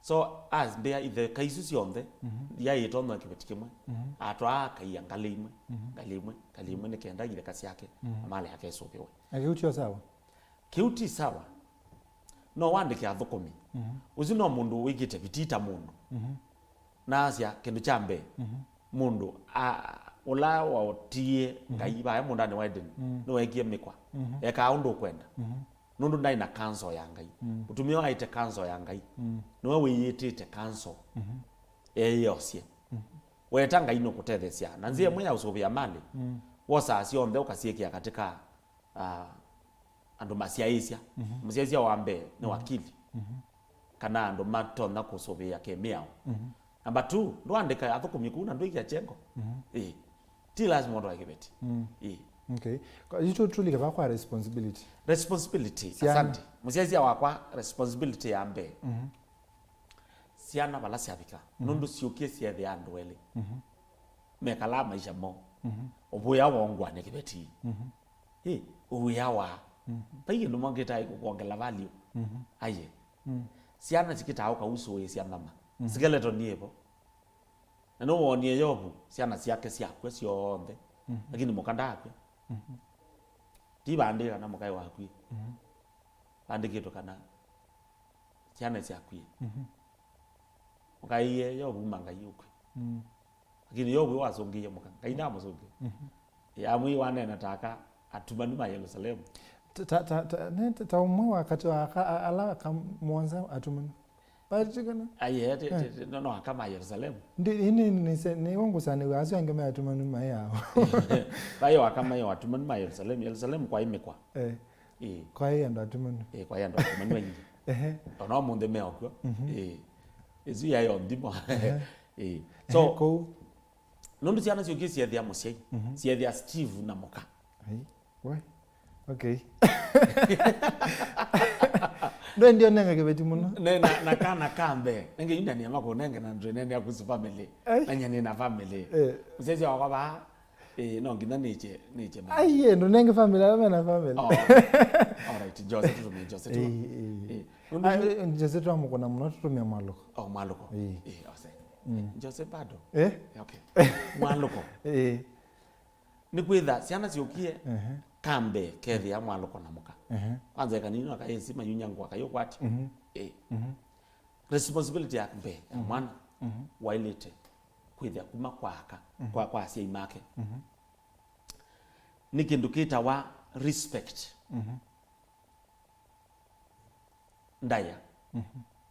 So, ambĩa itheka isu syonthe, mhm, yaĩ ĩtonya kĩveti kĩmwe. Mhm. Atwaa akaia ngalĩ imwe, mhm, ngalĩ imwe, ngalĩ imwe, nĩ kenda itheka syake, mhm, na malĩ yake ĩsũvĩwe. Na kĩu tyo sawa? Kĩu ti sawa. No wandĩke athũkũmi. Mhm. Ũsu no mũndũ wĩkĩte vitii ta mũndũ. Mhm. Na asya, kĩndũ kya mbee, mhm, mũndũ a-, ũla waũtiie, mhm, Ngai vaya mũũndanĩ wa Edeni, mm, nĩweekie mĩkwa. Mhm. Ekaa ũndũ ũkwenda. Mhm. Nũndũ ndaĩ na kanso ya Ngai. Mm. Mũtumĩa ũyũ aĩte kanso ya Ngai. Mm. Nĩwe wĩyĩtĩte kanso. Mhm. Eeyĩosye. Mhm. Weeta Ngai nũkũtetheesya. Na nzĩa, mm, ĩmwe ya ũsũvĩa malĩ, mm, wosaa syonthe ũkasyĩkĩa katĩ ka, ah, andũ masyaĩĩsya. Mhm. Mũsyaĩĩsya wa mbee nĩ, mhm, wakili. Mhm. Kana andũ matonya kũsũvĩa kĩmĩao. Mhm. Number two, ndwaandĩka athũkũmi kũu na ndwĩkĩa kyengo. Mhm. Ĩĩ. Ti lazima ũtwae kĩveti. Mm. Ĩĩ. Okay. Kwa, yu tũ-, tũlike vaa kwa responsibility. Responsibility. Syana. Asante. Mũsyaĩĩsya wakwa, responsibility ya mbee. Mhm. Syana vala syavika. Mhm. Nũndũ syũkie syethĩa andũ elĩ. Mhm. Mekalaa maisha moo. Mhm. Ũvũĩa wongwa nĩ kĩveti. Mhm. Ĩ, ũwĩa wa. Mhm. Vai kĩndũ mongĩtae kũkwongela value. Mhm. Aye. Mm. Syana sikĩtaa ũkausũĩsya nyama. Mhm. Skeleton yĩvo. Na nĩwoonie Yovu, syana syake syakw'a syonthe. Mhm. Lakini mũka ndaakw'a. Mhm. Ti vandĩka kana mũkaĩ wakwie. Mhm. Vandĩkĩtwe kana syana syakwie. Mhm. Mũkaĩie Yovu uma Ngai ũkw'e. Mm. Lakini Yovu wasũngĩie mũka. Ngai ndamũsũngĩe. Mhm. Ĩ, amwĩie waneena ta aka atumanu ma Yelusalemu. Ta, ta, ta, ta, ne, ta, ta ũmwe wa katĩ wa aka, a-, ala aka mũonza atumanu. Vatikana? Aiye, ti, ti, eh, ti, no, no aka ma Yelusalemu. Ndi, ini, ni, ni, ni ngũsanĩw'a asu angĩ me atumanu maĩ ao. Vaĩ o aka maĩ o atumanu ma Yelusalemu. Yelusalemu kwaĩ mĩkwa. Eh. Ĩ. Kwaĩ andũ atumanu. Ĩ, kwaĩ andũ atumanu aingĩ. Ehe. Ona ũmũnthĩ me o kw'o. Mhm. Ĩ. Ĩsu yaĩ o nthimo. Ehe. Ĩ. Ehe, so, kũu. Nũndũ syana syũkie syethĩa mũsyai, mhm, syethĩa Steve na mũka. Ai, we. Okay. Ndwe ndio nenga kĩveti mũno. Ne, na, na kana ka mbee. Nenge yu nyanĩa makũnenge na ndũnene ya kuhusu family. Ai. Na nyanĩa na family. Eh. Mũsyaĩĩsya wakwa vaa, eh, no nginya nĩkye, nĩkye mũno. Ai, ye, ndũnenge family, ala mena family. Oh, all right, Jose, tũtũmĩe Jose tu. Eh, eh. Eh, nũndũ ah, yu eh, Jose twamũkũna mũno, tũtũmĩa Mwalũko. Oh, Mwalũko. Eh. Eh, ose. Mm. Jose bado? Eh? Okay. Mwalũko. Eh. Nĩkwĩtha syana syũkie, ehe, ka mbee kethĩa Mwalũko na mũka. Ehe. Kwanza ĩkanini no akaĩsi mayunya ngũa kayũkwati. Mhm. Eh. Mhm. Responsibility ya mbee ya, mhm, mwana, mhm, waĩlĩte kwĩthĩa kuma kwa aka, mhm, kwa, kwa asyai make. Mhm. Nĩ kĩndũ kĩtawa respect. Mhm. Ndaĩa. Mhm.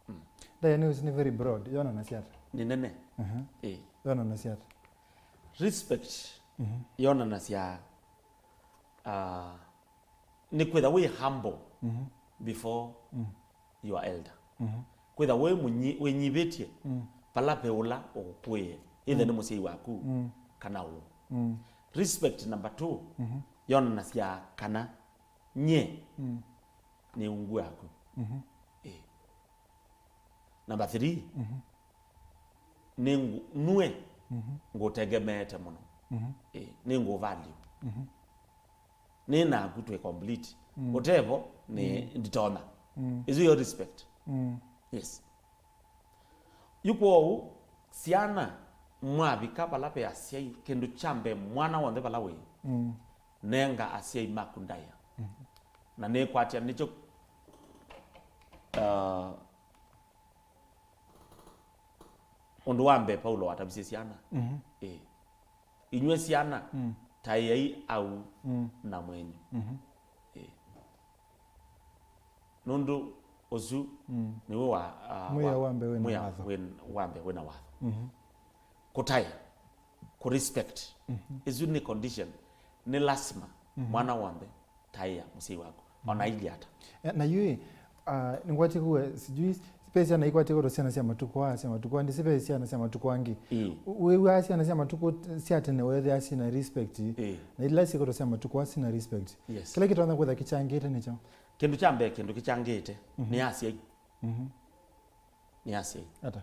Mm. Ndaĩa nĩ, nĩ very broad. Yonanasya ata? Nĩ nene. Aha. Ĩĩ. Yonanasya ata? Respect, mhm, yonanasya, ah, nĩ kwĩtha wĩ humble, mhm, before, mm, your elder. Mhm. Kwĩtha wĩ mũnyi-, wĩnyivĩtye Mm. vala ve ũla ũkũkũĩe, ĩthe Mm. nĩ mũsyai waku Mm. kana ũũ. Mm. Respect number two Mhm. yonanasya kana nyie Mm. nĩ ungu yaku. Mhm. Ĩĩ. Number three, Mhm. nĩ ngu-, nue Mhm. ngũtegemeete mũno. Mhm. Ĩĩ, nĩ ngũ value. Mhm. Nĩ naku twĩ complete. Mm. Ũtevo nĩ Mm. nditonya. Mm. Is your respect? Mm. Yes. Yu kwoou, syana, mwavika vala ve asyai, kĩndũ kya mbee mwana w'onthe vala wĩ, Mm. nenga asyai maku ndaĩa. Mm. Na nĩkwatya nĩkyo, uh, ũndũ wa mbee Paulo watavisye syana. Mhm. Ĩĩ. Inyw'ĩ syana, Mm. taĩai au Mm. na mwenyu. Mhm. Ĩĩ. Nũndũ ũsu Mm. nĩw'o wa, ah, Mwĩao wa, wa mbee wĩ na mwĩao watho. Wĩ, wa mbee wĩ na watho. Mhm. Kũtaĩa, kũ respect. Mhm. Ĩsu nĩ condition, nĩ lasima Mhm. mwana w'onthe taĩa mũsyai waku, ona Mhm. ailyĩ ata. Eh, na yu, ah, nĩngwatĩkũe, sijui, ve syana ikwatie kũtwa syana sya matukũ aa, sya matukũ aa, ndĩsĩ ve syana sya matukũ angĩ. Ĩĩ. Wĩw'aa syana sya matukũ t-, sya tene weethĩa syĩna respect, Ĩĩ. na ila syĩkũtwa sya matukũ aa syĩna respect. Yes. Kĩla kĩtonya kwĩtha kĩkyangĩte nĩkyo. Kĩndũ kya mbee, kĩndũ kĩkyangĩte Mhm. nĩ asyai. Mhm. Nĩ asyai. Ata?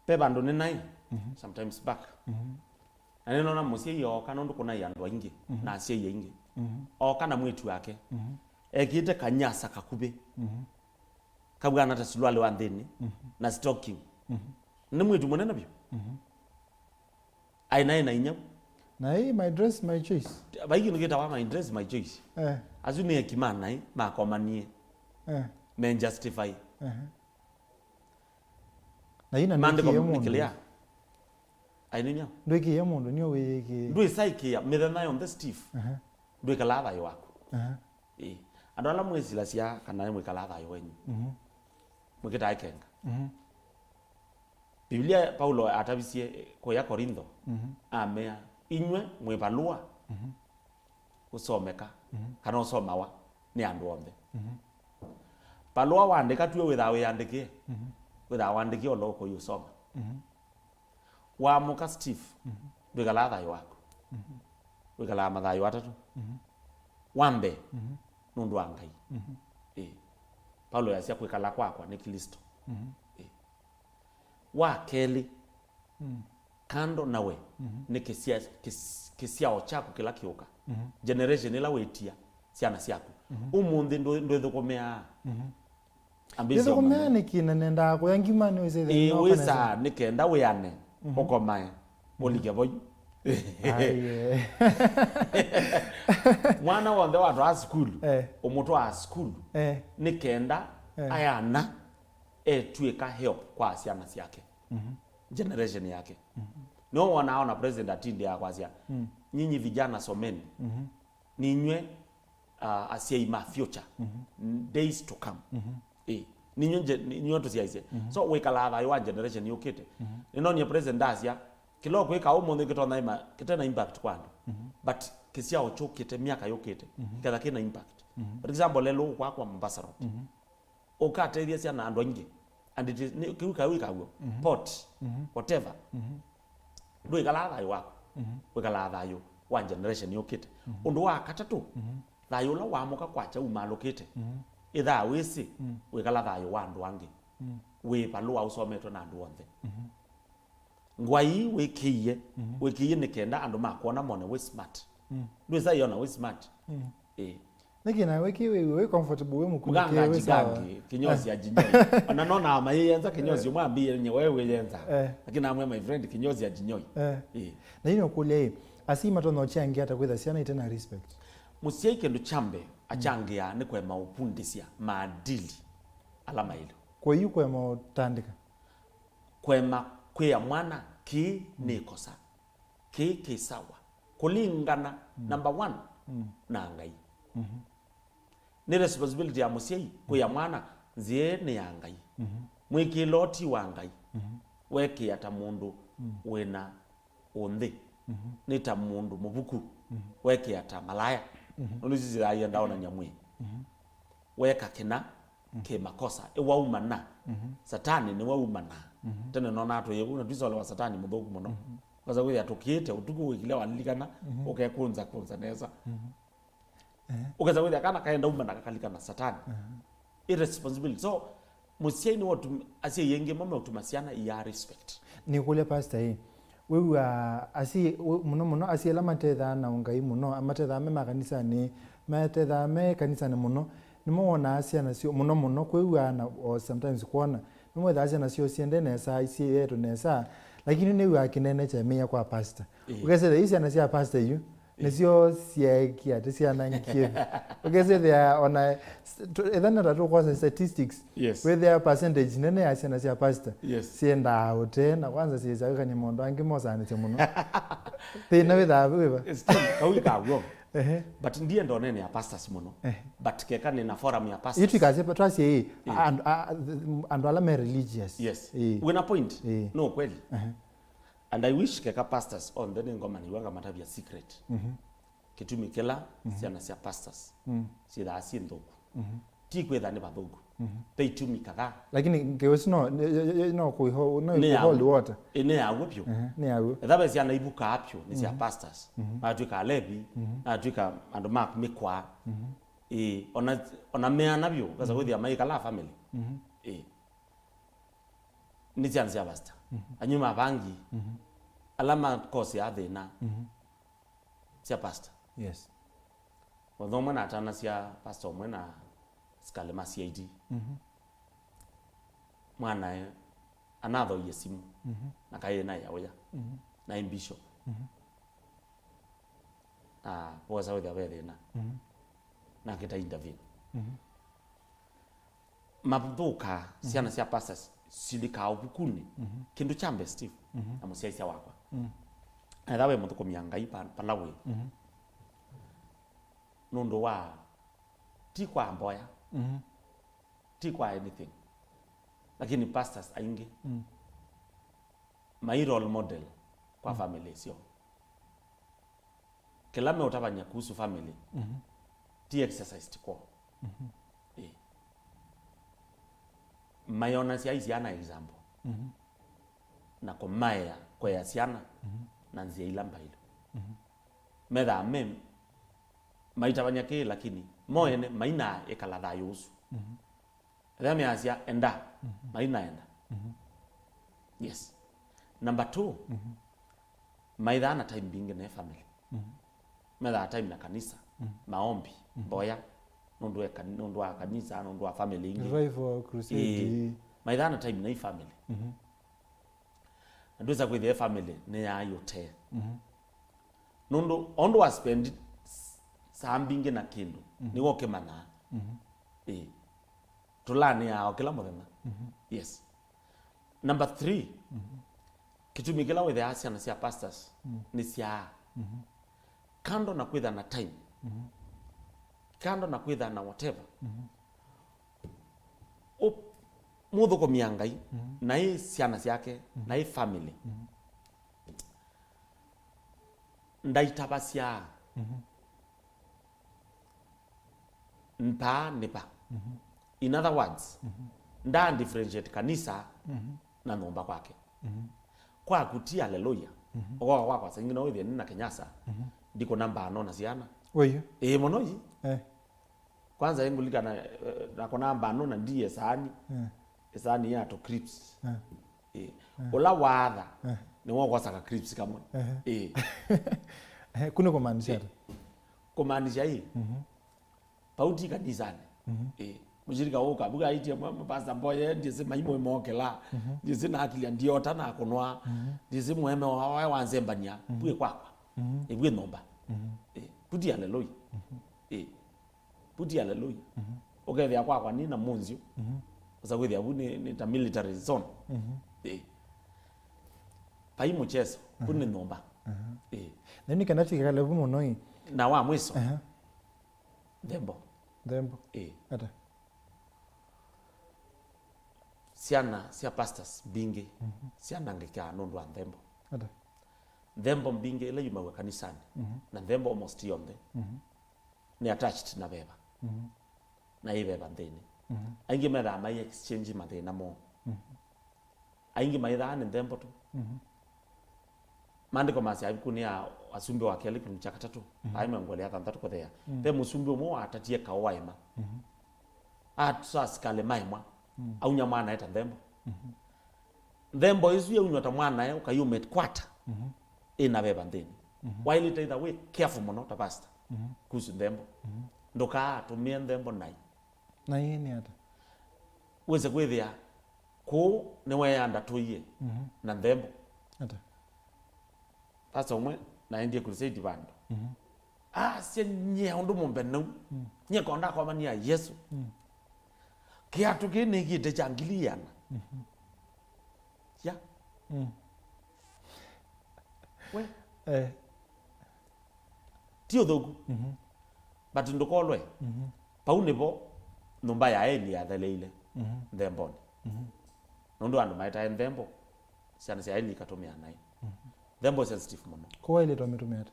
Ve vandũ nĩnaĩ, Mhm. sometimes back. Mhm. Na nĩnona mũsyai ooka nũndũ kũnaĩ andũ aingĩ, Mhm. na asyai aingĩ. Mhm. Ooka na mwĩĩtu wake. Mhm. Ekĩĩte kanyasa kakuvĩ. Mhm. Kavw'ana ta silwali wa nthĩnĩ, Mhm. na stocking. Mhm. Nĩ mwĩĩtu mũnene vyũ. Mhm. Aĩ naĩ na inyau. Na hii my dress, my choice. Vai kĩndũ kĩtawa my dress, my choice. Eh. Asu nĩ ekima naĩ, makomanie. Eh. Me justify. Eh. Na ina Maandĩko nĩkĩe nĩ mũndũ. Clear. Aininya. Ndwĩkĩe mũndũ, nĩo wĩyĩkĩe. Ndwĩsaĩkĩa mĩthenya yonthe, Steve. Aha. Ndwĩkalaa thayũ waku. Aha. Ĩĩ. Andũ ala mwĩsilasya kana mwĩkalaa thayũ wenyu. Mhm. Mwĩkĩtaa ĩkenga. Mhm. Biblia Paulo atavisye kũya Korintho, Mhm. amea, "Inyw'ĩ mwĩ valũa Mhm. ũsomeka, Mhm. kana ũsomawa nĩ andũ onthe." Mhm. Valũa waandĩka tuwe wĩthaa wĩandĩkĩe, Mhm. wĩthaa waandĩkĩe ũla ũkũi ũsoma. Mhm. Waamũka, Steve, Mhm. ndwĩkalaa thayũ waku. Mhm. Wĩkalaa mathayũ atatũ. Mhm. Wa mbee, Mhm. nũndũ wa Ngai. Mhm. Ĩĩ. Paulo yasya, "Kwĩkala kwakwa nĩ Klĩsto." Mhm. Ĩĩ. Wa kelĩ, Mm. kando nawe, Mhm. nĩ kĩsya-, kĩs-, kĩsyao kyaku kĩla kĩũka. Mhm. Generation ĩla wĩtia syana syaku. Mhm. Ũmũnthĩ ndwĩ-, ndwĩthũkũmĩaa. Mhm. Ambĩsya Ndĩthũkũmĩaa ũmanya. Nĩkĩ na nendaa kũya ngima nĩwĩsĩ Ĩĩ, thĩna wĩsa ũkanesa. Nĩ kenda wĩane, Mhm. ũkomae, Mhm. ũlike vau. Ai, eh. Mwana w'onthe watwaa sukulu, Eh. ũmũtwaa sukulu, Eh. nĩ kenda Eh. ayana etw'ĩka help kwa syana syake. Mhm. Generation yake. Mhm. Nĩo wonaa ona president atindĩa kwasya, Mm. "Nyinyi vijana someni." Mhm. Ninyw'e, uh, asyai ma future, Mhm. days to come. Mhm. Eh, ninyw'e nje-, ninyw'e tũsyaisye. Mhm. So, wĩkalaa thayũ wa generation yũkĩte. Mhm. Nĩnonie president asya, kĩla ũkwĩka ũmũnthĩ kĩtonya ima-, kĩtena impact kwa andũ. Mhm. But kĩsyao kyũkĩte, myaka yũkĩte, Mhm. kĩketha kĩna impact. Mhm. For example, lelũ ũkwakwa Mombasa Road. Mhm. Ũkatethya syana andũ aingĩ. And it is, nĩ, kĩu kaĩ wĩkaw'o. Mhm. Port, Mhm. whatever. Mhm. Ndwĩkalaa thayũ waku. Mhm. Wĩkalaa thayũ wa generation yũkĩte. Mhm. Ũndũ wa katatũ, Mhm. thayũ ũla waamũka kwakya umaalũkĩte. Mhm. Ĩthaa wĩsĩ, Mm. wĩkala thayũ wa andũ angĩ. Mm. Wĩ valũa ũsometwe na andũ onthe. Mhm. Ngũa ii wĩkĩie, Mhm. wĩkĩie nĩ kenda andũ makwona mone wĩ smart. Mm. Ndwĩsa ĩona wĩ smart. Mm. Ĩĩ. Nĩkĩ nawe wĩkĩe wĩ, wĩ comfortable, wĩ mũkunĩkĩe, Mganga wĩ sawa? Ajigangi, kinyozi ajinyoi. Ona nona mayĩyenza kinyozi, Eh. Ũmwe ambĩie nye wewe wĩyenza. Eh. Lakini amwe, my friend, kinyozi ajinyoi. Eh. Ĩĩ. Na ino kũlya ĩ, asyai matonya ũkyangĩa ata kwĩtha syana ite na respect? Mũsyai kĩndũ kya mbee, Mm. akyangĩa nĩ kũema ũvundĩsya maadili ala maĩlu. Kwa hiyo kũema ũtandĩka? Kũema kwĩa mwana, kĩĩ Mm. nĩ ĩkosa. Kĩĩ kĩ sawa. Kũlingana, Mm. number one, Mm. na Ngai. Mhm. Nĩ responsibility ya mũsyai kwĩa Mm. mwana, nzĩa ĩĩ nĩ ya Ngai. Mhm. Mwĩkĩĩlo ti wa Ngai. Mhm. Wekĩa ta mũndũ Mm. wĩna ũnthĩ. Mhm. Nĩ ta mũndũ mũvuku. Mhm. Wekĩa ta malaya. Mhm. Nũndũ ici syaie ndaonany'a mwĩĩ. Mhm. Weka kĩna, kĩ makosa, ĩwauma na. Satani nĩwauma na. Tene nonaa twĩ ũu, na twisolewa Satani mũthũku mũno. Ũkasa kwĩthĩa tũkĩte, ũtukũ wĩkile walilikana, ũkekũnza kũnza nesa. Ũkesa wĩthĩa kana kaenda uma na kakalikana Satani. Irresponsibility. So, mũsyai nĩ wotuma, asyai aingĩ mo meũtuma syana iya respect. Nĩkũlya pastor ĩ, wĩw'aa asi-, wĩ-, mũno mũno asyai ala matethaa na ũngai mũno, matethaa me makanisanĩ, matethaa me kanisanĩ mũno, nĩmo wonaa syana syoo mũno mũno kwĩw'aa na, or sometimes kwona, nĩmo wĩthaa syana syoo siende nesa, isietwe nesa, lakini nĩw'aa kĩnene kyaĩmĩĩa kwa pastor. Ĩĩ. Ũkesethĩa ii syana sya pastor yu, nĩsyo syeekie atĩ syanangikie. Ũkesethĩa ona s-, tu-, ethana ta tũkwosa statistics, yes, wĩthĩa percentage nene ya syana sya pastor, yes, siendaa ũtee, na kwanza syĩsya kwĩkany'a maũndũ angĩ mosaanĩsya mũno. Thĩna wĩthaa wĩva? Still, kau ĩ ka wrong. Ehe. But ndienda ũnene ya pastors mũno. Ehe. But keka nĩ na forum ya pastors. Yu twikasya twasye ĩ, yeah, andũ, a, andũ ala me religious. Yes. Ĩ. Wĩna point. Ĩ. No kweli. Ehe. And I wish keka pastors onthe nĩ ngoma nĩwanga matavya secret. Mhm. Kĩtumi kĩla, mhm, syana sya pastors, mm, syĩthaa syĩ nthũku. Mhm. Ti kwĩtha nĩ vathũku. Mhm. Ve itumi kadhaa. Lakini ngeũsi no, no, no, no kũiho-, no nĩ ya hold water. Ĩ, nĩ yaw'o vyũ. Mhm, nĩ yaw'o. Etha ve syana ivukaa vyũ nĩ sya, mhm, pastors. Mhm. Matwĩka alevi, mhm, matwĩka andũ ma kũmĩkwaa. Mhm. Ĩ, ona, ona meana vyũ, kasa, mhm, kwĩthĩa maikala family. Mhm. Ĩ. Nĩ syana sya pastor. Mhm. Anyuma avangi. Mhm. Ala makosea thĩna. Mhm. Sya pastor. Yes. Mũthenya ũmwe natanasya pastor ũmwe na sikalĩ ma C I D. Mhm. Mwanae anathoie simũ, mhm, na kaĩ naĩ aũya. Mhm. Naĩ bishop. Mhm. Na vosa wĩthĩa ve thĩna. Mhm. Nakĩta intervene. Mhm. Mathũkaa, mhm, syana sya pastors silikaa ũvukunĩ. Mhm. Kĩndũ kya mbee, Steve, mhm, na mũsyaĩĩsya wakwa. Mhm. Etha we mũthũkũmia Ngai pa-, pala wĩ. Mhm. Nũndũ wa, ti kwa mboya, mhm, ti kwa anything. Lakini pastors aingĩ, mhm, mai role model kwa, mhm, family syo. Kĩla meũtavany'a kuhusu family, mhm, ti exercised kwoo. Mhm. Ĩ. Mayonasya ai syana example. Mhm. Na kũmaea, kũea syana, mhm, na nzĩa ila mbaĩlu. Mhm. Methaa me maitavany'a kĩĩ, lakini mo ene maina ĩkala thayũ ũsu. Mhm. Ethĩa measya, "Enda," mhm, mainaenda. Mhm. Yes. Number two, mhm, maithaa na time mbingĩ ne family. Mhm. Methaa time na kanisa, mhm, maombi, mhm, mboya, nũndũ wa kani-, nũndũ wa kanisa, nũndũ wa family ingĩ. Revival, crusade. Ĩĩ. Maithaa na time na i family. Mhm. Na ndwĩsa kwĩthĩa family nĩ yaĩ ũtee. Mhm. Nũndũ o ũndũ wa spend s-, saa mbingĩ na kĩndũ, mhm, nĩwe ũkĩmanyaa. Mhm. Ĩĩ. Tũlanĩaa o kĩla mũthenya. Mhm. Yes. Number three, mhm, kĩtumi kĩla wĩthĩaa syana sya pastors, mm, nĩ syaa. Mhm. Kando na kwĩtha na time, mhm, kando na kwĩtha na whatever, mhm, ũ-, mũthũkũmĩa Ngai, mhm, na ĩ syana syake, mhm, na ĩ family, mhm, ndaitavasya, mhm, mpaa nĩ va. Mhm. In other words, mhm, nda differentiate kanisa, mhm, na nyũmba kwake. Mhm. Kwaku ti haleluya. Mhm. Ũkoka kwakwa saa ingĩ no wĩthĩe nĩ na kĩnyasa, mhm, ndikũna mbano na syana. Wĩyu? Ĩĩ mũno ii. Eh. Kwanza ĩngũlikana, eh, nakũnaa mbano na ndiĩ saani. Eh. Ĩsaani ya tũ crisps. Eh. Ĩĩ. Eh. Ũla waatha, eh, nĩwe ũkosaka crisps kamwe. Ehe. Ĩĩ. Eh, kũu nĩ kũmaanisha ata? Kũmaanisha ii, mhm, vau ti kanisanĩ. Mhm. Ĩĩ. Mũshirika ũka, vuga aitie mwa-, mapasta mboye, ndiĩsĩ maimwe mokela. Mhm. Ndiĩsĩ na akili ndiota na kũnwa. Mhm. Ndiĩsĩ mweme wa, wa, wa nzembania. Mhm. Vue kwakwa. Mhm. Ĩvue nyũmba. Mhm. Ĩĩ. Vau ti haleluya. Mhm. Ĩĩ. Vau ti haleluya. Mhm. Ũkethĩa kwakwa nĩ na mũnzyu. Mhm. Ũsa kwĩthĩa vu nĩ, nĩ ta military zone. Mhm. Ĩĩ. Vai mũcheso, vu nĩ nyũmba. Mhm. Ĩĩ. Na nĩ kana tikekale vu mũno ĩ. Na wa mwiso. Aha. Nthembo. Nthembo. Ĩĩ. Ata? Syana sya pastors mbingĩ, mhm, syanangĩkaa nũndũ wa nthembo. Ata? Nthembo mbingĩ ila yumaw'a kanisanĩ, mhm, na nthembo almost yonthe, mhm, nĩ attached na veva. Mhm. Na ĩ veva nthĩnĩ. Mhm. Aingĩ methaa mai exchange mathĩna moo. Mhm. Aingĩ maithaa nĩ nthembo tu. Mhm. Maandĩko masya ĩvukunĩ ya Asumbĩ wa Kelĩ kĩlungu kya katatũ, mhm, vaa mĩongo ĩlĩ na thanthatũ kũthea. Mm. Ve mũsumbĩ ũmwe watatie kaũ wa ĩma. Mhm. Atũsa asikalĩ ma ĩmwa, mm, aunya mwanae ta nthembo. Mhm. Nthembo ĩsu yaunywa ta mwanae ũkaiũmĩkwata, mhm, ĩna veva nthĩnĩ. Mhm. Waĩlĩte ĩtha wĩ careful mũno ta pastor, mhm, kuhusu nthembo. Mhm. Ndũkaatũmĩe nthembo naĩ. Naĩ nĩ ata? Wĩse kwĩthĩa kũũ nĩweandatũie, mhm, na nthembo. Ata? Pastor ũmwe naendie crusade vandũ. Mhm. Asya, nyie ũndũ mũmbeneu. Mm. Nyie konda kwamania Yesu. Mm. Kĩatũ kĩĩ nĩkĩte kya ngili ĩana. Mhm. Ya. Mm. We. Eh. Ti ũthũku. Mhm. But ndũkolwe. Mhm. Pau nĩvo nyũmba ya Eli yatheleile, mhm, nthembonĩ. Mhm. Nũndũ andũ maetae nthembo, syana sya Eli ikatũmĩa naĩ. Mhm. Nthembo sensitive mũno. Kwa ile twa mĩtũmĩa ata?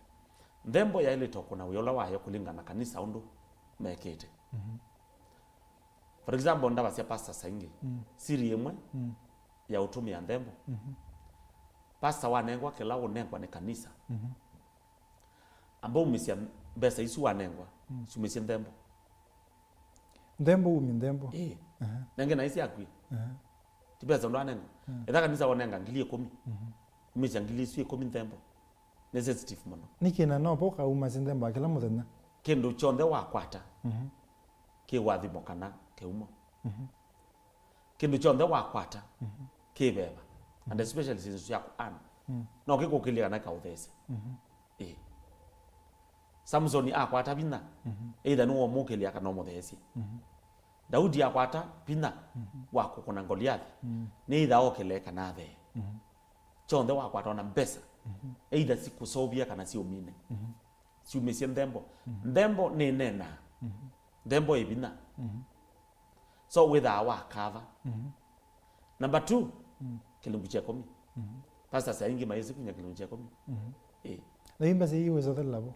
Nthembo yaĩlĩte ũkũna wĩa ũla wayo kũlingana na kanisa ũndũ mekĩte. Mhm. For example, ndavasya pastors aingĩ. Mm. Siri ĩmwe, mm, ya ũtũmĩa nthembo. Mhm. Pastor wanengwa kĩla ũnengwa nĩ kanisa. Mhm. Amba umĩsya mbesa isu wanengwa, mm, sumĩsye nthembo. Nthembo, umi nthembo. Ĩĩ. Aha. Nenge naĩ syaku. Aha. Ti mbesa ndwanengwa. Mm. Etha kanisa wonenga ngili ĩkũmi. Mhm. Umĩsya ngili isu ĩkũmi nthembo. Nĩ sensitive mũno. Nĩkĩ na no po kaumasya nthembo wa kĩla mũthenya? Kĩndũ kyonthe wakwata, mhm, kĩ wathimo kana kĩumo. Mhm. Kĩndũ kyonthe wakwata, mhm, kĩ veva. And especially syĩndũ syaku ana. Mm. No kĩkũkĩlya kana kaũtheesya. Mhm. Ĩĩ. Samsoni akwata vinya, mhm, either nĩwomũkĩlya kana ũmũtheesye. Mhm. Daudi akwata vinya, mhm, wa kũkũna Ngoliathi, mm, nĩ either okĩle kana athee. Mhm. Kyonthe wakwata ona mbesa, mhm, either sikũseũvya kana siũmine. Mhm. Siumĩsye nthembo. Mhm. Nthembo nĩneenaa. Mhm. Nthembo ĩ vinya. Mhm. So wĩthaa wakava. Mhm. Number two, mm, kĩlungu kya ĩkũmi. Mhm. Pastors aingĩ mayĩsĩ kunya kĩlungu kya ĩkũmi. Mhm. Ĩĩ. Na yu mbesa ii wĩsothelela vo?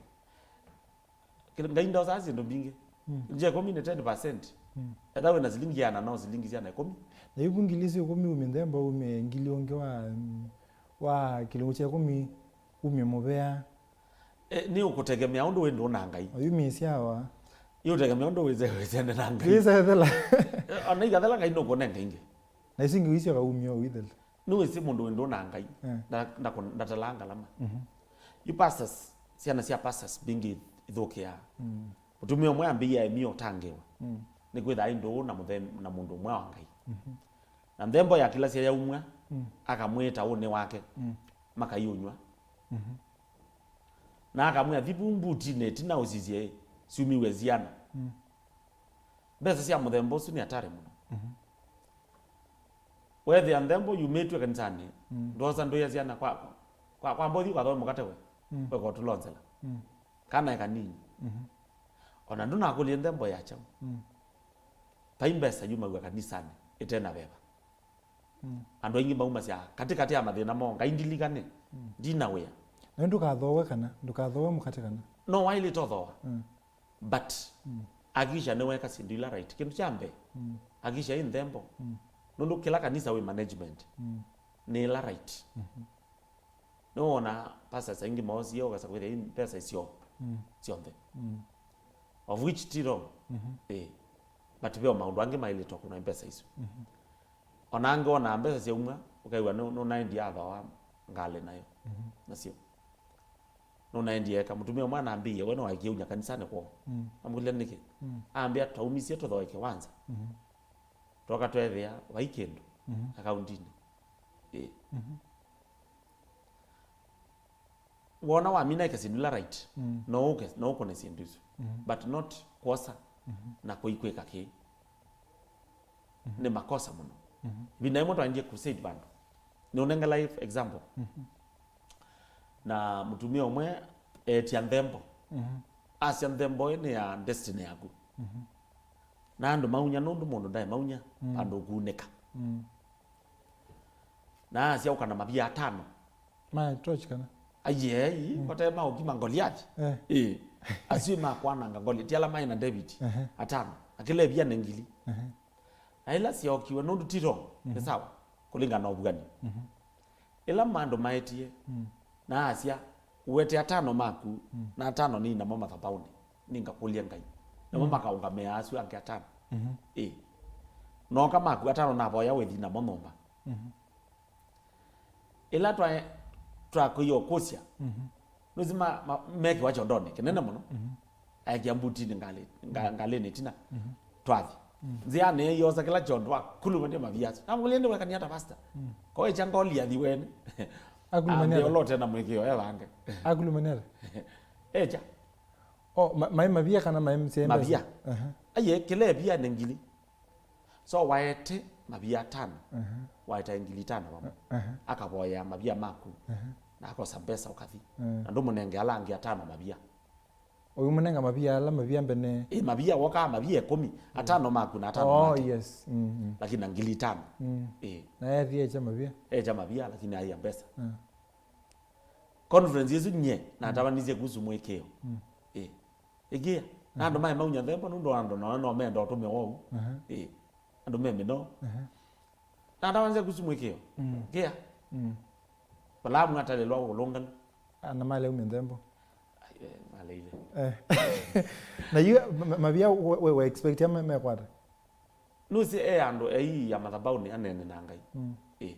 Kĩl-, Ngai ndosaa syĩndũ mbingĩ. Mm. Kĩlungu kya ĩkũmi nĩ ten percent. Mm. Etha wĩna silingi ĩana, no silingi syana ĩkũmi. Na yu vu ngili isu ĩkũmi umye nthembo, umye ngili ũngĩ wa, mm, wa kĩlungu kya ĩkũmi, umye mũvea. E, nĩ ũkũtegemea ũndũ wĩ ndũũ na Ngai. Oyu mĩsyawa. Ĩ ũtegemea ũndũ wĩse-, wĩsene na Ngai. Wĩsethela. E, ona ikathela Ngai nũkũnenga ingĩ. Na isu ingĩ wĩsyoka umya ũithela. Nĩwĩsĩ mũndũ wĩ ndũũ na Ngai. Eh. Nda-, ndakũ-, ndatalaa ngalama. Mhm. Yu pastors, syana sya pastors mbingĩ ithũkĩaa. Mm. Mũtumĩa ũmwe ambĩie aemie ũtangĩĩwa. Mm. Nĩkwĩthaa ĩ ndũũ na mũthe-, na mũndũ ũmwe wa Ngai. Mhm. Na nthembo ya kĩlasya yaumw'a, mm, akamwĩta ũnĩ wake, mm, makaiũnyw'a. Mhm. Na akamwĩa, "Thi vu mbutinĩ ĩtina ũsisye syumiw'e siana." Mm. Mbesa sya mũthemba ũsu nĩ atari mũno. Mhm. Weethĩa nthembo yumĩtw'e kanisanĩ, mm, ndwosa ndũĩa syana kwa, kwa, kwa mbothi ũkathome mũkate we, mm, weka ũtũlonzela. Mm. Kana ĩ kanini. Mhm. Ona ndũnakũlye nthembo ya kyaũ. Mm. Vai mbesa yumaw'a kanisanĩ ĩte na veva. Mm. Andũ aingĩ maumasya katĩkatĩ ya mathĩna moo, "Ngai ndilikane, mm, ndina wĩa." Na ndũkathooe kana, ndũkathooe mũkate kana. No waĩlĩte ũthooa. Mm. But, mm, hakikisha nĩweka syĩndũ ila right. Kĩndũ kya mbee, mm, hakikisha ĩ nthembo. Mm. Nũndũ kĩla kanisa wĩ management, mm, nĩ ĩla right. Mhm. Nĩwona pastors aingĩ moosie ũkasa kwĩthĩa ĩ mbesa isyo, mm, syonthe. Mm. Of which ti wrong. Mhm. Eh. But ve o maũndũ angĩ maĩlĩtwe kũna mbesa isu. Mhm. Ona angĩ wonaa mbesa syaumwa, ũkew'a nũ-, nũnaendie athooa ngalĩ nayo. Mhm. Nasyo. Nũnaendie eka. Mũtumĩa ũmwe anambĩie, we nĩwaekie unya kanisanĩ kwoo. Mm. Amũkĩlya nĩkĩ? Mm. Ambĩa, "Twaumisye tũthooe kĩwanza. Mhm. Twoka tweethĩa vai kĩndũ, mhm, akaundinĩ." Ĩĩ. Mhm. Wona wamina ĩka syĩndũ ila right, mm, no ũke, no ũkũne syĩndũ isu. Mhm. But not kwosa, mhm, na kũikwĩka kĩĩ. Mhm. Nĩ makosa mũno. Mhm. Ĩvinda yĩmwe twaendie crusade vandũ. Nĩũnenge live example. Mhm. Na mũtumĩa ũmwe eetya nthembo. Mhm. Asya, "Nthembo ĩĩ nĩ ya destiny yaku." Mhm. Na andũ maunya nũndũ mũndũ ndaĩ maunya, mm, vandũ ũkunĩka. Mm. Na asya ũka na mavia atano. Ma torch kana? Aiee, mm, kote ma ũkima Ngoliathi. Eh. Ĩĩ. Asu ma kwananga Ngoliathi, ti ala maĩ na David. Ehe. Atano. Akĩlevia nĩ ngili. Ehe. Na ĩla syookiwe, nũndũ ti wrong, nĩ sawa, kũlingana na ũvuan'yo. Ĩla andũ maetie, na asya, "Ũete atano maku, na atano nĩ namo mathabaũnĩ, nĩngakũlya Ngai." Namo makaũngamĩa asu angĩ atano. Ĩĩ. Nooka maku atano navoya wĩthi namo nyũmba. Ĩla twae-, twakũie ũkũsya, nũsi ma-, ma-, mekĩwa kyondonĩ kĩnene mũno. Aekia mbutinĩ ngalĩ-, nga-, ngalĩnĩ ĩtina. Twathi. Nzĩanĩ yosa kĩla kyondo, akulumania mavia asu. Namũkũlya, "Nĩwekania ata, pastor?" Ko ekya ngoli yathi wene. Akulumania ata? Ambĩa ũla ũte na mũĩkĩĩo evange. Akulumania ata? Ekya. Oh, ma-, maĩ mavia kana maĩ msee mbesa? Mavia. Aha. Aiye, kĩla ĩvia nĩ ngili. So waete mavia atano, waete ngili itano vamwe. Akavoyea mavia maku, na akosa mbesa ũkathi. Na ndũmũnenge ala angĩ atano mavia. Ũyũmũnenga mavia ala mavia mbene. Ĩ, mavia wokaa mavia ĩkũmi, atano maku na atano make. Yes. Lakini na ngili itano. Ĩ. Na ethie ekya mavia. Ekya mavia, lakini aia mbesa. Conference ĩsu nye natavanisye kuhusu mũĩkĩĩo. Ĩ. Ĩkĩa. Na andũ maĩ maunya nthembo nũndũ andũ no, no menda ũtũmĩwa ũu. Ĩ. Andũ me mĩnoo. Natavanisye kuhusu mũĩkĩĩo. Kĩa. Balaamu atalĩlwa ũlũngalu. Ana maleumya nthembo. Ai, eh, maleile. Eh. Na yu ma-, ma-, mavia we, we, we expect ya me-, mekwata? Nũsĩ e andũ ei ya mathabaũnĩ anene na Ngai. Ĩ.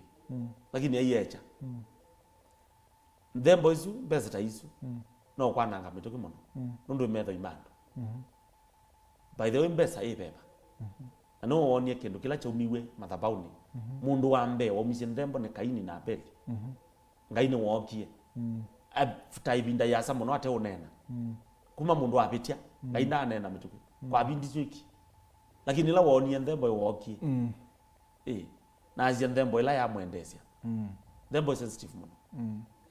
Lakini ei echa. Nthembo isu, mbesa ta isu, no kwananga mĩtũkĩ mũno. Nũndũ metho ima andũ. By the way, mbesa ĩ veva. Na nĩwe woonie kĩndũ kĩla kyaumiw'e mathabaũnĩ. Mũndũ wa mbee waumisye nthembo nĩ Kaini na Abeli. Ngai nĩwookie. After ĩvinda yĩasa mũno ate ũneena. Kuma mũndũ avĩtya, Ngai ndaaneena mĩtũkĩ. Kwavindisye ĩki. Lakini ĩla woonie nthembo ĩwookie. Ĩ, na asya nthembo ĩla yamwendeesya. Nthembo ĩ sensitive mũno.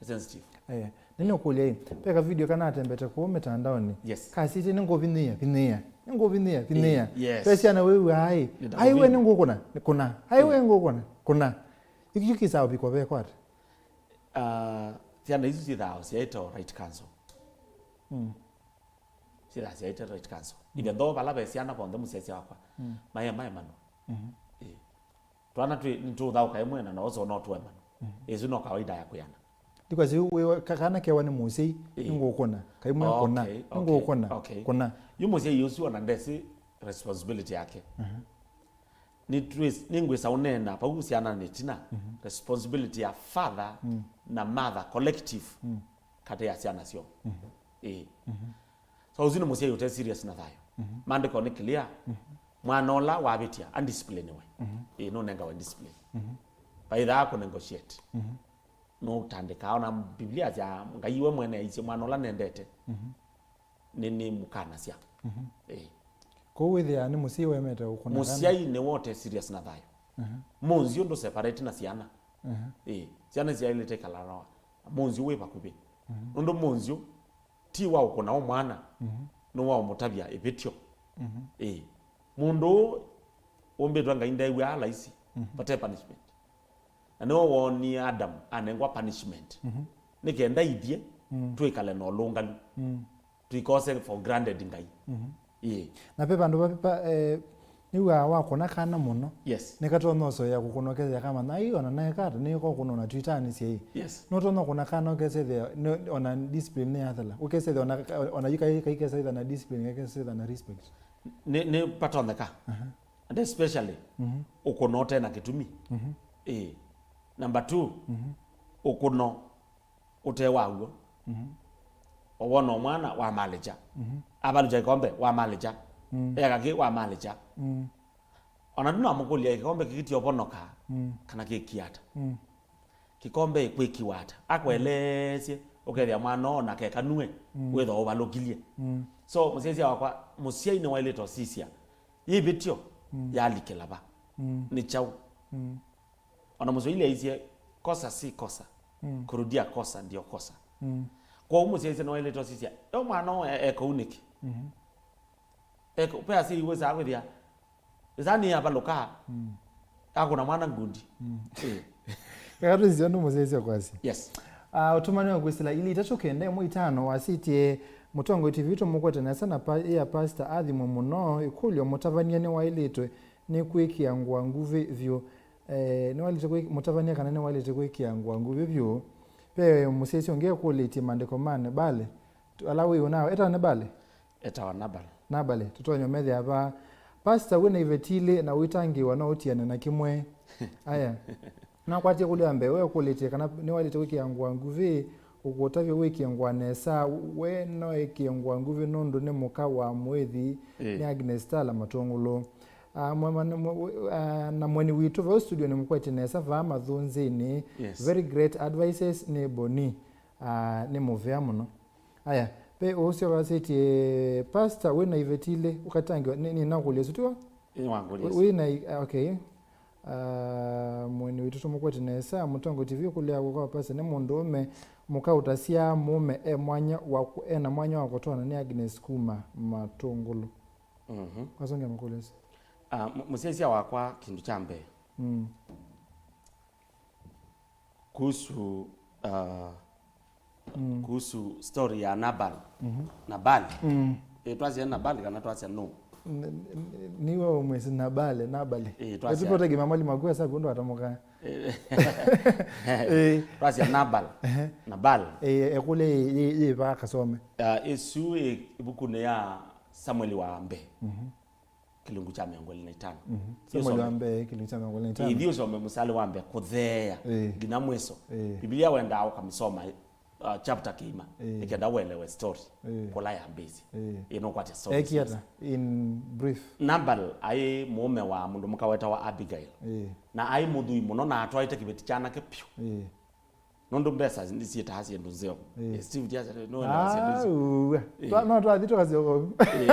Ĩ sensitive. Eh, nĩnĩũkũlya ĩ, ve ka video kanatembete kũu mĩtandaonĩ. Yes. Kasĩtye, "Nĩngũvinĩĩa, vinĩĩa. Nĩngũvinĩĩa, vinĩĩa." Ĩ, yes. Ve syana wĩw'aa ĩ, "Ai we nĩngũkũna, kũna. Ai we ngũkũna, kũna." Ĩkyo kĩsaa ũvikwa ve kwata? Ah, syana isu syĩthaa syaĩte o right counsel. Syĩthaa syaĩte right counsel. Even though vala ve syana vonthe mũsyaĩsya wakwa, maĩa maemanu. Ĩ. Twana twĩ, nĩtũũthaũka ĩmwe na noso no tũemanu. Ĩsu no kawaida ya kwĩana. Ndikwasya wĩ, ka-, kana kewa nĩ mũsyai, nĩngũkũna. Kaimwe kũna, okay, nĩngũkũna, okay, kũna. Yu mũsyai ũsu ona ndesĩ responsibility yake. Nĩtwĩs-, nĩngwĩsa ũneena vau syananĩ ĩtina, responsibility ya father na mother collective katĩ ya syana syoo. Ĩĩ. So ũsu nĩ mũsyai ũte serious na thayũ. Maandĩko nĩ clear. Mwana ũla wavĩtya, andiscipliniwe. Ĩĩ, nũnengawe discipline. Vaithaa kũ negotiate. Nũtandĩkaa, ona Biblia yasya Ngai we mwene aisye mwana ũla nendete nĩ, nĩmũkanasya. Ĩĩ. Kwoou wĩthĩaa nĩ mũsyai wemete ũkũna kana? Mũsyai nĩwe ũte serious na thayũ. Mũnzyũ ndũ separate na syana. Ĩĩ, syana syaĩlĩte ĩkala na mũnzyũ wĩ vakuvĩ. Nũndũ mũnzyũ ti wa ũkũna o mwana, nĩ wa ũmũtavya ĩvĩtyo. Ĩĩ. Mũndũ ũũ ũmbĩtwe Ngai ndew'aa laisi, vate punishment. Na nĩwe woonie Adam anengwa punishment. Nĩ kenda ithyĩ twĩkale na ũlũngalu. Tũikose for granted Ngai. Ĩĩ. Na ve vandũ va, va, eh, nĩw'aa wakũna kana mũno. Yes. Nĩkatonya ũsoea kũkũna ũkethĩa kamanya, "Ai, ona naeka ata, nĩkokũna ona twĩtaanĩsye ĩ." Yes. Nũtonya kũna kana ũkesethĩa, nĩ, ona discipline nĩyathela. Ũkesethĩa ona, ona yu kai, kaikesethĩa na discipline, kaikesethĩa na respect. Nĩ, nĩ patonyeka. And especially, ũkũna ũte na kĩtumi. Ĩĩ. Number two, ũkũna ũte wa w'o. Owona o mwana wamalĩkya. Avalũkya kĩkombe wamalĩkya. Eka kĩ wamalĩkya. Ona ndũnamũkũlya kĩkombe kĩkĩ tiovonoka kana kĩkiata. Kĩkombe kwĩkiwa ata? Akũeleesye, ũkethĩa mwana ona kekanue, wĩthwa ũvalũkilye. So, mũsyaĩsya wakwa, mũsyai nĩwaĩlĩte ũsisya, yĩvĩtyo yalikĩla va? Nĩ kyaũ? Ona Mũswahili aisye, "Kosa si kosa, kurudia kosa ndio kosa." Kwoou mũsyaĩsya nĩwaĩlĩte ũsisya, "Yo mwana ũũ e-, eka ũu nĩkĩ?" Eka, ve asyai wĩsaa kwĩthĩa, ĩsaa nĩyavalũka, akũna mwana ngundi. Ĩĩ. Eka twĩsisya ũndũ mũsyaĩsya kwasya. Yes. Ah, ũtũmani wa kwĩsĩla ilĩ itatũ kenda ĩmwe itano wasĩtye, "Mũtongoi T V tũmũkwete nesa na pa-, ya pastor athimwe mũno. Ĩkũlyo, mũtavany'a nĩwaĩlĩtwe nĩkwĩkĩa ngũa nguvĩ vyũ. Eh, nĩwaĩlĩte kwĩ-, mũtavany'a kana nĩwaĩlĩte kwĩkĩa ngũa nguvĩ vyũ. Ve mũsyaĩĩsya ũngĩ ekũlĩtye maandĩko ma Nabali, tu-, ala wĩw'o nao. Etawa Nabali? Etawa Nabali. Nabali, tũtonya ũmethĩa vaa. Pastor, wĩ na iveti ilĩ na ũitangĩĩwa no ũtiane na kĩmwe. Aya. Nakwatie kũlya mbee, we ũkũlĩtye kana nĩwaĩlĩte kwĩkĩa ngũa nguvĩ, ũkũtavya wĩkĩe ngũa nesa, we no ĩkĩe ngũa nguvĩ nũndũ nĩ mũka wa mũĩthi, Ĩĩ. nĩ Agnes Stella Matũngũlũ. Ah, mwe-, mwe-, mwe-, ah, na mweni witũ vau studio nĩmũkwetye nesa vaa mathũnzĩnĩ. Yes. Very great advices nĩ Boni. Ah, nĩ mũvea mũno. Aya, ve ũsyo vasĩtye, Pastor, wĩ na iveti ilĩ, ũkatangĩwa, nĩ, nĩ nakũlya ũsu, tiwa? Nĩ wangũlya ũsu. Wĩ na i-, ah, okay. Ah, mweni witũ tũmũkwete nesa, Mũtongo T V kũlea kwa Pastor, nĩ mũndũũme mũka ũtasyaa mũũme e mwanya wa kũ-, e na mwanya wa kũtwaana nĩ Agnes kuma Matũngũlũ. Mhm. Wasongea makũlya ũsu. Ah, mũ-, mũsyaĩĩsya wakwa, kĩndũ kya mbee. Mm. Kuhusu, uh, Mm. kuhusu story ya Nabal. Mhm. Nabali. Mm. Eh, twasya Nabali kana twasya no? N-, n-, n-, niwe umwisi Nabale, Nabale. Eh, twasya. Eti pote gima mwalimu akuwa sa kundu atamuka. Eh. Eh. Twasya Nabal. Ehe. Nabal. Eh, ekule ye, ye, ye ba kasome. Uh, isu, eh, ibukune ya Samueli wa mbee. Mhm. Kĩlungu kya mĩongo ĩlĩ na itano. Mhm. Ithyĩ Samueli wa ũsome. Mbee, kĩlungu kya mĩongo ĩlĩ na itano. Ithyĩ ũsome mũsalĩ wa mbee kũtheea Ĩĩ. nginya mwiso. Ĩĩ. Biblia wendaa ũkamĩsoma, uh, chapter kĩima, Ĩĩ. nĩkenda ũelewe story, Ĩĩ. kũla yambĩĩsye. Ĩĩ. Ĩĩ, nũkwatya story Eki sio ata, in brief. Nabal aĩ mũũme wa mũndũ mũka wetawa Abigail. Ĩĩ. Na aĩ mũthũi mũno na atwaĩte kĩveti kyanake piũ. Ĩĩ. Nũndũ mbesa nĩsyĩtaa syĩndũ nzeo. Ĩĩ. Eh, Steve Dias, no, no, syĩndũ isu. Ua. Ĩĩ. Twa-, no twathi tũkasyoka. Ĩĩ.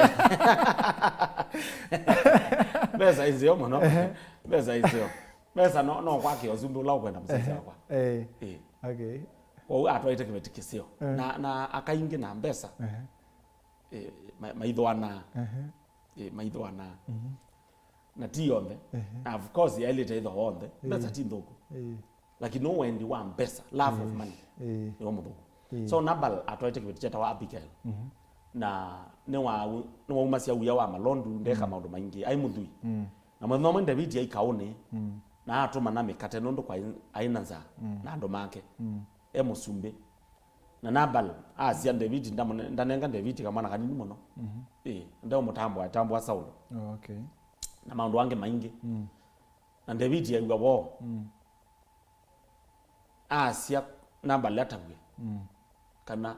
Mbesa nzeo mũno. Ehe. Mbesa nzeo. Mbesa no, no kwake ũsumbĩ ũla ũkwenda mũsyaĩĩsya wakwa. Ehe. Ĩĩ. Okay. Kwoou atwaĩte kĩveti kĩseo. Ehe. Na, na aka ingĩ na mbesa. Ehe. Ĩĩ, ma-, maithũanaa. Ehe. Ĩĩ, maithũanaa. Mhm. Na ti yonthe. Ehe. Na of course, yaĩlĩte ĩtho wonthe. Ĩĩ. Mbesa ti nthũku. Ĩĩ. Lakini nũ wendi wa mbesa, love of Ĩĩ. money, Ĩĩ. nĩwo mũthũku. Ĩĩ. So Nabal atwaĩte kĩveti kyetawa Abigail. Mhm. Na nĩwa-, nĩwaumasya wia wa malondu, ndeka Mm. maũndũ maingĩ, aĩ mũthũi. Mm. Na mũthenya ũmwe Ndeviti aĩ kaũnĩ, Mm. na atũmana mĩkate nũndũ kwaĩ, aĩ na nzaa, Mm. na andũ make. Mm. E mũsumbĩ. Na Nabal asya Ndeviti, ndamũne-, ndanenga Ndeviti kamwana kanini mũno. Mhm. Ĩĩ, ndeũmũtambũa, atambũa Saulo. Oh, okay. Na maũndũ angĩ maingĩ. Mm. Na Ndeviti aiw'a woo. Mm. Asya Nabal atavw'e. Mm. Kana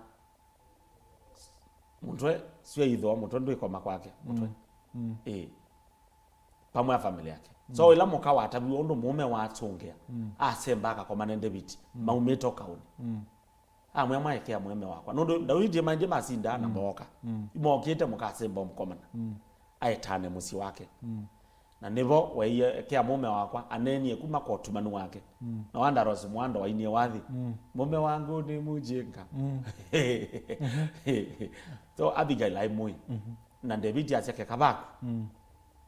mũtwe sio ithwa, mũtwe ndwĩkoma kwake, mũtwe. Mm. Mm. Ĩĩ. Pamwe na family yake. Mm. So ĩla mũka wataviw'e ũndũ mũũme watũngĩa, Mm. asemba akakomane Ndeviti, Mm. maumĩte o kaũnĩ. Mm. Amwĩa, "Mwaekea mũũme wakwa." Nũndũ Ndaviti maingĩ masindaa na Mm. mooka. Mm. Imokĩte mũkasemba mũkomana. Mm. Aetane mũsyĩ wake. Mm. Na nĩvo weie, "Ekea mũũme wakwa," aneenie kuma kwa ũtumanu wake. Mm. Na wandarosi mwando wainie wathi. Mm. "Mũũme wangu nĩ mũjinga." Mm. So Abigail aĩ mũĩ. Mhm. Na Ndeviti asya, "Keka vaku." Mm.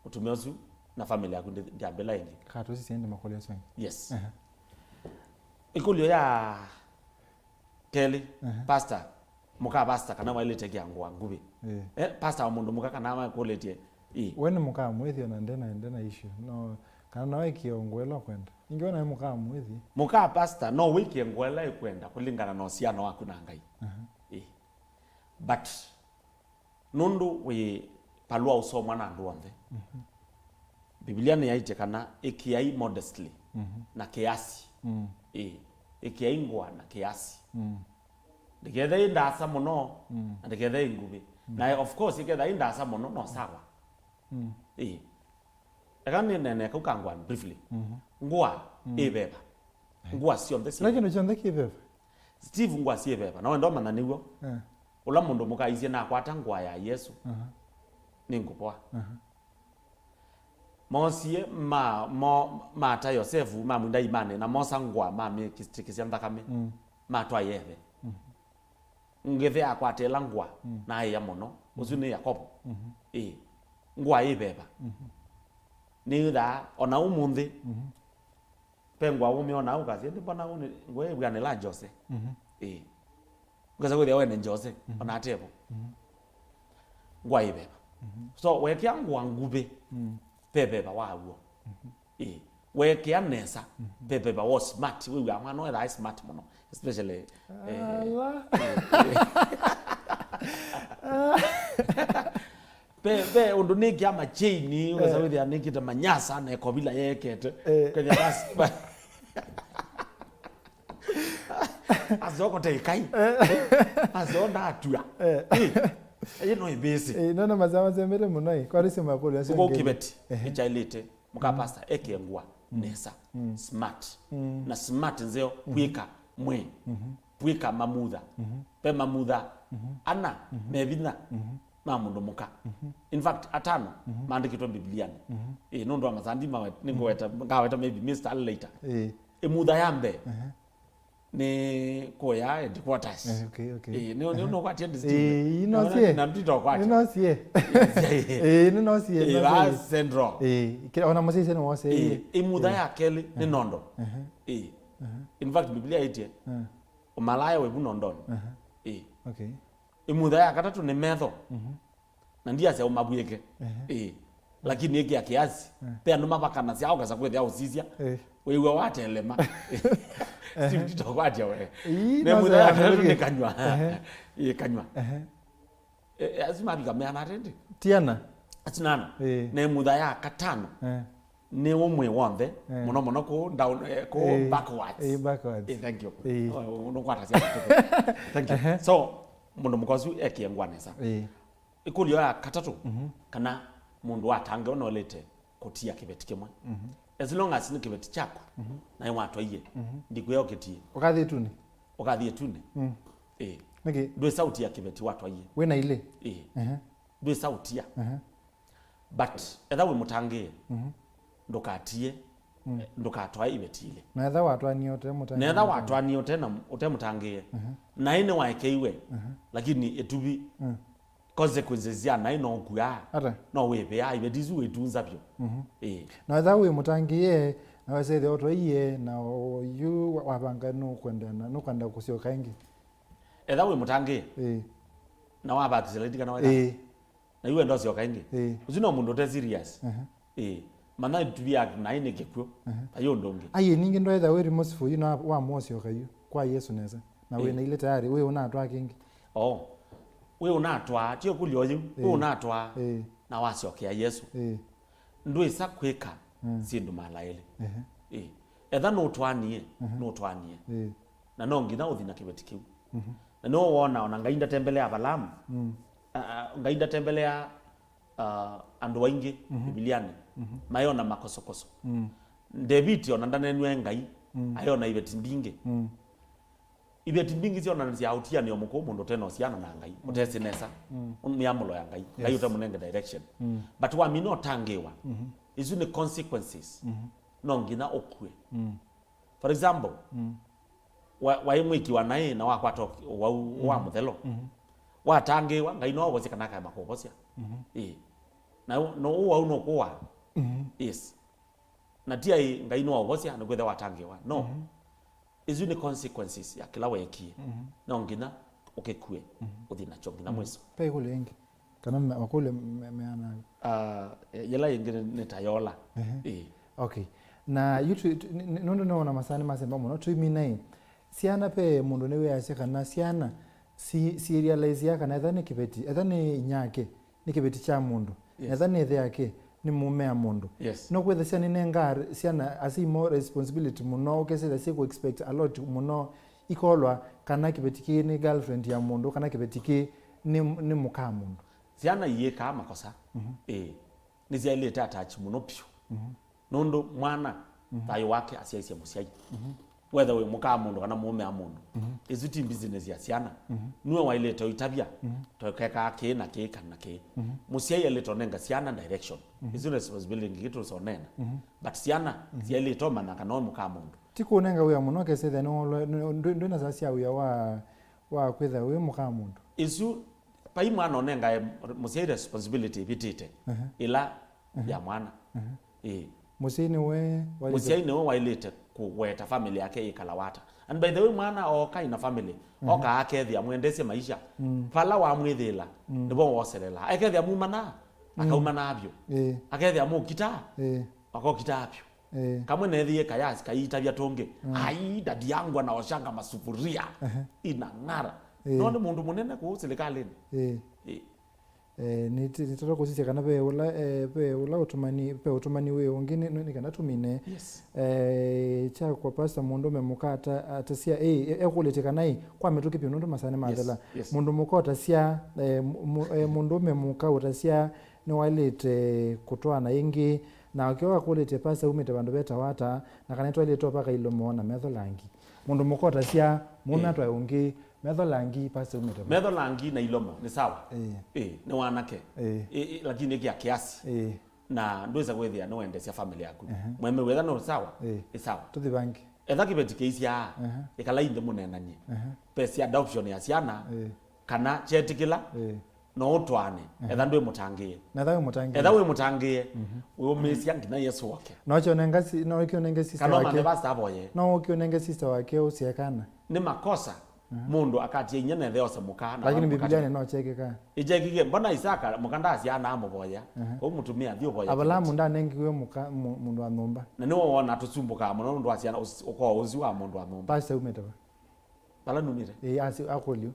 Mũtumĩa ũsu na family yaku ndi-, ndĩambĩla ĩngĩ. Katũsisye ĩndĩ makũlyo asu angĩ. Yes. Ehe. Ĩkũlyo ya kelĩ, Ehe. pastor, mũka pastor kana waĩlĩte kĩa ngũa nguvĩ. Ĩĩ. Eh, pastor wa mũndũ mũka kana wakũlĩtye, ĩĩ. We nĩ mũka mwĩthi ona ndena, ndena issue. No, kana no wĩkĩe ngũa ĩla ũkwenda. Ingĩ we nawe mũka mwĩthi. Mũka pastor, no wĩkĩe ngũa ĩla ĩkwenda kũlingana na ũsiano waku na Ngai. Aha. Ĩĩ. But nũndũ wĩ valũa ũsomwa na andũ onthe. Mhm. Biblia nĩyaĩtye kana ĩkĩai modestly Mhm. na kĩasi. Mm. Ĩĩ, ĩkĩai ngũa na kĩasi. Mm. Ndĩkethe ĩ ndaasa mũno, Mm. na ndĩkethe ĩ nguvĩ. Mm. Na of course, ĩketha ĩ ndaasa mũno, no sawa. Mm. Ĩĩ. Eka nĩnene kau ka ngũa briefly. Mhm. Ngũa Mm. ĩ veva. Eh. Ngũa syonthe syĩ Kĩla kĩndũ kyonthe kĩ veva. Steve, ngũa syĩ veva. Na wenda ũmanya nĩw'o. Eh. Ũla mũndũ mũka aisye, "Nakwata ngũa ya Yesũ, Aha. nĩngũvoa." Aha. Moosie ma, mo, mata Yosevu, mamwinda imanĩ, na mosa ngũa, mamĩtĩkĩsya nthakame, Mm. matwaĩa ĩthe. Mhm. Ngĩthe akwata ĩla ngũa, Mm. na aĩa mũno. Ũsu nĩ Yakovo. Mhm. Ĩĩ. Ngũa ĩ veva. Mhm. Nĩyĩthaa, o na ũmũnthĩ, Mhm. ve ngũa ũmĩonaa ũkasya, "Ĩndĩ mbona ũnĩ ngũa ĩvw'anĩla Jose?" Mhm. Ĩĩ. Ũkesa kwĩthĩa wene Jose, Mhm. o na atevo. Mhm. Ngũa ĩ veva. Mhm. So, wekĩa ngũa nguvĩ, Mm. Ve veva wa w'o. Ĩĩ. Weekĩa nesa, ve veva wa smart. Wĩw'aa mwana ũyũ ethaa e smart mũno, especially, eh, ve, ve ũndũ nĩkĩa machain, ũkesa wĩthĩa nĩkĩte manyasa na ekovila yeekete. Eh. Kethĩa basi, ba-, asokote ikai. Asonda atua. Eh. Ĩĩ. Ĩĩ no ĩvĩsĩ. Eh, no, no, masaa masembete mũno, ĩĩ. Kwa rĩsĩ makũlyo acio ũkũ ngeli. Kĩveti, ehe, ĩkyaĩlĩte. Mũka pastor eke ngũa nesa, smart. Na smart nzeo kwĩka mwĩ, kwĩka mamutha. Ve mamutha ana me vinya ma mũndũ mũka. In fact, atano maandĩkĩtwe Mbivilianĩ. Ĩĩ, nũndũ wa masaa ndi mawe-, nĩngũweta, ngaweta maybe Mister Ali later. Ĩĩ. Ĩmutha ya mbee nĩ kũya headquarters. Eh, okay, okay. Ĩĩ, nĩ, nĩ, nũkwatie distinct. Ĩĩ, ĩno sie. Na mtito kwatia. Nĩno sie. Ĩĩ, nĩno sie, ĩĩ, nĩno sie. Central. Ĩĩ, kĩla, ona mũsyaisya nĩ wose. Ĩĩ, ĩmutha ya kelĩ nĩ nondo. Ĩĩ. In fact, Biblia ĩtie, ũmalaya wĩ vu nondonĩ. Ĩĩ. Okay. Ĩmutha ya katatũ nĩ metho. Na ndiasya ũmavw'ĩke. Ĩĩ. Lakini ĩkĩa kĩasi. Ve andũ mavakanasya, ũkasa kwĩthĩa ũsisya. Wĩw'a watelema. Steve, nditokwatya we. Ĩĩ, nĩ no mũthenya sasa, tatu nĩ kanyw'a. Ĩĩ, kanyw'a. Ĩ, asu mavika meana atende. Tiana. Asu nana. Ĩĩ. Nĩ mũthenya ya katano. Nĩ ũmwe wonthe, mũno mũno kũ down, eh, kũ backwards. Ĩĩ, backwards. Ĩĩ, thank you. Ĩĩ. Oh, nũkwata sya. Thank you. So, mũndũ mũka ũsu ekie ngũa nesa. Ĩĩ. Ĩkũlyo ya katatũ, kana mũndũ watangĩwa nolĩte kũtia kĩveti kĩmwe. As long as nĩ kĩveti kyaku, na nĩwatwaie, ndikwĩa ũkĩtie. Ũkathi ĩtunĩ? Ũkathi ĩtunĩ. Ĩĩ. Nĩkĩ? Ndwĩsa ũtia kĩveti watwaie. Wĩna ilĩ? Ĩĩ. Ehe. Ndwĩsa ũtia. Ehe. But etha wĩ mũtangĩĩe, ndũkatie, ndũkatwae iveti ilĩ. Na etha watwanie ũte mũtangĩĩe? Na etha watwanie ũte na, ũte mũtangĩĩe, naĩ nĩwaekeiwe, lakini ĩtuvi, consequences sya naĩ no ũkuaa. Ata? No wĩvĩaa, iveti isu wĩtunza vyũ. Ĩĩ. Na etha wĩ mũtangĩĩe, na wesethĩa ũtwaie, na oyu wa-, wavanga nũkwenda na, nũkwenda kũsyoka ĩngĩ. Etha wĩ mũtangĩĩe, ĩĩ, na wa backslide kana weka? Ĩĩ. Na yu wenda ũsyoka ĩngĩ. Ĩĩ. Ũsu no mũndũ ũte serious. Ĩĩ. Mana ĩtuvi ya naĩ nĩ kĩkw'ũ. Vai ũndũ ũngĩ. Aiĩ, ningĩ ndwaĩtha wĩ remorseful yu na wamũa ũsyoka yu kwa Yesũ nesa. Na wĩ na ilĩ tayari, wĩ ũnatwaa kĩngĩ. Oh. Wĩ ũnatwaa, ti ũkũlyo ũyũ. Wĩ ũnatwaa. Ĩĩ. Na wasyokea Yesũ. Ĩĩ. Ndwĩsa kwĩka syĩndũ mala elĩ. Ĩĩ. Etha nũtwanie, nũtwanie. Ĩĩ. Na no nginya ũthi na kĩveti kĩu. Na nĩwe wona ona Ngai ndatembelea Avalaamu. A, a, Ngai ndatembelea, a, andũ aingĩ Bibilianĩ. Mayona makosokoso. Ndeviti ona ndanenwe Ngai, ayona iveti mbingĩ. Iveti mbingĩ syonanasya ũtianĩo mũkũũ mũndũ ũte na ũsiano na Ngai, ũtesĩ nesa, mĩamũlo ya Ngai, Ngai ũtemũnenge direction. But wamina ũtangĩĩwa, isu nĩ consequences. No nginya ũkue. For example, wa-, waĩ mwĩki wa naĩ na wakwata ũwau wa mũthelo. Watangĩĩwa, Ngai no ovosye kana akaema kũvosya. Ĩĩ. Na ũ-, no ũwau no kũwa. Yes. Na ti ai Ngai no ovosya, nĩ kwĩthĩa watangĩĩwa. No. Isu nĩ consequences ya kĩla weekie. No nginya ũkĩkue, ũthi nakyo nginya mwiso. Ve ĩkũlyo ĩngĩ? Kana me-, makũlyo me-, meana? Ah, yĩla ĩngĩ nĩ, nĩ ta yola. Ehe. Ĩĩ. Okay. Na yu tu, tu, nĩ, nĩ, nũndũ nĩwona masaa nĩmasemba mũno, tũimina ĩ. Syana ve mũndũ nĩwĩasya kana syana si, si realize kana etha nĩ kĩveti, etha nĩ inyake, nĩ kĩveti kya mũndũ. Yes. Etha nĩ ĩthe yake, nĩ mũmea mũndũ. Yes. No kwĩthĩa syana inengaa syana asyai moo responsibility mũno, ũkesĩthĩa syĩkũ expect a lot mũno, ikolwa kana kĩveti kĩĩ nĩ girlfriend ya mũndũ, kana kĩveti kĩĩ nĩ, nĩ mũka mũndũ. Syana iyĩkaa makosa. Ĩĩ. Nĩsyaĩlĩte attach mũno vyũ. Nũndũ mwana, thayũ wake asyaisye mũsyai. Whether wĩ mũka mũndũ kana mũũme a mũndũ. Isu ti business ya syana. Nue waĩlĩte ũitavya, tokekaa kĩĩ na kĩĩ kana kĩĩ. Mũsyai aĩlĩte ũnenga syana direction. Isu responsibility ingĩ tũsonena. But syana, syaĩlĩte ũmanya kana wĩ mũka mũndũ. Ti kũnenga wĩa mũno, kesethĩa nĩ, nĩ, ndwĩ, ndwĩ na saa sya wĩa wa, wa kwĩthĩa wĩ mũka mũndũ. Isu, vai mwana ũnengae mũsyai responsibility ĩvĩtĩte, ĩla ya mwana. Ĩĩ. Mũsyai nĩwe waĩlĩte. Mũsyai nĩwe waĩlĩte kũweta family yake ĩkala wata. And by the way, mwana ooka ina family, oka akethĩa mwendesye maisha. Vala wamwĩthĩĩla, nĩvo woselela. Ekethĩa mumanaa, akauma navyo. Ĩĩ. Akethĩa mũkitaa, ĩĩ, akokitaa vyu. Ĩĩ. Kamwe nethĩie kayasi kaiitavya tũngĩ. Mm. Ai, dadi yangu anaoshanga masufuria. Ehe. Inang'ara. Ĩĩ. No nĩ mũndũ mũnene kũu silikalĩnĩ. Ĩĩ. Ĩĩ. Eh, nĩ- nĩtata kũsisya kana ve ũla, eh, ve ũla ũtũmani, ve ũtũmani wĩ ũngĩ nĩ, nĩ, nĩ kana tũmine. Yes. Eh, kyakwa pastor mũndũme mũka ata- atasya, eh, e- ekũlĩtye kana ĩ, kwa mĩtũkĩ vyũ nũndũ masaa nĩmathela. Yes, yes. Mũndũ mũka ũtasya, eh, mu- mu- eh, mũndũme mũka ũtasya nĩwaĩlĩte kũtwaana ĩngĩ, na ũkeo akũlĩtye pastor umĩte vandũ vetawa ata, na kana nĩtwaĩlĩte ũpaka ilomo na metho langi. Mũndũ mũka ũtasya mũũme, eh, atwae ũngĩ, metho langi, pastor umĩte va? Metho langi na ilomo nĩ sawa. Ĩĩ. Ĩĩ, nĩ wanake. Ĩĩ. Ĩĩ, ĩĩ, lakini ĩkĩa kiasi. Ĩĩ. Na ndwĩsa kwĩthĩa nĩwendeesya family yaku. Ehe. Mweme wĩtha no sawa. Ĩĩ. Ĩ sawa. Tũthi vangi. Etha kĩveti kĩisyaa, ehe, ĩkalai nthĩ mũneenany'e. Ehe. Pesa ya adoption ya syana, ĩĩ, kana kyetĩkĩla, ĩĩ, no ũtwaane, ehe, etha ndwĩ mũtangĩĩe. Na etha wĩ mũtangĩĩe. Etha wĩ mũtangĩĩe, mhm, wĩũmĩĩsya nginya Yesũ oke. No ũkĩũnenge si- no ũkĩũnenge sister wake. Kana ũmanthe pastor avoye. No ũkĩũnenge sister wake ũsyae kana. Nĩ makosa, mhm, mũndũ akatia inyia na ĩthe ose mũka na. Lakini mũka Biblia nĩ no kyekĩka. Ĩkyekĩkie, mbona Isaka mũka ndasyaa na amũvoya? Mhm. Ũu mũtumĩa athi ũvoya. Abalamu kĩveti ndanengiwe mũka mu- mũndũ wa nyũmba. Na nĩwe wona tũsumbũkaa mũno nũndũ wa syana ũs- ũkoo ũsu wa mũndũ wa nyũmba. Pastor umĩte va? Vala numĩte? Ĩĩ, asi- akũlyo.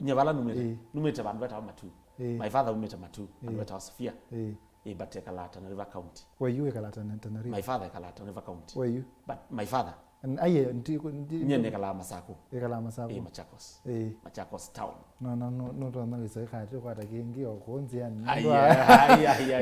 Nye vala numĩte? Ĩĩ. Numĩte vandũ vetawa Matu. Ĩĩ. My father umĩte Matu, vandũ, ĩĩ, vetawa Sofia. Ĩĩ. Ĩĩ, but ekalaa Tana River County. Were you ekalaa Tana- Tana River? My father ekalaa Tana River County. Were you? But my father. N- aiye, ndi- ndi- nye nekalaa Masakũ. Ekalaa Masakũ. Ĩĩ, Machakos. Ĩĩ. Machakos town. No, no, no, no, twana wĩsa ĩkatĩ kwata kĩngĩ o kũu nzĩanĩ. Ai, ai, ai, ai.